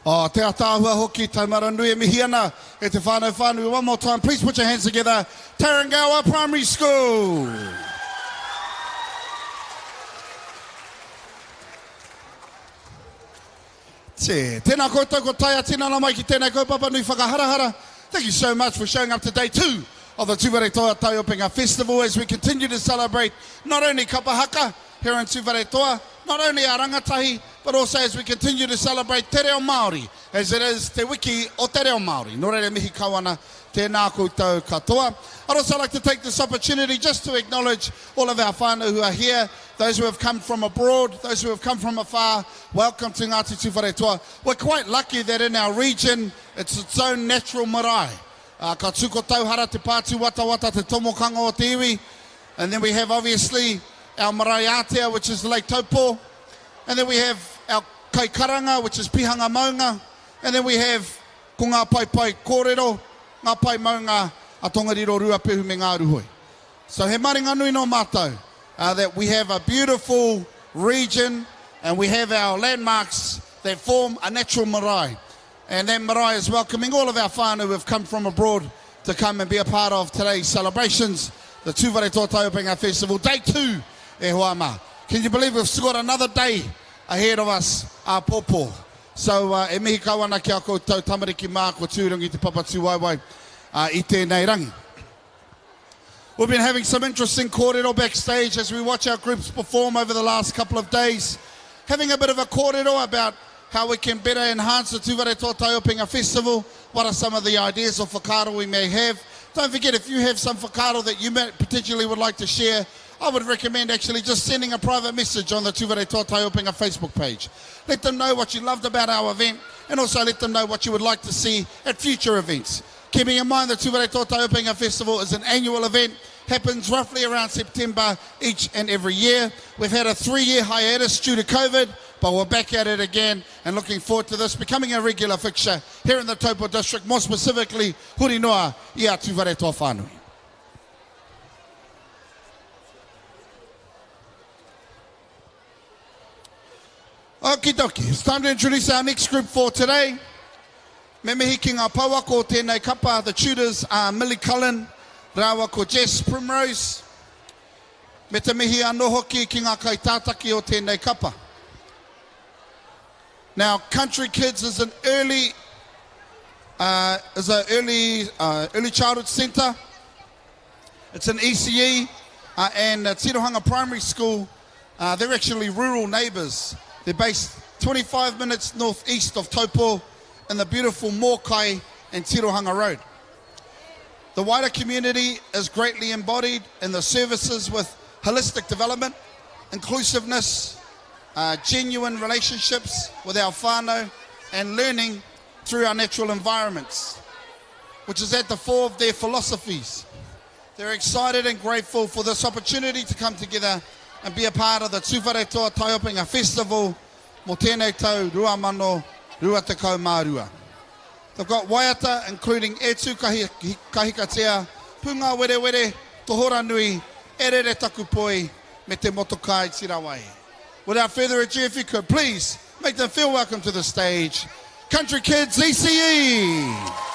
Oh, te ataahua hoki, Taumaranui e mihi ana e te whānau whānui. One more time, please put your hands together. Tarangawa Primary School. Te, tēnā koutou ko tae a tinana mai ki tēnei kaupapa nui whakaharahara. Thank you so much for showing up to day two of the Tūwharetoa Taiopenga Festival as we continue to celebrate not only kapa haka here in Tūwharetoa, not only our rangatahi, but also as we continue to celebrate te reo Māori, as it is Te Wiki o Te Reo Māori. Nō reira mihi kau ana, tēnā koutou katoa. I'd also like to take this opportunity just to acknowledge all of our whānau who are here, those who have come from abroad, those who have come from afar. Welcome to Ngāti Tūwharetoa. We're quite lucky that in our region, it's its own natural marae. Uh, ka tū ko Tauhara te pātū watawata te tomokanga o te iwi. And then we have obviously our marae ātea, which is Lake Taupo. And then we have our kaikaranga, which is Pihanga Maunga. And then we have ko ngā paepae kōrero, ngā pae maunga a Tongariro Ruapehu me Ngāruhoi. So he maringa nui nō mātou uh, that we have a beautiful region and we have our landmarks that form a natural marae. And that marae is welcoming all of our whānau who have come from abroad to come and be a part of today's celebrations, the Tūwharetoa Taiopenga Festival, day two, e hoa mā. Can you believe we've still got another day ahead of us, āpōpō. So, uh, e mihi kau ana ki a koutou tamariki mā, ko Tūrangi te papa tūwaewae uh, i tēnei rangi. We've been having some interesting kōrero backstage as we watch our groups perform over the last couple of days, having a bit of a kōrero about how we can better enhance the Tūwharetoa Taiopenga Festival, what are some of the ideas or whakaaro we may have. Don't forget, if you have some whakaaro that you may potentially would like to share, I would recommend actually just sending a private message on the Tūwharetoa Taiopenga Facebook page. Let them know what you loved about our event and also let them know what you would like to see at future events. Keeping in mind the Tūwharetoa Taiopenga Festival is an annual event, happens roughly around September each and every year. We've had a 3-year hiatus due to COVID, but we're back at it again and looking forward to this becoming a regular fixture here in the Taupo District, more specifically, huri noa i a Tūwharetoa whānui. Okie dokie, it's time to introduce our next group for today. Me mihi ki ngā pouako o tēnei kapa, the tutors are Millie Cullen rāua ko Jess Primrose. Me te mihi anō hoki ki ngā kaitātaki o tēnei kapa. Now, Country Kids is an early, uh, is an early, uh, early childhood centre. It's an ECE uh, and uh, Tirohanga Primary School. Uh, they're actually rural neighbours. They're based 25 minutes northeast of Taupo in the beautiful Mōkai and Tirohanga Road. The wider community is greatly embodied in the services with holistic development, inclusiveness, uh, genuine relationships with our whānau, and learning through our natural environments, which is at the fore of their philosophies. They're excited and grateful for this opportunity to come together and be a part of the Tūwharetoa Taiopenga Festival mō tēnei tau 2022. They've got waiata including E Tū Kahi, Kahikatea, Pūngā Werewere, Tohora Nui, E Rere Taku Poi, me te Motokai Tirawai. Without further ado, if you could please make them feel welcome to the stage, Country Kids ECE!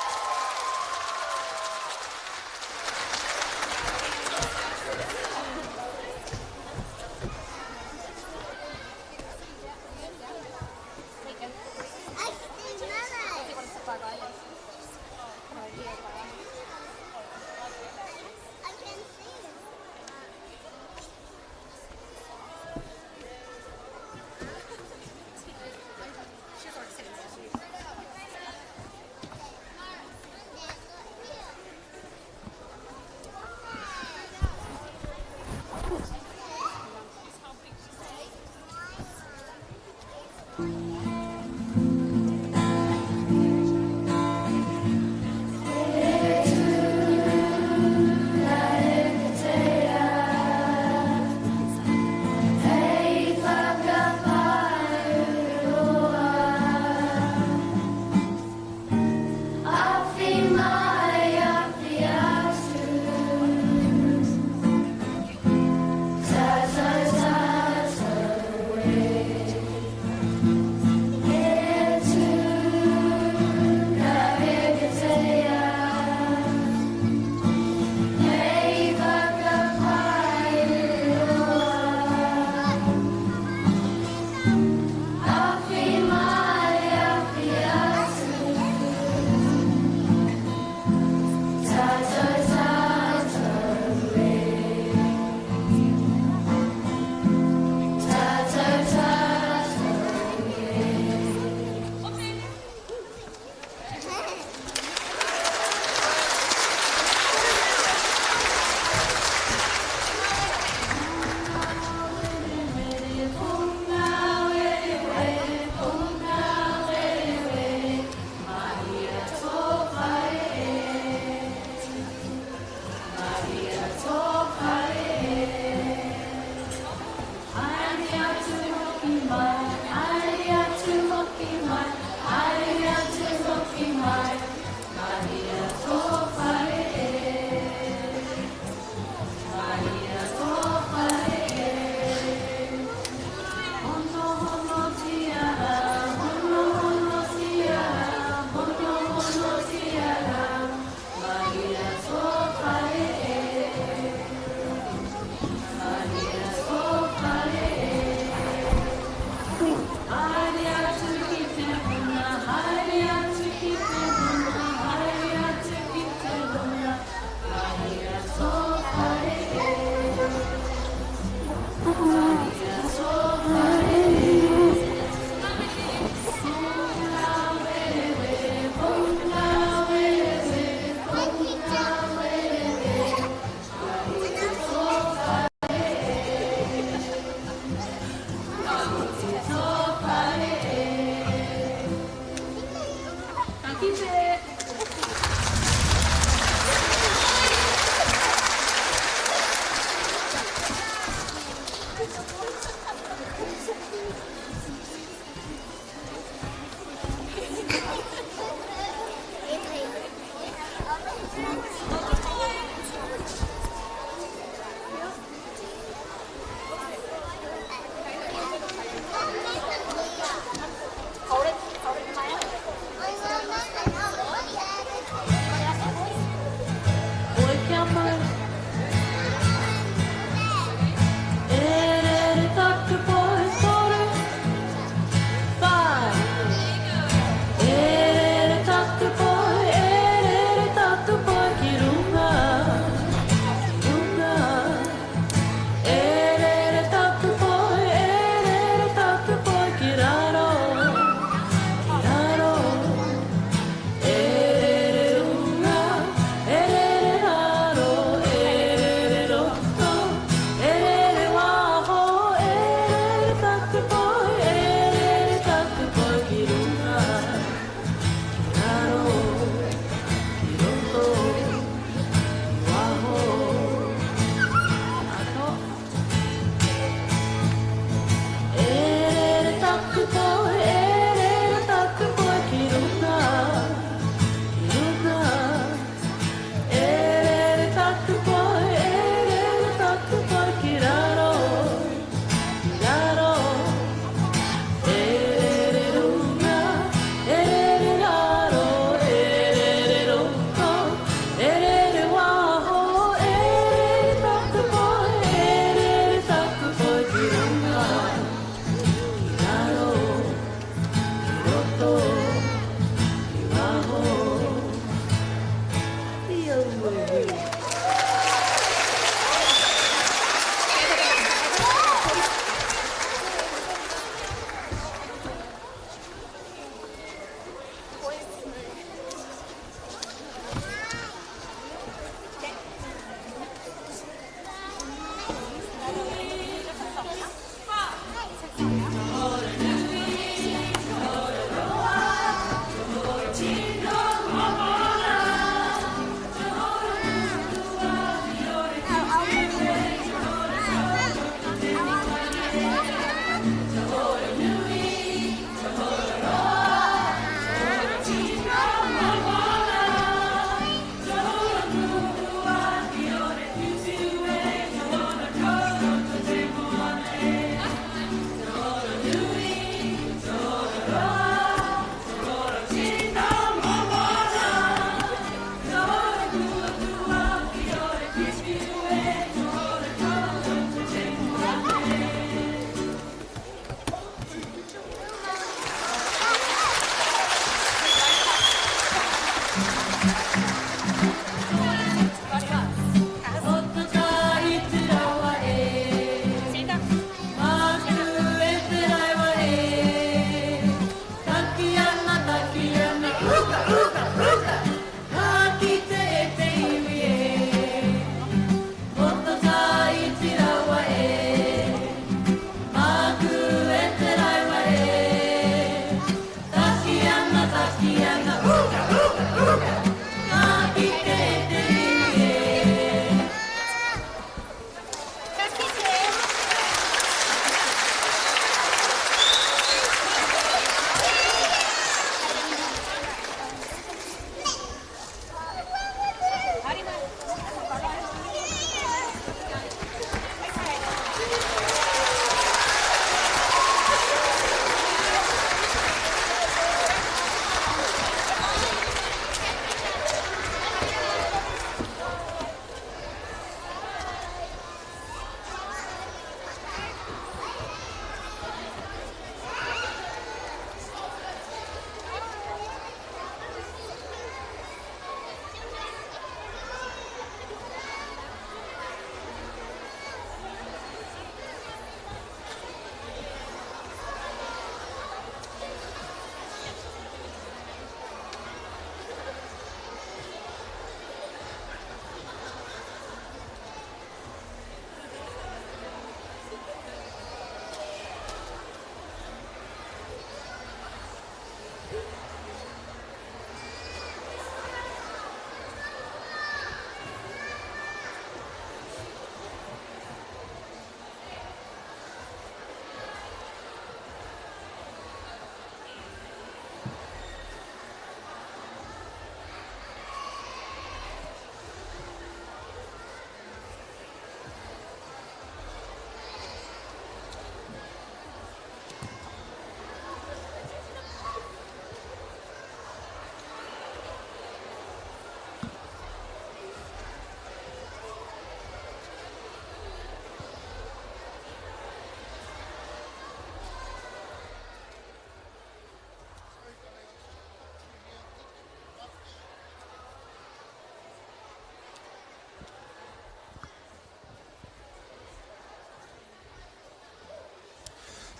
kite!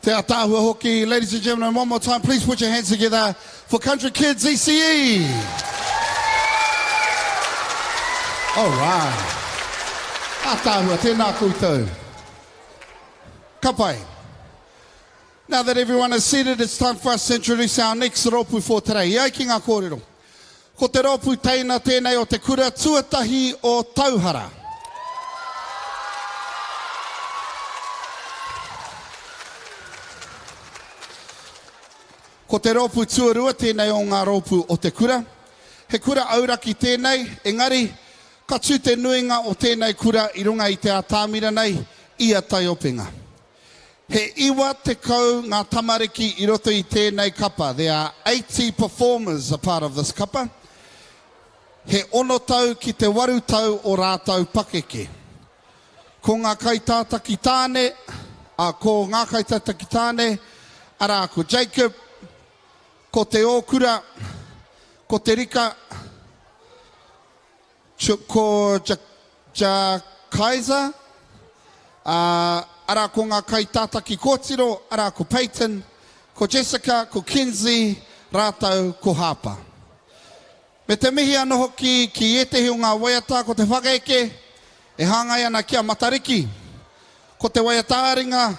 Te ataahua hoki. Ladies and gentlemen, one more time, please put your hands together for Country Kids ECE. All right. Ataahua, tēnā koutou. Ka pai. Now that everyone is seated, it's time for us to introduce our next rōpū for today. E ai ki ngā kōrero. Ko te rōpū teina tēnei o te kura tuatahi o Tauhara. Ko te rōpū tuarua tēnei o ngā rōpū o te kura. He kura auraki tēnei, engari, ka tū te nuinga o tēnei kura i runga i te atamira nei, i a Taiopenga. He 90 ngā tamariki i roto i tēnei kapa, there are 80 performers a part of this kapa. He ono tau ki te waru tau o rātou pakeke. Ko ngā kaitātaki tāne, ā, ko ngā kaitātaki tāne, arā, ko Jacob, ko Te Ōkura, ko Te Rika, Ko Ja Kaiser, ā, arā ko ngā kaitātaki kōtiro, arā ko Peyton, ko Jessica, ko Kenzie, rātou ko Harper. Me te mihi anō hoki ki ētehi o ngā waiata ko te whakaeke e hāngai ana ki a Matariki. Ko te waiata-ā-ringa,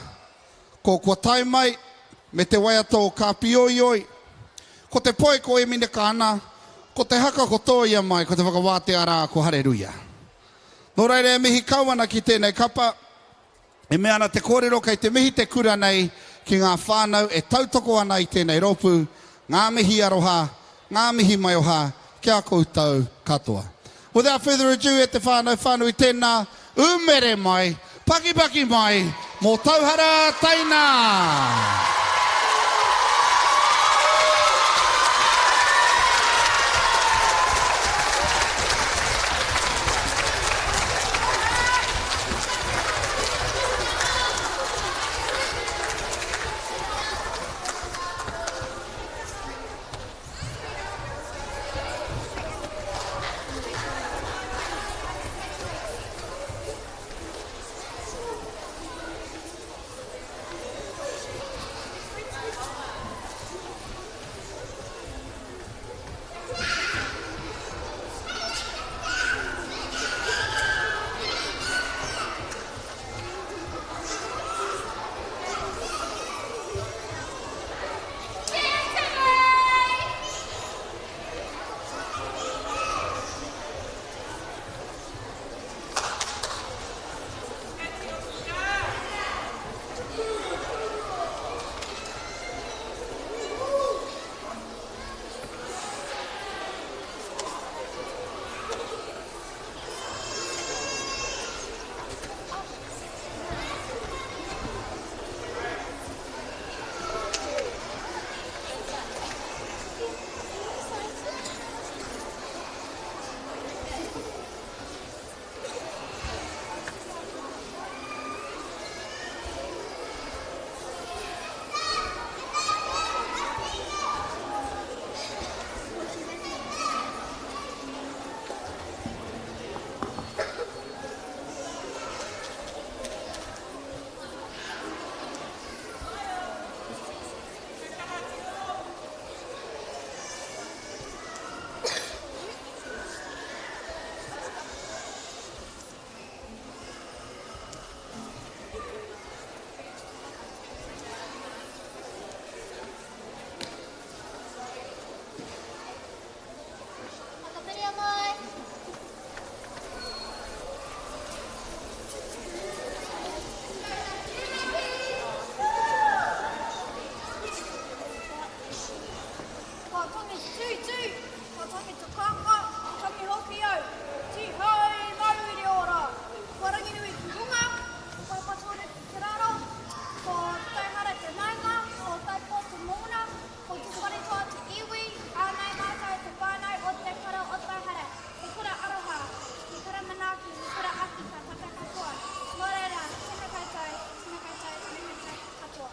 ko Kua Tae Mai, me te waiata o Ka Pioioi. Ko te poi ko Emine Kana, ko te haka ko Tōia Mai, ko te whakawātea rā ko Hareruia. Nō reira e mihi kau ana ki tēnei kapa, e mea ana te kōrero kei te mihi te kura nei ki ngā whānau e tautoko ana i tēnei rōpū, ngā mihi aroha, ngā mihi maioha ki a koutou katoa. Without further ado e te whānau whānui tēnā, umere mai, pakipaki mai mō Tauhara Teina! Whakapiria mai! Ka tangi te tūtū, ka tangi te kākā, ka tangi hoki au. Tīhei mauri ora! Ko Ranginui ki runga, ko Papatūānuku ki raro, ko Tauhara te maunga, ko Taupō te moana, Ko Tūwharetoa te iwi, ānei mātou te whānau o Te Kura o Tauhara, he kura aroha, he kura manaaki, he kura āwhina tātou katoa. Nō reira, tēnā koutou, tēnā koutou, tēnā koutou katoa.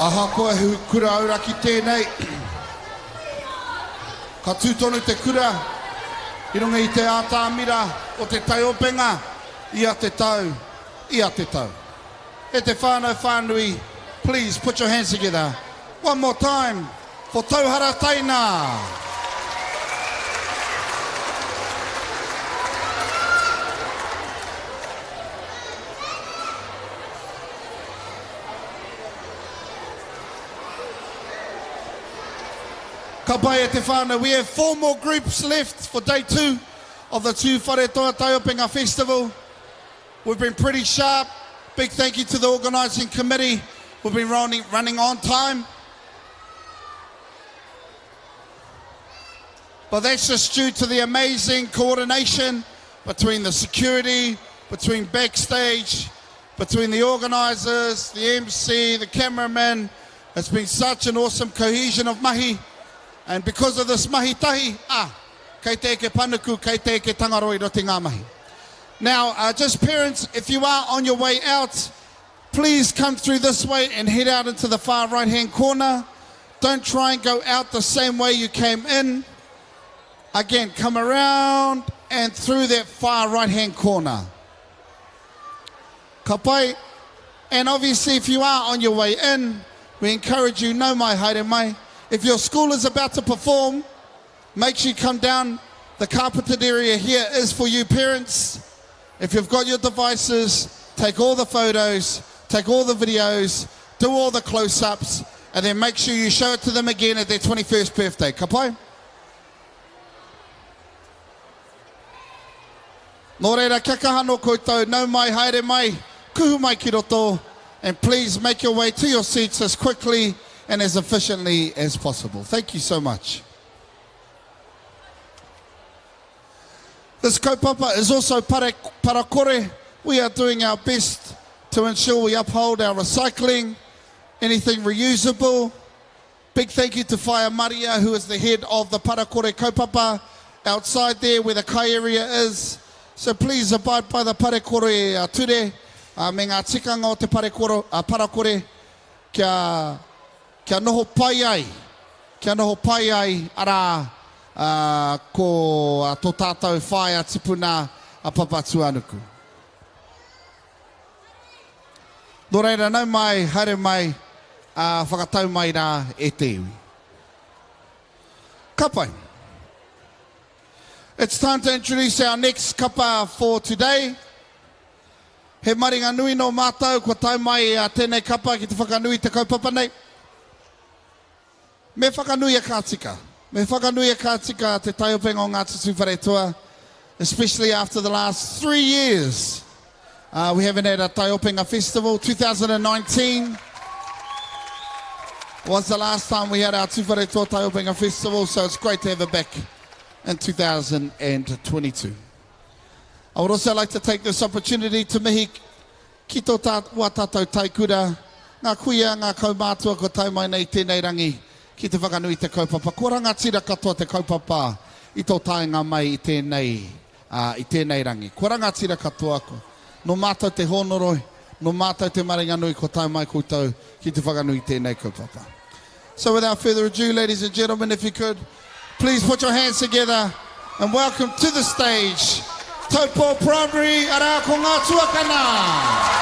Ahakoa he kura auraki tēnei, ka tū tonu te kura i runga i te ātamira o te taiopenga ia te tau, ia te tau. E te whānau whānui, please put your hands together one more time for Tauhara Taina! Ka pai e te whānau. We have four more groups left for day two of the Tūwharetoa Taiopenga Festival. We've been pretty sharp. Big thank you to the organising committee. We've been running, running on time. But that's just due to the amazing coordination between the security, between backstage, between the organisers, the MC, the cameraman. It's been such an awesome cohesion of mahi. And because of this mahi tahi, ah, kei te eke panuku, kei te eke tangaroa i roto i ngā mahi. Now, uh, just parents, if you are on your way out, please come through this way and head out into the far right-hand corner. Don't try and go out the same way you came in. Again, come around and through that far right-hand corner. Ka pai. And obviously, if you are on your way in, we encourage you, no mai haere mai. If your school is about to perform, make sure you come down. The carpeted area here is for you parents. If you've got your devices, take all the photos, take all the videos, do all the close-ups, and then make sure you show it to them again at their 21st birthday. Ka pai? Nō reira, kia kaha nō koutou, nau mai, haere mai, kuhu mai ki roto, and please make your way to your seats as quickly and as efficiently as possible. Thank you so much. This kaupapa is also pare, parakore. We are doing our best to ensure we uphold our recycling, anything reusable. Big thank you to Whaea Maria, who is the head of the Parakore kaupapa outside there where the kai area is. So please abide by the parekore ture uh, me ngā tikanga o te parekoro, uh, parakore kia, kia noho pai ai, kia noho pai ai, arā, uh, ko uh, tō tātou whaea tipuna a Papatūānuku. Nō reira, nau mai, haere mai, ā, whakatau mai rā e te iwi. Ka pai. It's time to introduce our next kapa for today. He maringa nui nō mātou, kua tae mai a tēnei kapa ki te whakanui te kaupapa nei. Me whakanui e ka tika. Me whakanui e ka tika te taiopenga o Ngāti Tūwharetoa, especially after the last three years. Uh, we haven't had a Taiopenga festival. 2019 was the last time we had our Tūwharetoa Taiopenga festival, so it's great to have it back in 2022. I would also like to take this opportunity to mihi ki tō tā, wā tātou taikura, ngā kuia, ngā kaumātua kua tae mai nei tēnei rangi ki te whakanui te kaupapa. Kua rangatira katoa te kaupapa i tō taenga mai i tēnei, ā, i tēnei rangi. Kua rangatira katoa, ko, nō mātou te hōnore, nō mātou te maringanui kua tae mai koutou ki te whakanui tēnei kaupapa. So without further ado, ladies and gentlemen, if you could, please put your hands together and welcome to the stage Taupo Primary, arā ko ngā tuakana!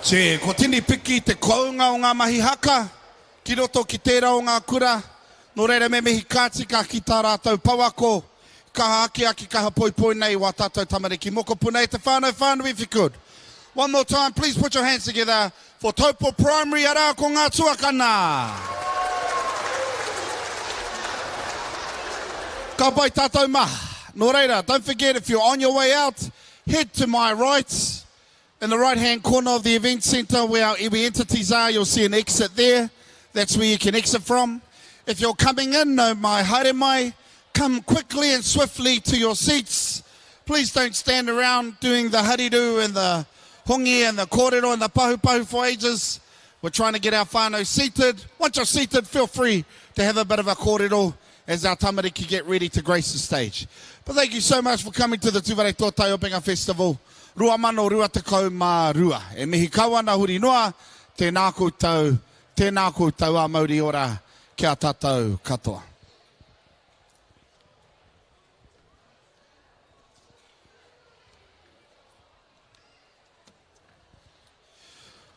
Tē, kua tini piki te kounga o ngā mahi haka ki roto ki tērā o ngā kura, nō reira me mihi ka tika ki tā rātou pouako, kaha akiaki, kaha poipoi nei wā tātou tamariki mokopuna e te whānau whānui if you could. One more time, please put your hands together for Taupo Primary, arā ko ngā tuakana! Ka pai tātou mā. Nō reira, don't forget if you're on your way out, head to my right, In the right hand corner of the event centre where our iwi entities are, you'll see an exit there. That's where you can exit from. If you're coming in, no mai haere mai, come quickly and swiftly to your seats. Please don't stand around doing the hariru and the hongi and the kōrero and the pahu pahu for ages. We're trying to get our whānau seated. Once you're seated, feel free to have a bit of a kōrero as our tamariki get ready to grace the stage. But thank you so much for coming to the Tūwharetoa Taiopenga Festival 2022. E mihi kau ana huri noa, tēnā koutou, tēnā koutou a mauri ora ki a tātou katoa.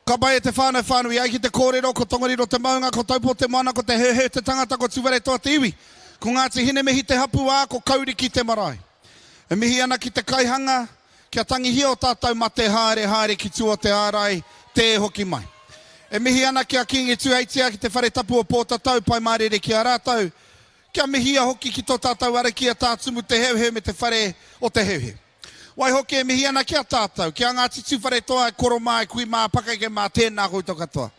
Ka pai e te whānau whānui ai ki te kōrero, ko Tongariro te maunga, ko Taupō te moana, ko Te Heuheu te tangata, ko Tūwharetoa te iwi, ko Ngāti Hinemihi te hapū, ā, ko Kauriki te marae. E mihi ana ki te kaihanga, kia tangihia o tātou mate haere haere ki tua o te ārai, tē hoki mai. E mihi ana ki a Kīngi Tūheitia ki te whare tapu o Pōtatau, Pai Mārire ki a rātou, kia mihia hoki ki tō tātou ariki a Tā Tumu Te Heuheu me te whare o Te Heuheu. Waihoki e mihi ana ki a tātou, ki a Ngāti Tūwharetoa e koro mā, e kui mā, pakeke mā, tēnā koutou katoa.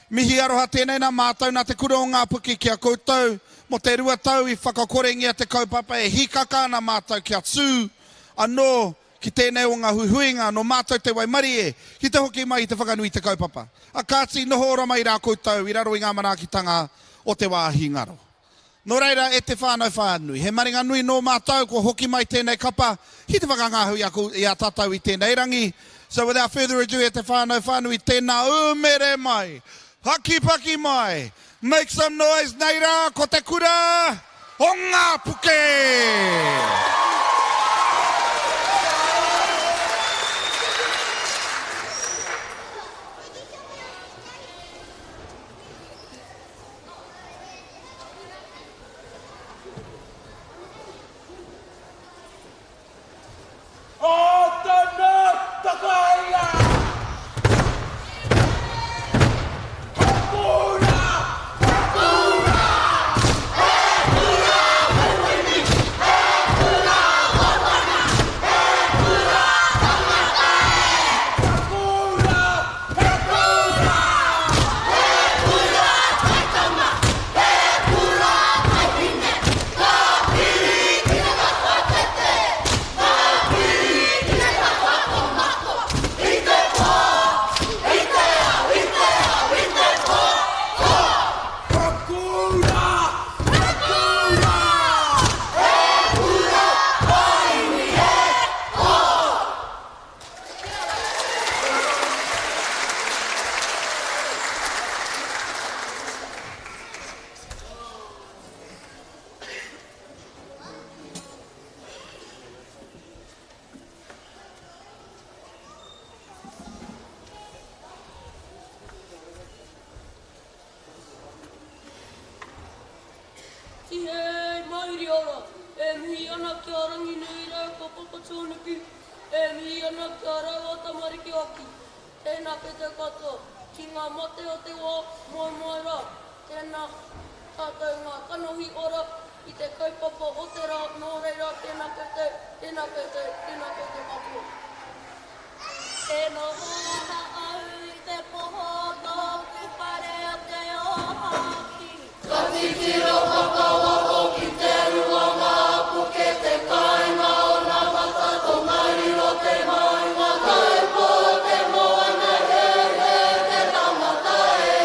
Mihi aroha tēnei nā mātou nā Te Kura o Ngāpuke ki a koutou, mō te rua tau i whakakorengia te kaupapa e hīkaka ana mātou kia tū anō ki tēnei o ngā huihuinga nō mātou te waimarie ki te hoki mai i te whakanui i te kaupapa. A kāti, noho ora mai rā koutou i raro i ngā manaakitanga o te wāhi ngaro. Nō reira, e te whānau whānui, he maringa nui nō mātou kua hoki mai tēnei kapa ki te whakangahau i a, i a tātou i tēnei rangi. So without further ado, e te whānau whānui, tēnā umere mai, hakipaki mai, make some noise, nei rā, ko te kura o Ngāpuke! O tana takaia! Ka kura! Ka kura! He kura waiwaini! He kura wawana! He kura tangata e! Ka kura! Ka kura! He kura taitama! He kura taihine! Ka piri ki te katoa tete! Ka piri ki te katoa tomato! I te pō! I te ao! I te ao! I te pō! Pō! Ka kura! Ka kura! He kura ā-iwi e! Pō! Tihei mauri ora, e mihi ana ki a Ranginui rāua ko Papatūānuku, e mihi ana ki a rāua tamariki hoki. Tēnā koutou katoa, ki ngā mate o te wā, moe moe rā. Tēnā tātou ngā kanohi ora i te kaupapa o te rā, nō reira tēnā koutou, tēnā koutou, tēnā koutou katoa. E noho ana au i te poho o tōku whare o Te Ōhākī. Ka titiro whakawaho ki te rua Ngāpuke te kāinga o Nāmata Tongariro te maunga Taupō te moana Heuheu te tangata e.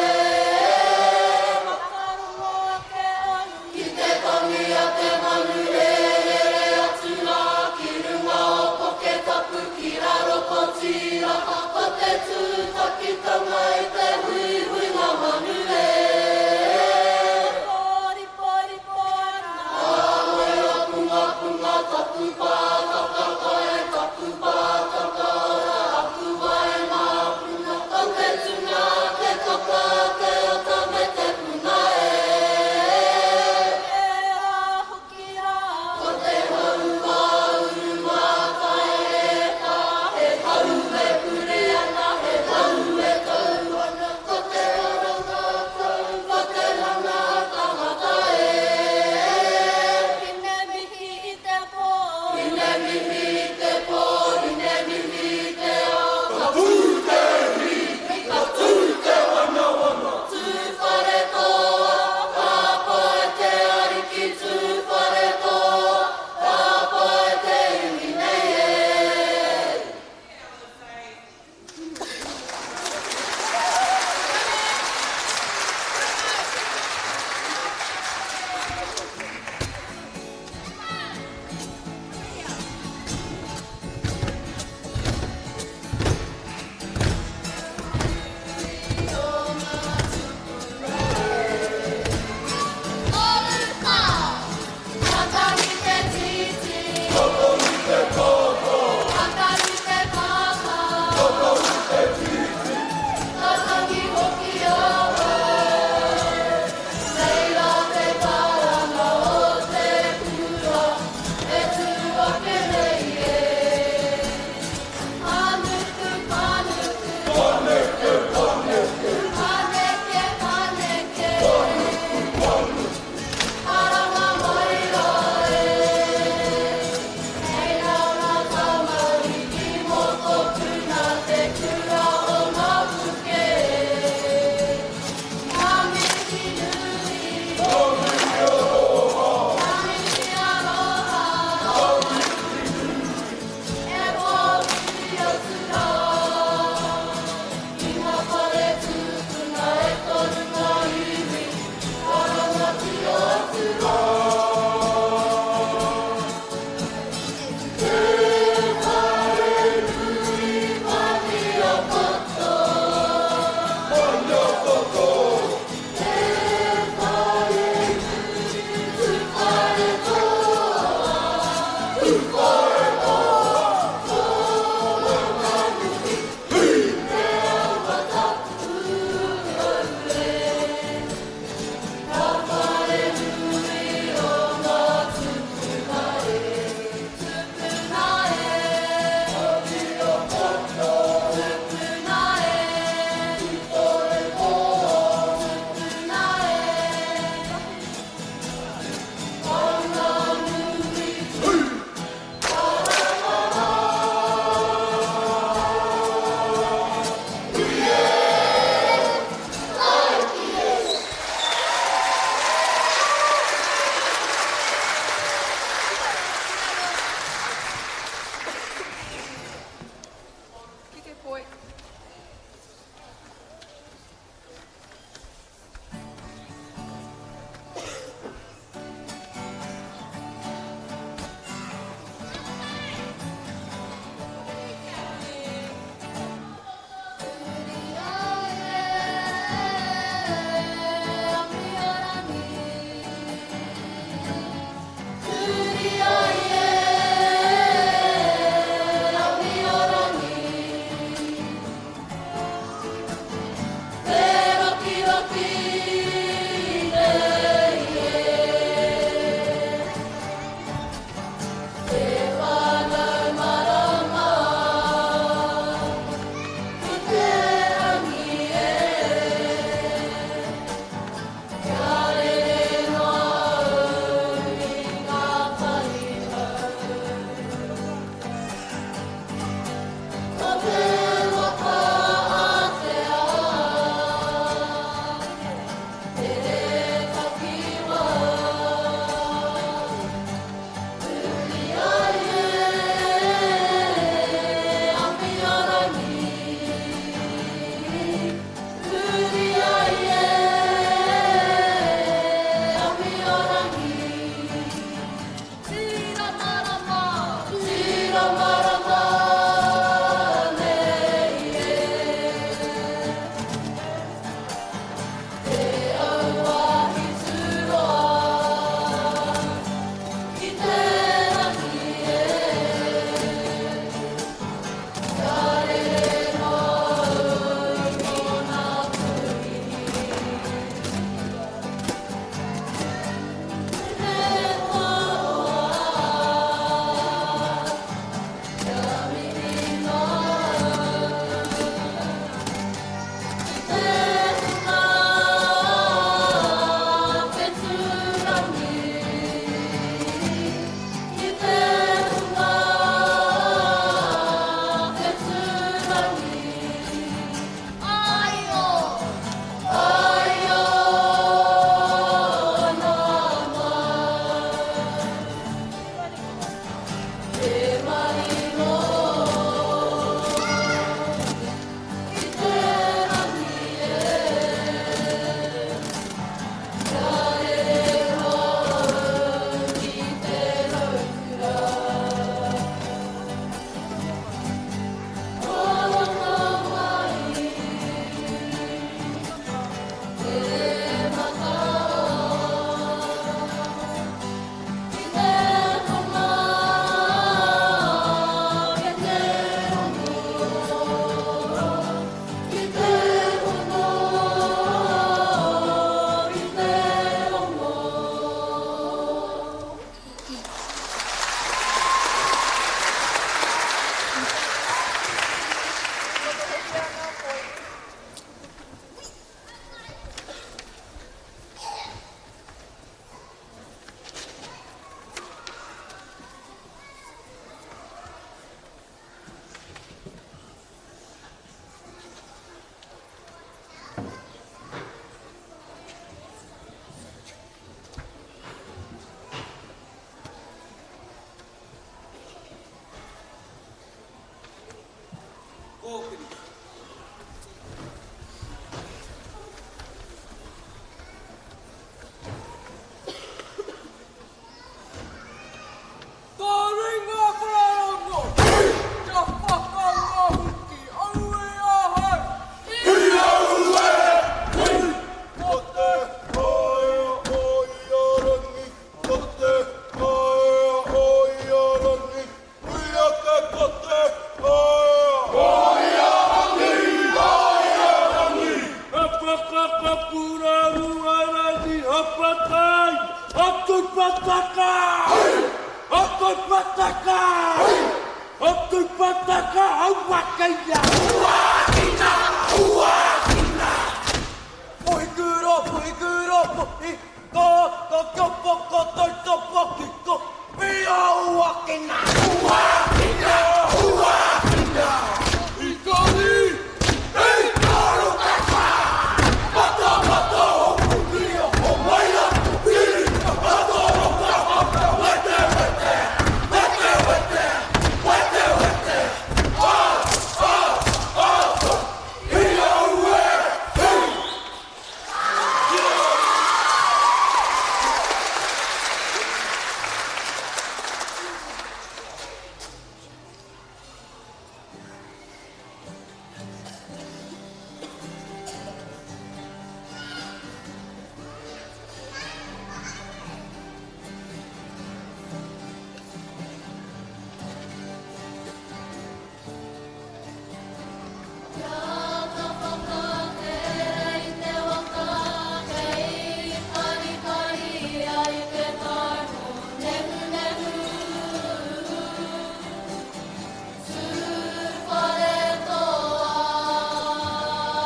Whakarongo ake au. Ki te tangi a te manu e rere atu rā Ki runga o Puketapu ki raro ko Tīraka. poi. Kia whakatere i te waka kei karikari ai te tai mōnehunehu. Tūwharetoa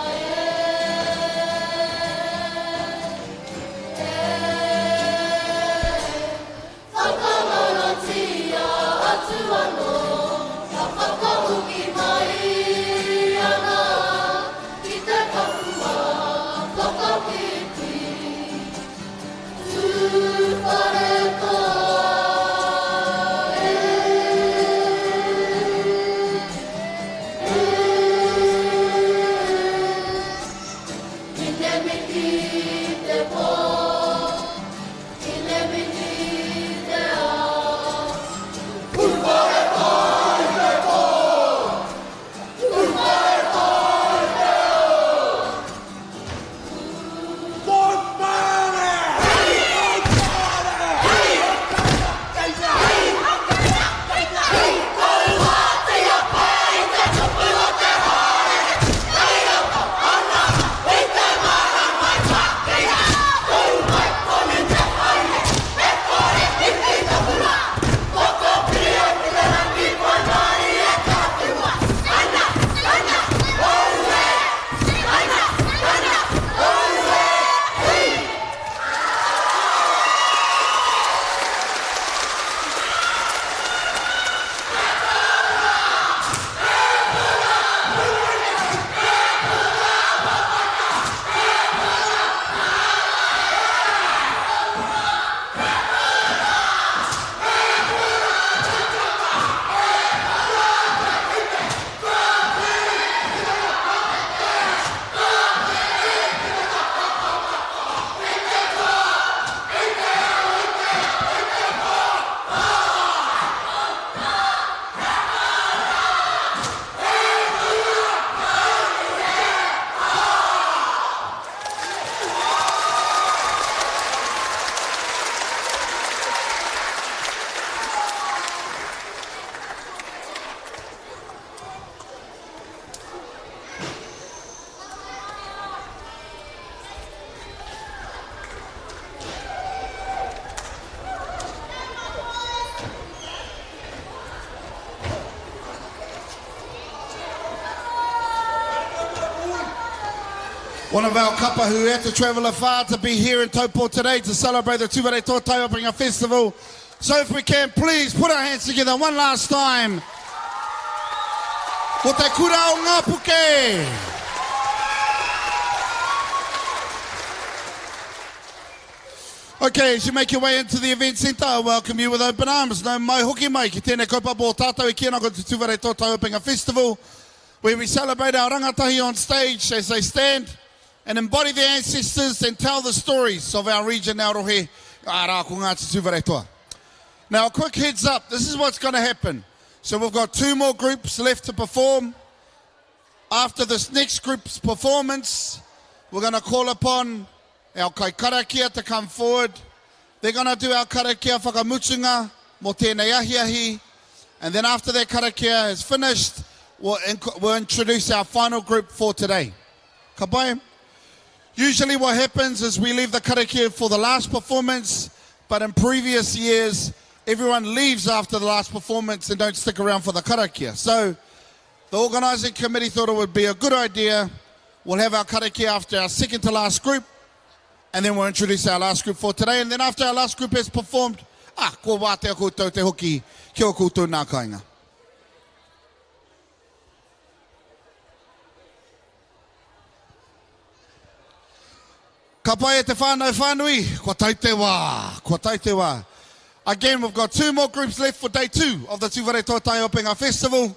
e, e. Whakamanatia atu anō, ka whakahoki mai ana ki te kapua whakawhiti. Tūwharetoa e, e. Hinemihi te pō, Hinemihi te ao. Tūwharetoa i te pō, Tūwharetoa i te ao. One of our kapa who had to travel afar to be here in Taupo today to celebrate the Tūwharetoa Taiopenga Festival. So if we can, please put our hands together one last time for Te Kura o Ngāpuke. Okay, as you make your way into the event centre, I welcome you with open arms. Nau mai hoki mai ki tēnei kaupapa o tātou e kī ana ko te Tūwharetoa Taiopenga Festival, where we celebrate our rangatahi on stage as they stand and embody their ancestors and tell the stories of our region, our rohe, arā, ko Ngāti Tūwharetoa. Now, a quick heads up, this is what's going to happen. So we've got two more groups left to perform. After this next group's performance, we're going to call upon our kaikarakia to come forward. They're going to do our karakia whakamutunga mō tēnei ahiahi. And then after that karakia is finished, we'll introduce our final group for today. Ka pai? Usually what happens is we leave the karakia for the last performance, but in previous years, everyone leaves after the last performance and don't stick around for the karakia. So the organising committee thought it would be a good idea. We'll have our karakia after our second to last group, and then we'll introduce our last group for today. And then after our last group has performed, kua wātea koutou te hoki ki o koutou nā kāinga. Ka pai e te whānau whānui, kua tau te wā, kua tau te wā. Again, we've got two more groups left for day two of the Tūwharetoa Taiopenga Festival,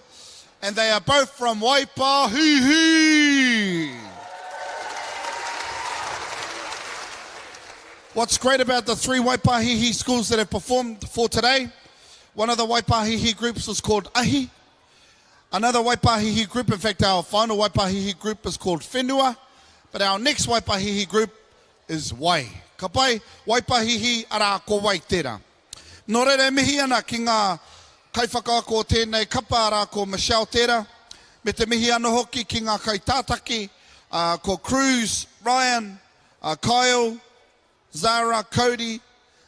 and they are both from Waipahihi. What's great about the three Waipahihi schools that have performed for today, one of the Waipahihi groups was called Ahi. Another Waipahihi group, in fact, our final Waipahihi group is called Whenua, but our next Waipahihi group is Wai. Ka pai, Waipahihi, arā, ko Wai tērā. Nō reira e mihi ana ki ngā kaiwhakaako o tēnei kapa, arā, ko Michelle tērā, me Me te mihi anō hoki ki ngā kaitātaki, ā, ko Cruz, Ryan, ā, Kyle, Zara, Cody,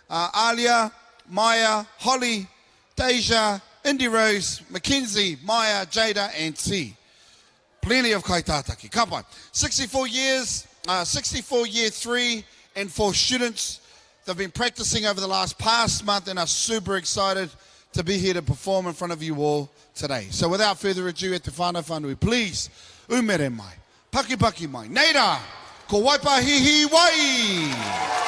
ā, Alia, Maya, Holly, Deja, Indy Rose, Mackenzie, Maya, Jada and T. Plenty of kaitātaki. Ka pai. 64 years, uh, 64 year 3 and 4 students. They've been practicing over the last past month and are super excited to be here to perform in front of you all today. So without further ado, e te whānau whānui, please, umere mai, pakipaki mai, nei rā, ko Waipahihi Wai!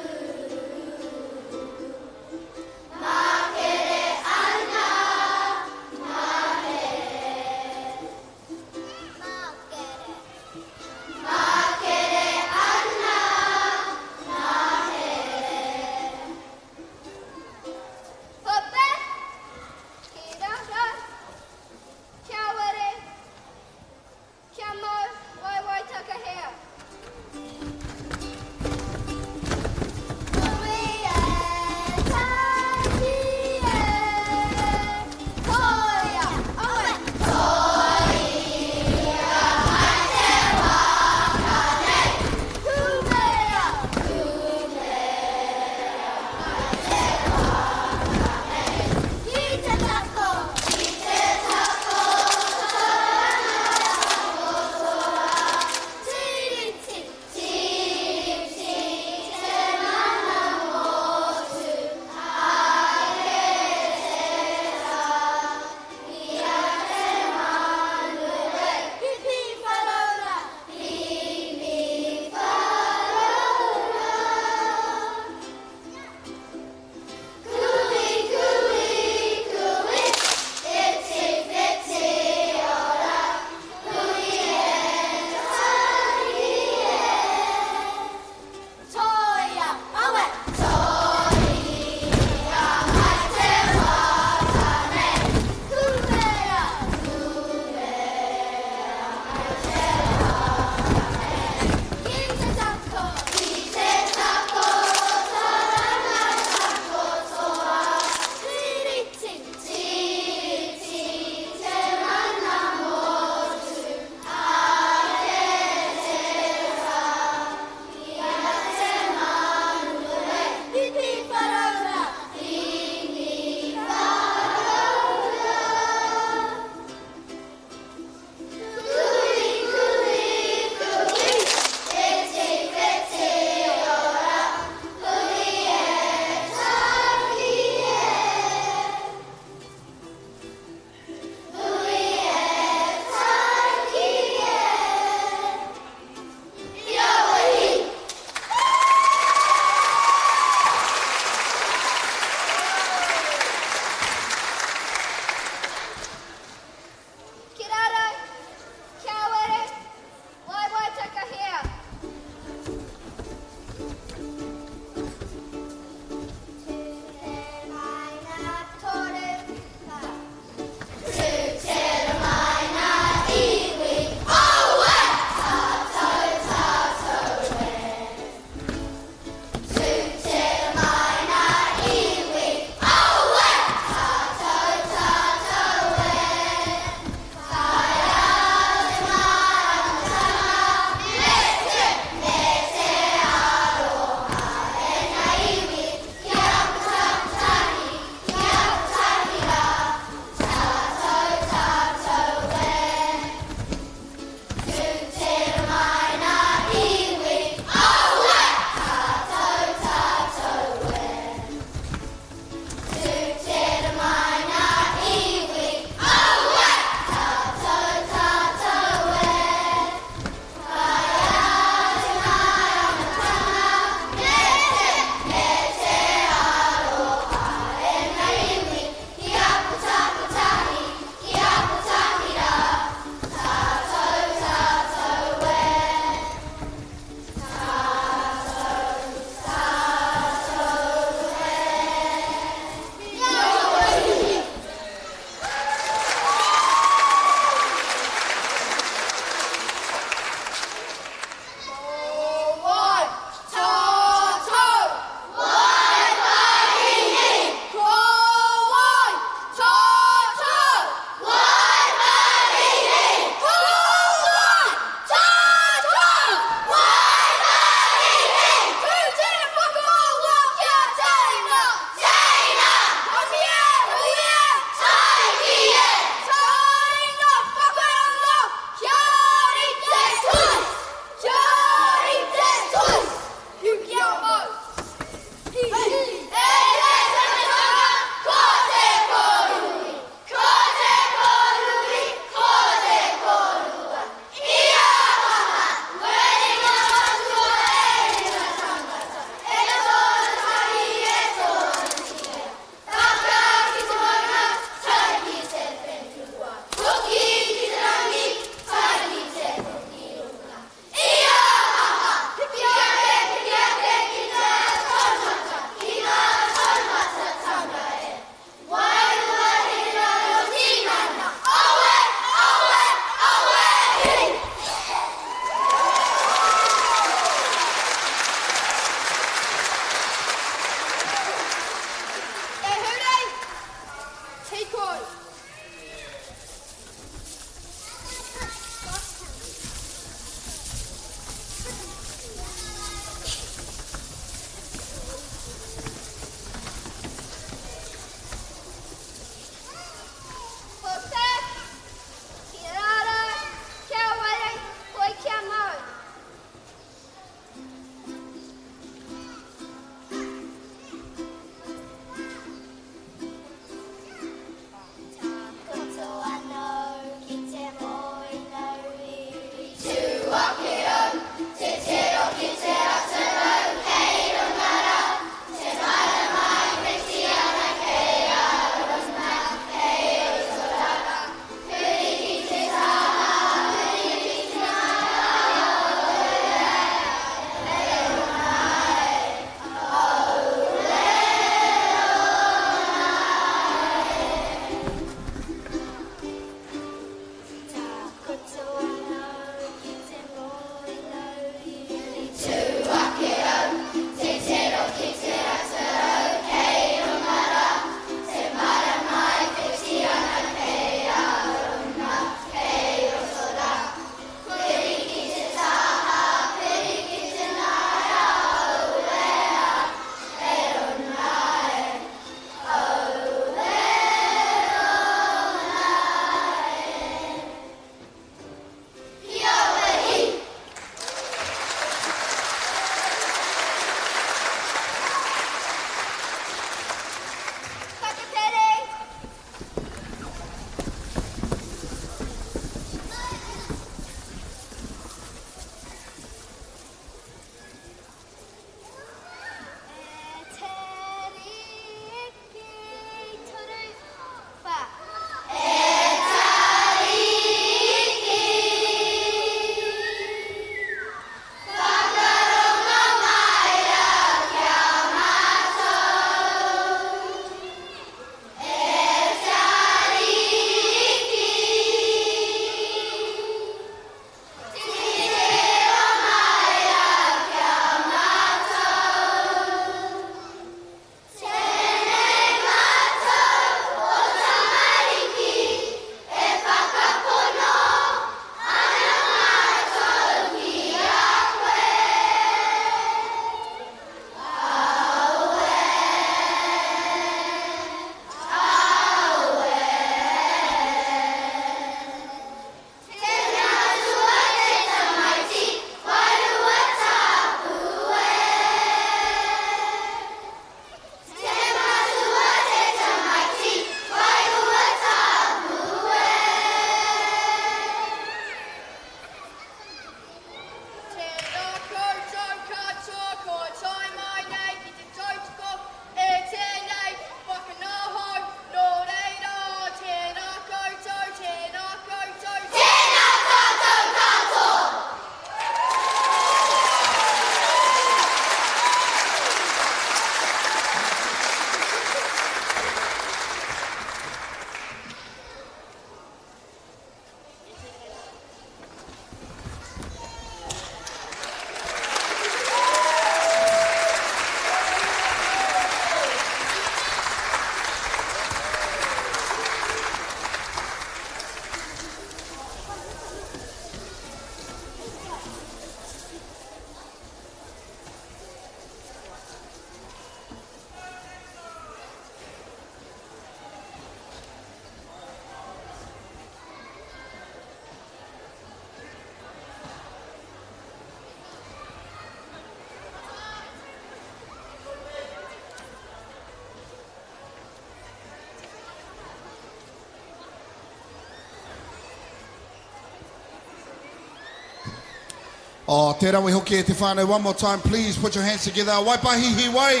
Oh, te rawe hoki e te whānau. One more time, please put your hands together. Waipahihi wai!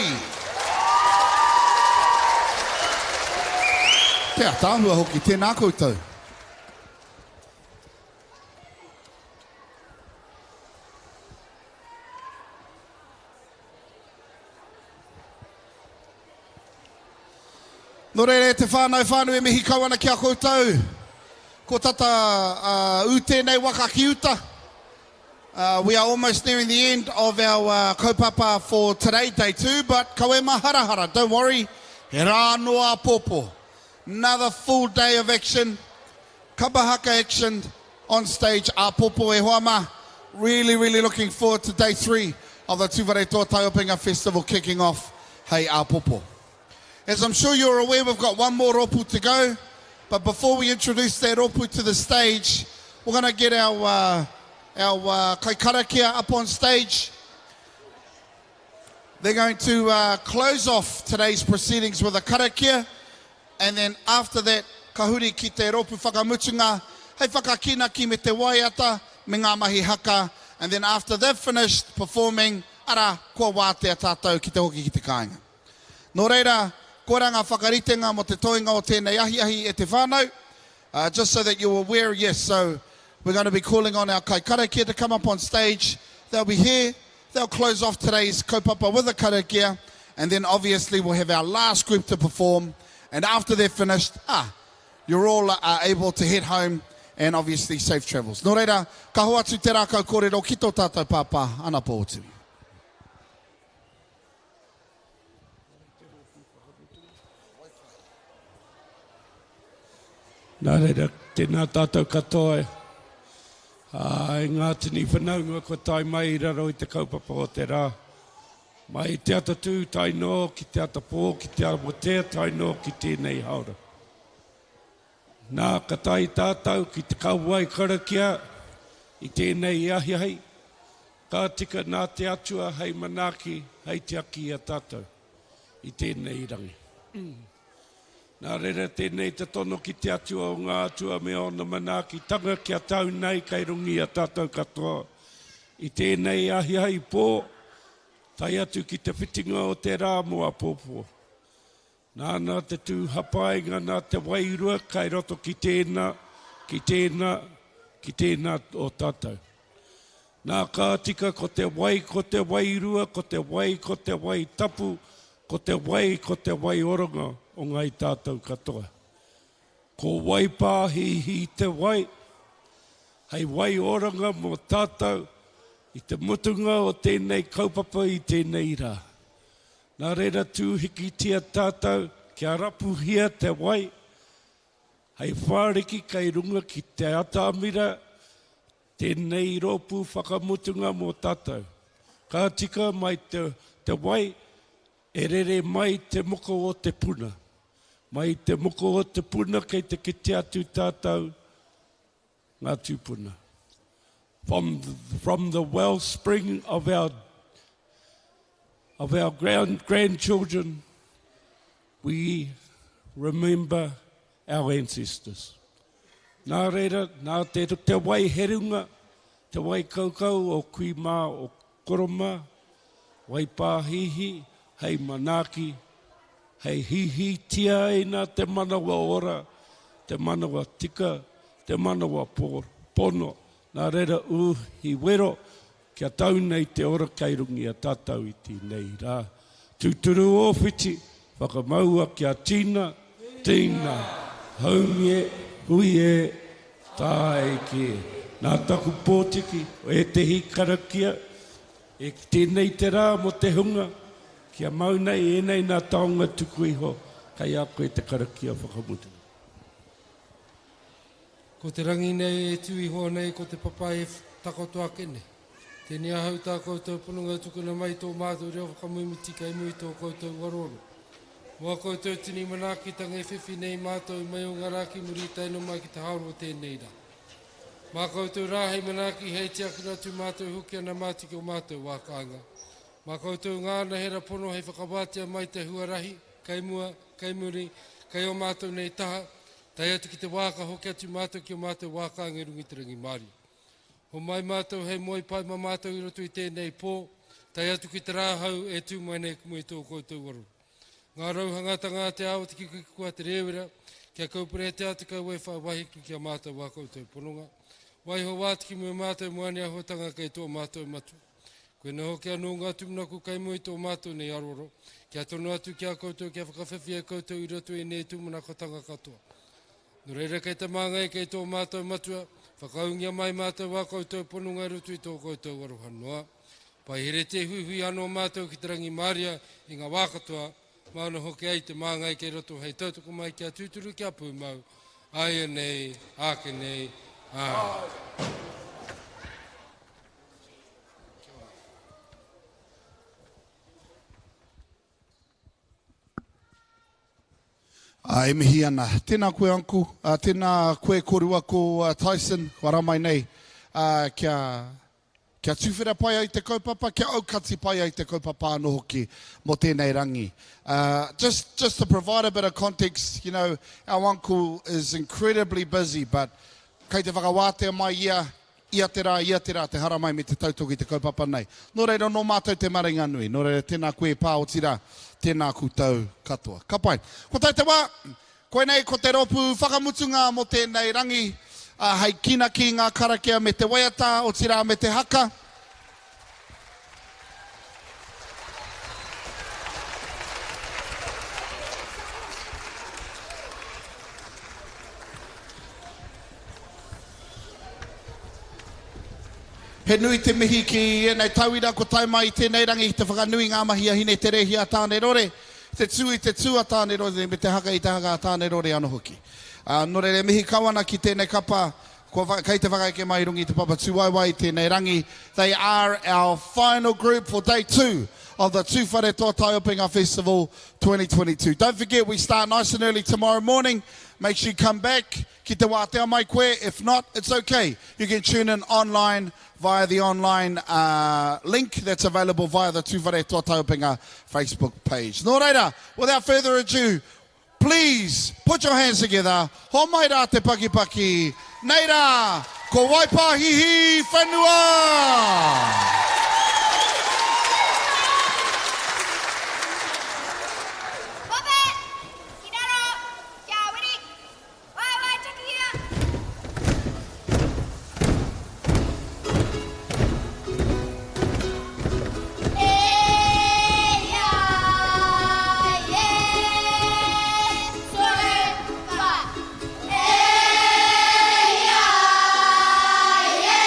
Te ataahua hoki, tēnā koutou. Nō reira e te whānau whānui e mihi kau ana ki a koutou. Ko tata uh, ū tēnei waka ki uta. Uh, we are almost nearing the end of our uh, kaupapa for today, day two, but kawe maharahara, don't worry, he rā noa pōpō. Another full day of action, kapa haka action on stage āpōpō e hoa mā. Really, really looking forward to day three of the Tūwharetoa Taiopenga Festival kicking off hei āpōpō. As I'm sure you're aware, we've got one more rōpū to go, but before we introduce that rōpū to the stage, we're going to get our, uh, our uh, kaikarakia up on stage. They're going to uh, close off today's proceedings with a karakia, and then after that, ka huri ki te rōpū whakamutunga, hei whakakinaki me te waiata, me ngā mahi haka, and then after they've finished performing, ara, kua wātea tātou ki te hoki ki te kāinga. Nō reira, koirā ngā whakaritenga mō te toenga o tēnei ahiahi e te whānau. Uh, just so that you're aware, yes, so we're going to be calling on our kaikarakia to come up on stage. They'll be here. They'll close off today's kaupapa with a karakia. And then obviously we'll have our last group to perform. And after they're finished, ah, you're all uh, able to head home and obviously safe travels. Nō reira, ka hoatu te rākau kōrero ki tō tātou pāpā, Ana Pōtui. Nā reira, tēnā tātou katoa e, ā, e ngā tini whanaunga kua tae mai i raro i te kaupapa o te rā. Mai i te atatū tae noa ki te atapō, ki te awatea tae noa ki tēnei haora. Nā, ka tae tātou ki te kauae karakia i tēnei ahiahi, Ka tika nā te Atua hei manaaki, hei tiaki i a tātou i tēnei rangi. Nā reira tēnei te tono ki te Atua o ngā atua me ōna manaakitanga kia tau nei kei runga i a tātou katoa i tēnei ahiahi pō, tae atu ki te whitinga o te rā mō apōpō. Nāna te tū hapainga nā te wairua kai roto ki tēnā, ki tēnā, ki tēnā o tātou. Nā ka tika ko te wai ko te wairua, ko te wai ko te wai tapu, ko te wai ko te wai oranga o ngāi tātou katoa. Ko Waipāhīhī te wai, hei wai oranga mō tātou i te mutunga o tēnei kaupapa i tēnei rā. Nā reira tūhikitia tātou kia rapuhia te wai hei whāriki kei runga ki te atamira tēnei rōpū whakamutunga mō tātou. Ka tika mai te, te wai e rere mai te moko o te puna. Mai te moko o te puna kei te kite atu tātou ngā tūpuna. From, from the wellspring of our, of our grand, grandchildren, we remember our ancestors. Nā reira, nā te, te wai herunga, te wai kaukau o kui mā o koro mā, wai pāhihi, hei manaaki, Hei hīhītia ai nā te manawa ora, te manawa tika, te manawa pono, nā reira ū hi wero kia tau nei te ora kei runga i a tātou i tēnei rā. Tūturu ō whiti, whakamaua kia tina, tina, haumi e, hui e, tāeke e. Nā taku pōtiki, ētehi karakia, e tēnei te rā mō te hunga Kia mau nei ēnei nā taonga tuku iho kei a koe te karakia whakamutunga. Ko te rangi nei e tū iho nei ko te papa e takoto ake nei. Tēnei ahau tā koutou pononga tukuna mai tō mātou reo whakamoemiti kei mua i tō koutou aroaro. Mō a koutou tini manaakitanga e whiwhi nei mātou mai o ngā rā ki muri tae noa mai ki te haoro o tēnei rā. Mā koutou rā hei manaaki hei tiakina atu mātou hoki ana mātu ki o mātou wā kāinga. Mā koutou ngā anahera pono hei whakawātea mai te huarahi, kei mua, kei muri, kei ō mātou nei taha, tae atu ki te wā ka hoki atu mātou ki ō mātou wā kāinga i runga i te rangimārie. Homai mātou hei moe pai mā mātou i roto i tēnei pō, tae atu ki te rā hau e tū mai nei ki mua i tō koutou aroaro. Ngā rauhangatanga a te ao te kikokiko a te rēwera, kia kauparetia te kauae whai wahi ki ki a mātou wā koutou pononga. Waiho wā te ki mua mātou mō ane ahuatanga kei tō mātou matua. Koina hoki anō ngā tūmanako kei mua i tō mātou nei aroaro, kia tono atu ki a koutou kia whakawhiwhia koutou i roto i ēnei tūmanakotanga katoa. Nō reira kei te māngai kei tō mātou Matua, whakaūngia mai mātou ā koutou pononga i roto i tō koutou aroha noa. Paiheretia huihui anō mātou ki te rangimāria i ngā wā katoa, māna hoki ai te māngai kei roto hei tautoko mai kia tūturu kia pūmau, āianei, āke nei, āe. Ā, e mihi ana. Tēnā koe Uncle, ā, tēnā koe korua ko Tyson, kua ara mai nei, ā, kia, kia tuwhera pai ai te kaupapa, kia aukati pai ai te kaupapa anō hoki mō tēnei rangi. Uh, just, just to provide a bit of context, you know, our uncle is incredibly busy, but kei te whakawātea mai ia Ia te rā, ia te rā, te haramai me te tautoko i te kaupapa nei. Nō reira, nō mātou te maringa nui. Nō reira, tēnā koe e pā, otirā, tēnā koutou katoa. Ka pai. Ko tae te wā, koinei ko te rōpū whakamutunga mō tēnei rangi, ā, hei kīnaki i ngā karakia me te waiata, otirā me te haka. He nui te mihi ki ēnei tauira kua tae mai i tēnei rangi ki te whakanui ngā mahi a Hine Te Rēhia a Tāne Rore, te tū i te tū a Tāne Rore me te haka i te haka a Tāne Rore anō hoki. Ā, nō reira e mihi kau ana ki tēnei kapa kua kei te whakaeke mai i runga i te papa tūwaewae i tēnei rangi. They are our final group for day two of the Tūwharetoa Taiopenga Festival 2022. Don't forget we start nice and early tomorrow morning. Make sure you come back. Ki te wātea mai koe, if not, it's okay. You can tune in online via the online uh, link that's available via the Tūwharetoa Taiopenga Facebook page. Nō reira, without further ado, please put your hands together. Homai rā te pakipaki. Nei rā, ko Waipāhihi Whenua! Ope, ki raro, kia wiri, Waewae takihia! E ia e toru wha. E ia e.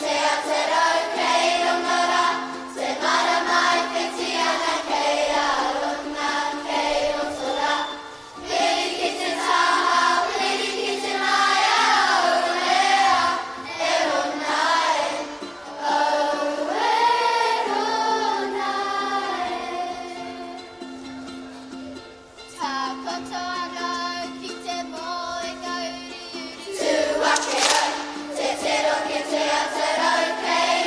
te atarau kei runga rā, te marama e whiti ana kei raro nā, kei roto rā. Piri ki te taha, piri ki te maia, aurea, e rona e, aue rona e. Takoto ana au ki te moenga uriuri. Tū ake au, te tero ki te atarau kei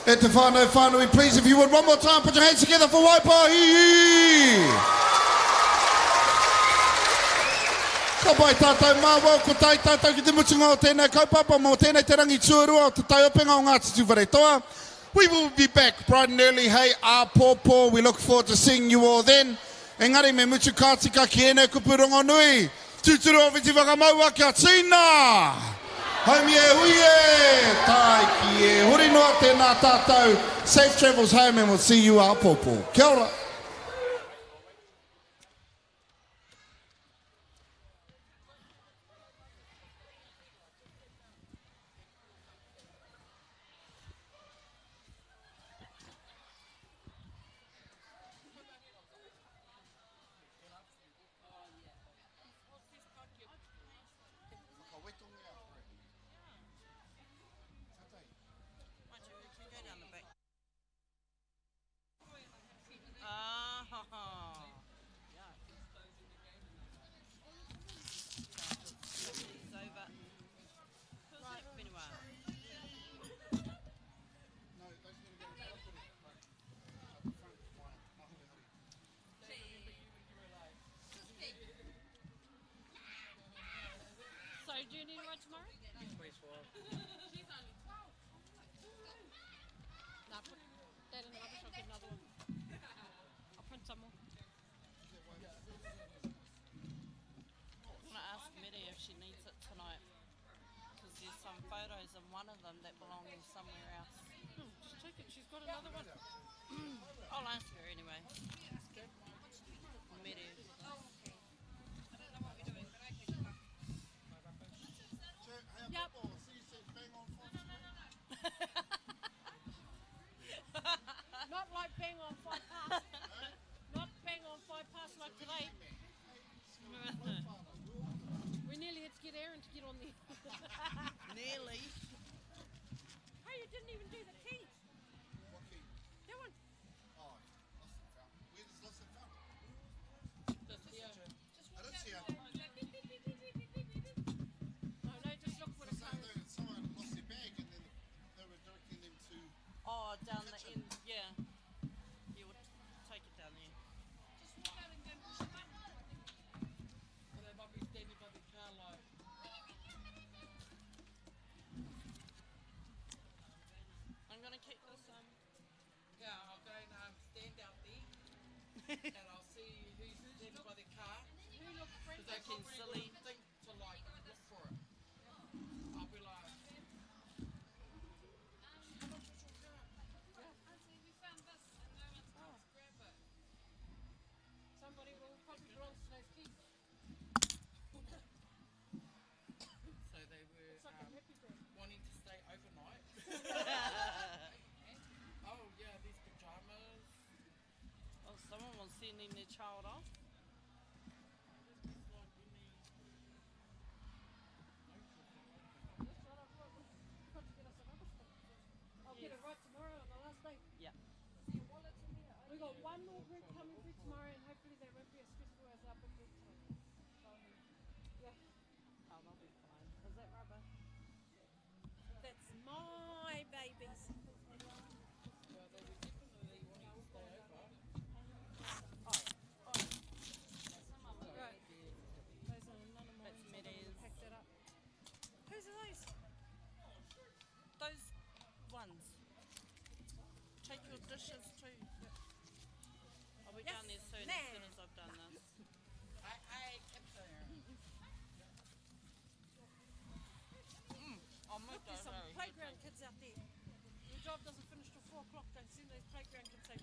E te whānau whānui, please if you would one more time put your hands together for Waipahihi! Ka pai tātou mā, well, ko tae tātou ki te mutunga o tēnei kaupapa mō tēnei te rangi tuarua o te taiopenga o Ngāti Tūwharetoa. We will be back bright and early hei āpōpō, we look forward to seeing you all then. Engari me mutu ka tika ki ēnei kupu rongonui, Tūturu o whiti whakamaua kia tīna! Haumi e hui e! Tāiki e! Huri noa tēnā tātou, safe travels home and we'll see you āpōpō. Kia ora! So, do you need a ride tomorrow? She's only 12. Nah, put that in the rubbish. I'll get another one. I'll print some more. I'm gonna ask Mary if she needs it tonight. Because there's some photos in one of them that belong somewhere else. Just take it. She's got another one. I'll ask her anyway. Mary. Yep. Not like bang on five past. Not bang on five past like today. We nearly had to get Aaron to get on there. Nearly. Hey, you didn't even do the key. What key? That one. Oh, lost and found. Where does lost and found? Just here. I don't see her. No, no, just look for the So car. someone lost their bag and then they were directing them to. Oh, down the end, yeah. You would take it down there. Just walk out and go and push the button. Or they might be standing by the car like, I'm gonna keep this yeah, I'll go and stand out there and I'll see who's standing by the car. Who looks Because they friendly? Looking probably silly. wouldn't think to like look for it. I'll be like, how much was your car? Somebody will probably belongs to those keys. So they were It's like a happy bag. wanting to stay overnight. Oh yeah, these pajamas. Oh, someone was sending their child off. There's like any That's right, I've got, we've got to get us a rubbish bin. I'll get it right tomorrow on the last day. Yeah. We got one more group coming through tomorrow, and hopefully they won't be as stressful as our big group today. Yeah. Oh, they'll be fine. Is that rubber? That's my babies. Well, they were definitely wanting to stay over. Oh, yeah. Right. Those are none of mine. That's so I don't wanna Mere's. Pack that up. Whose are those? Those ones. Take your dishes too. I'll be down there Yes, soon as ma'am. soon as I've done this. I kept there. I'll move Look, there's over some here playground too. kids out there. Your job doesn't finish till 4 o'clock. Don't send those playground kids home.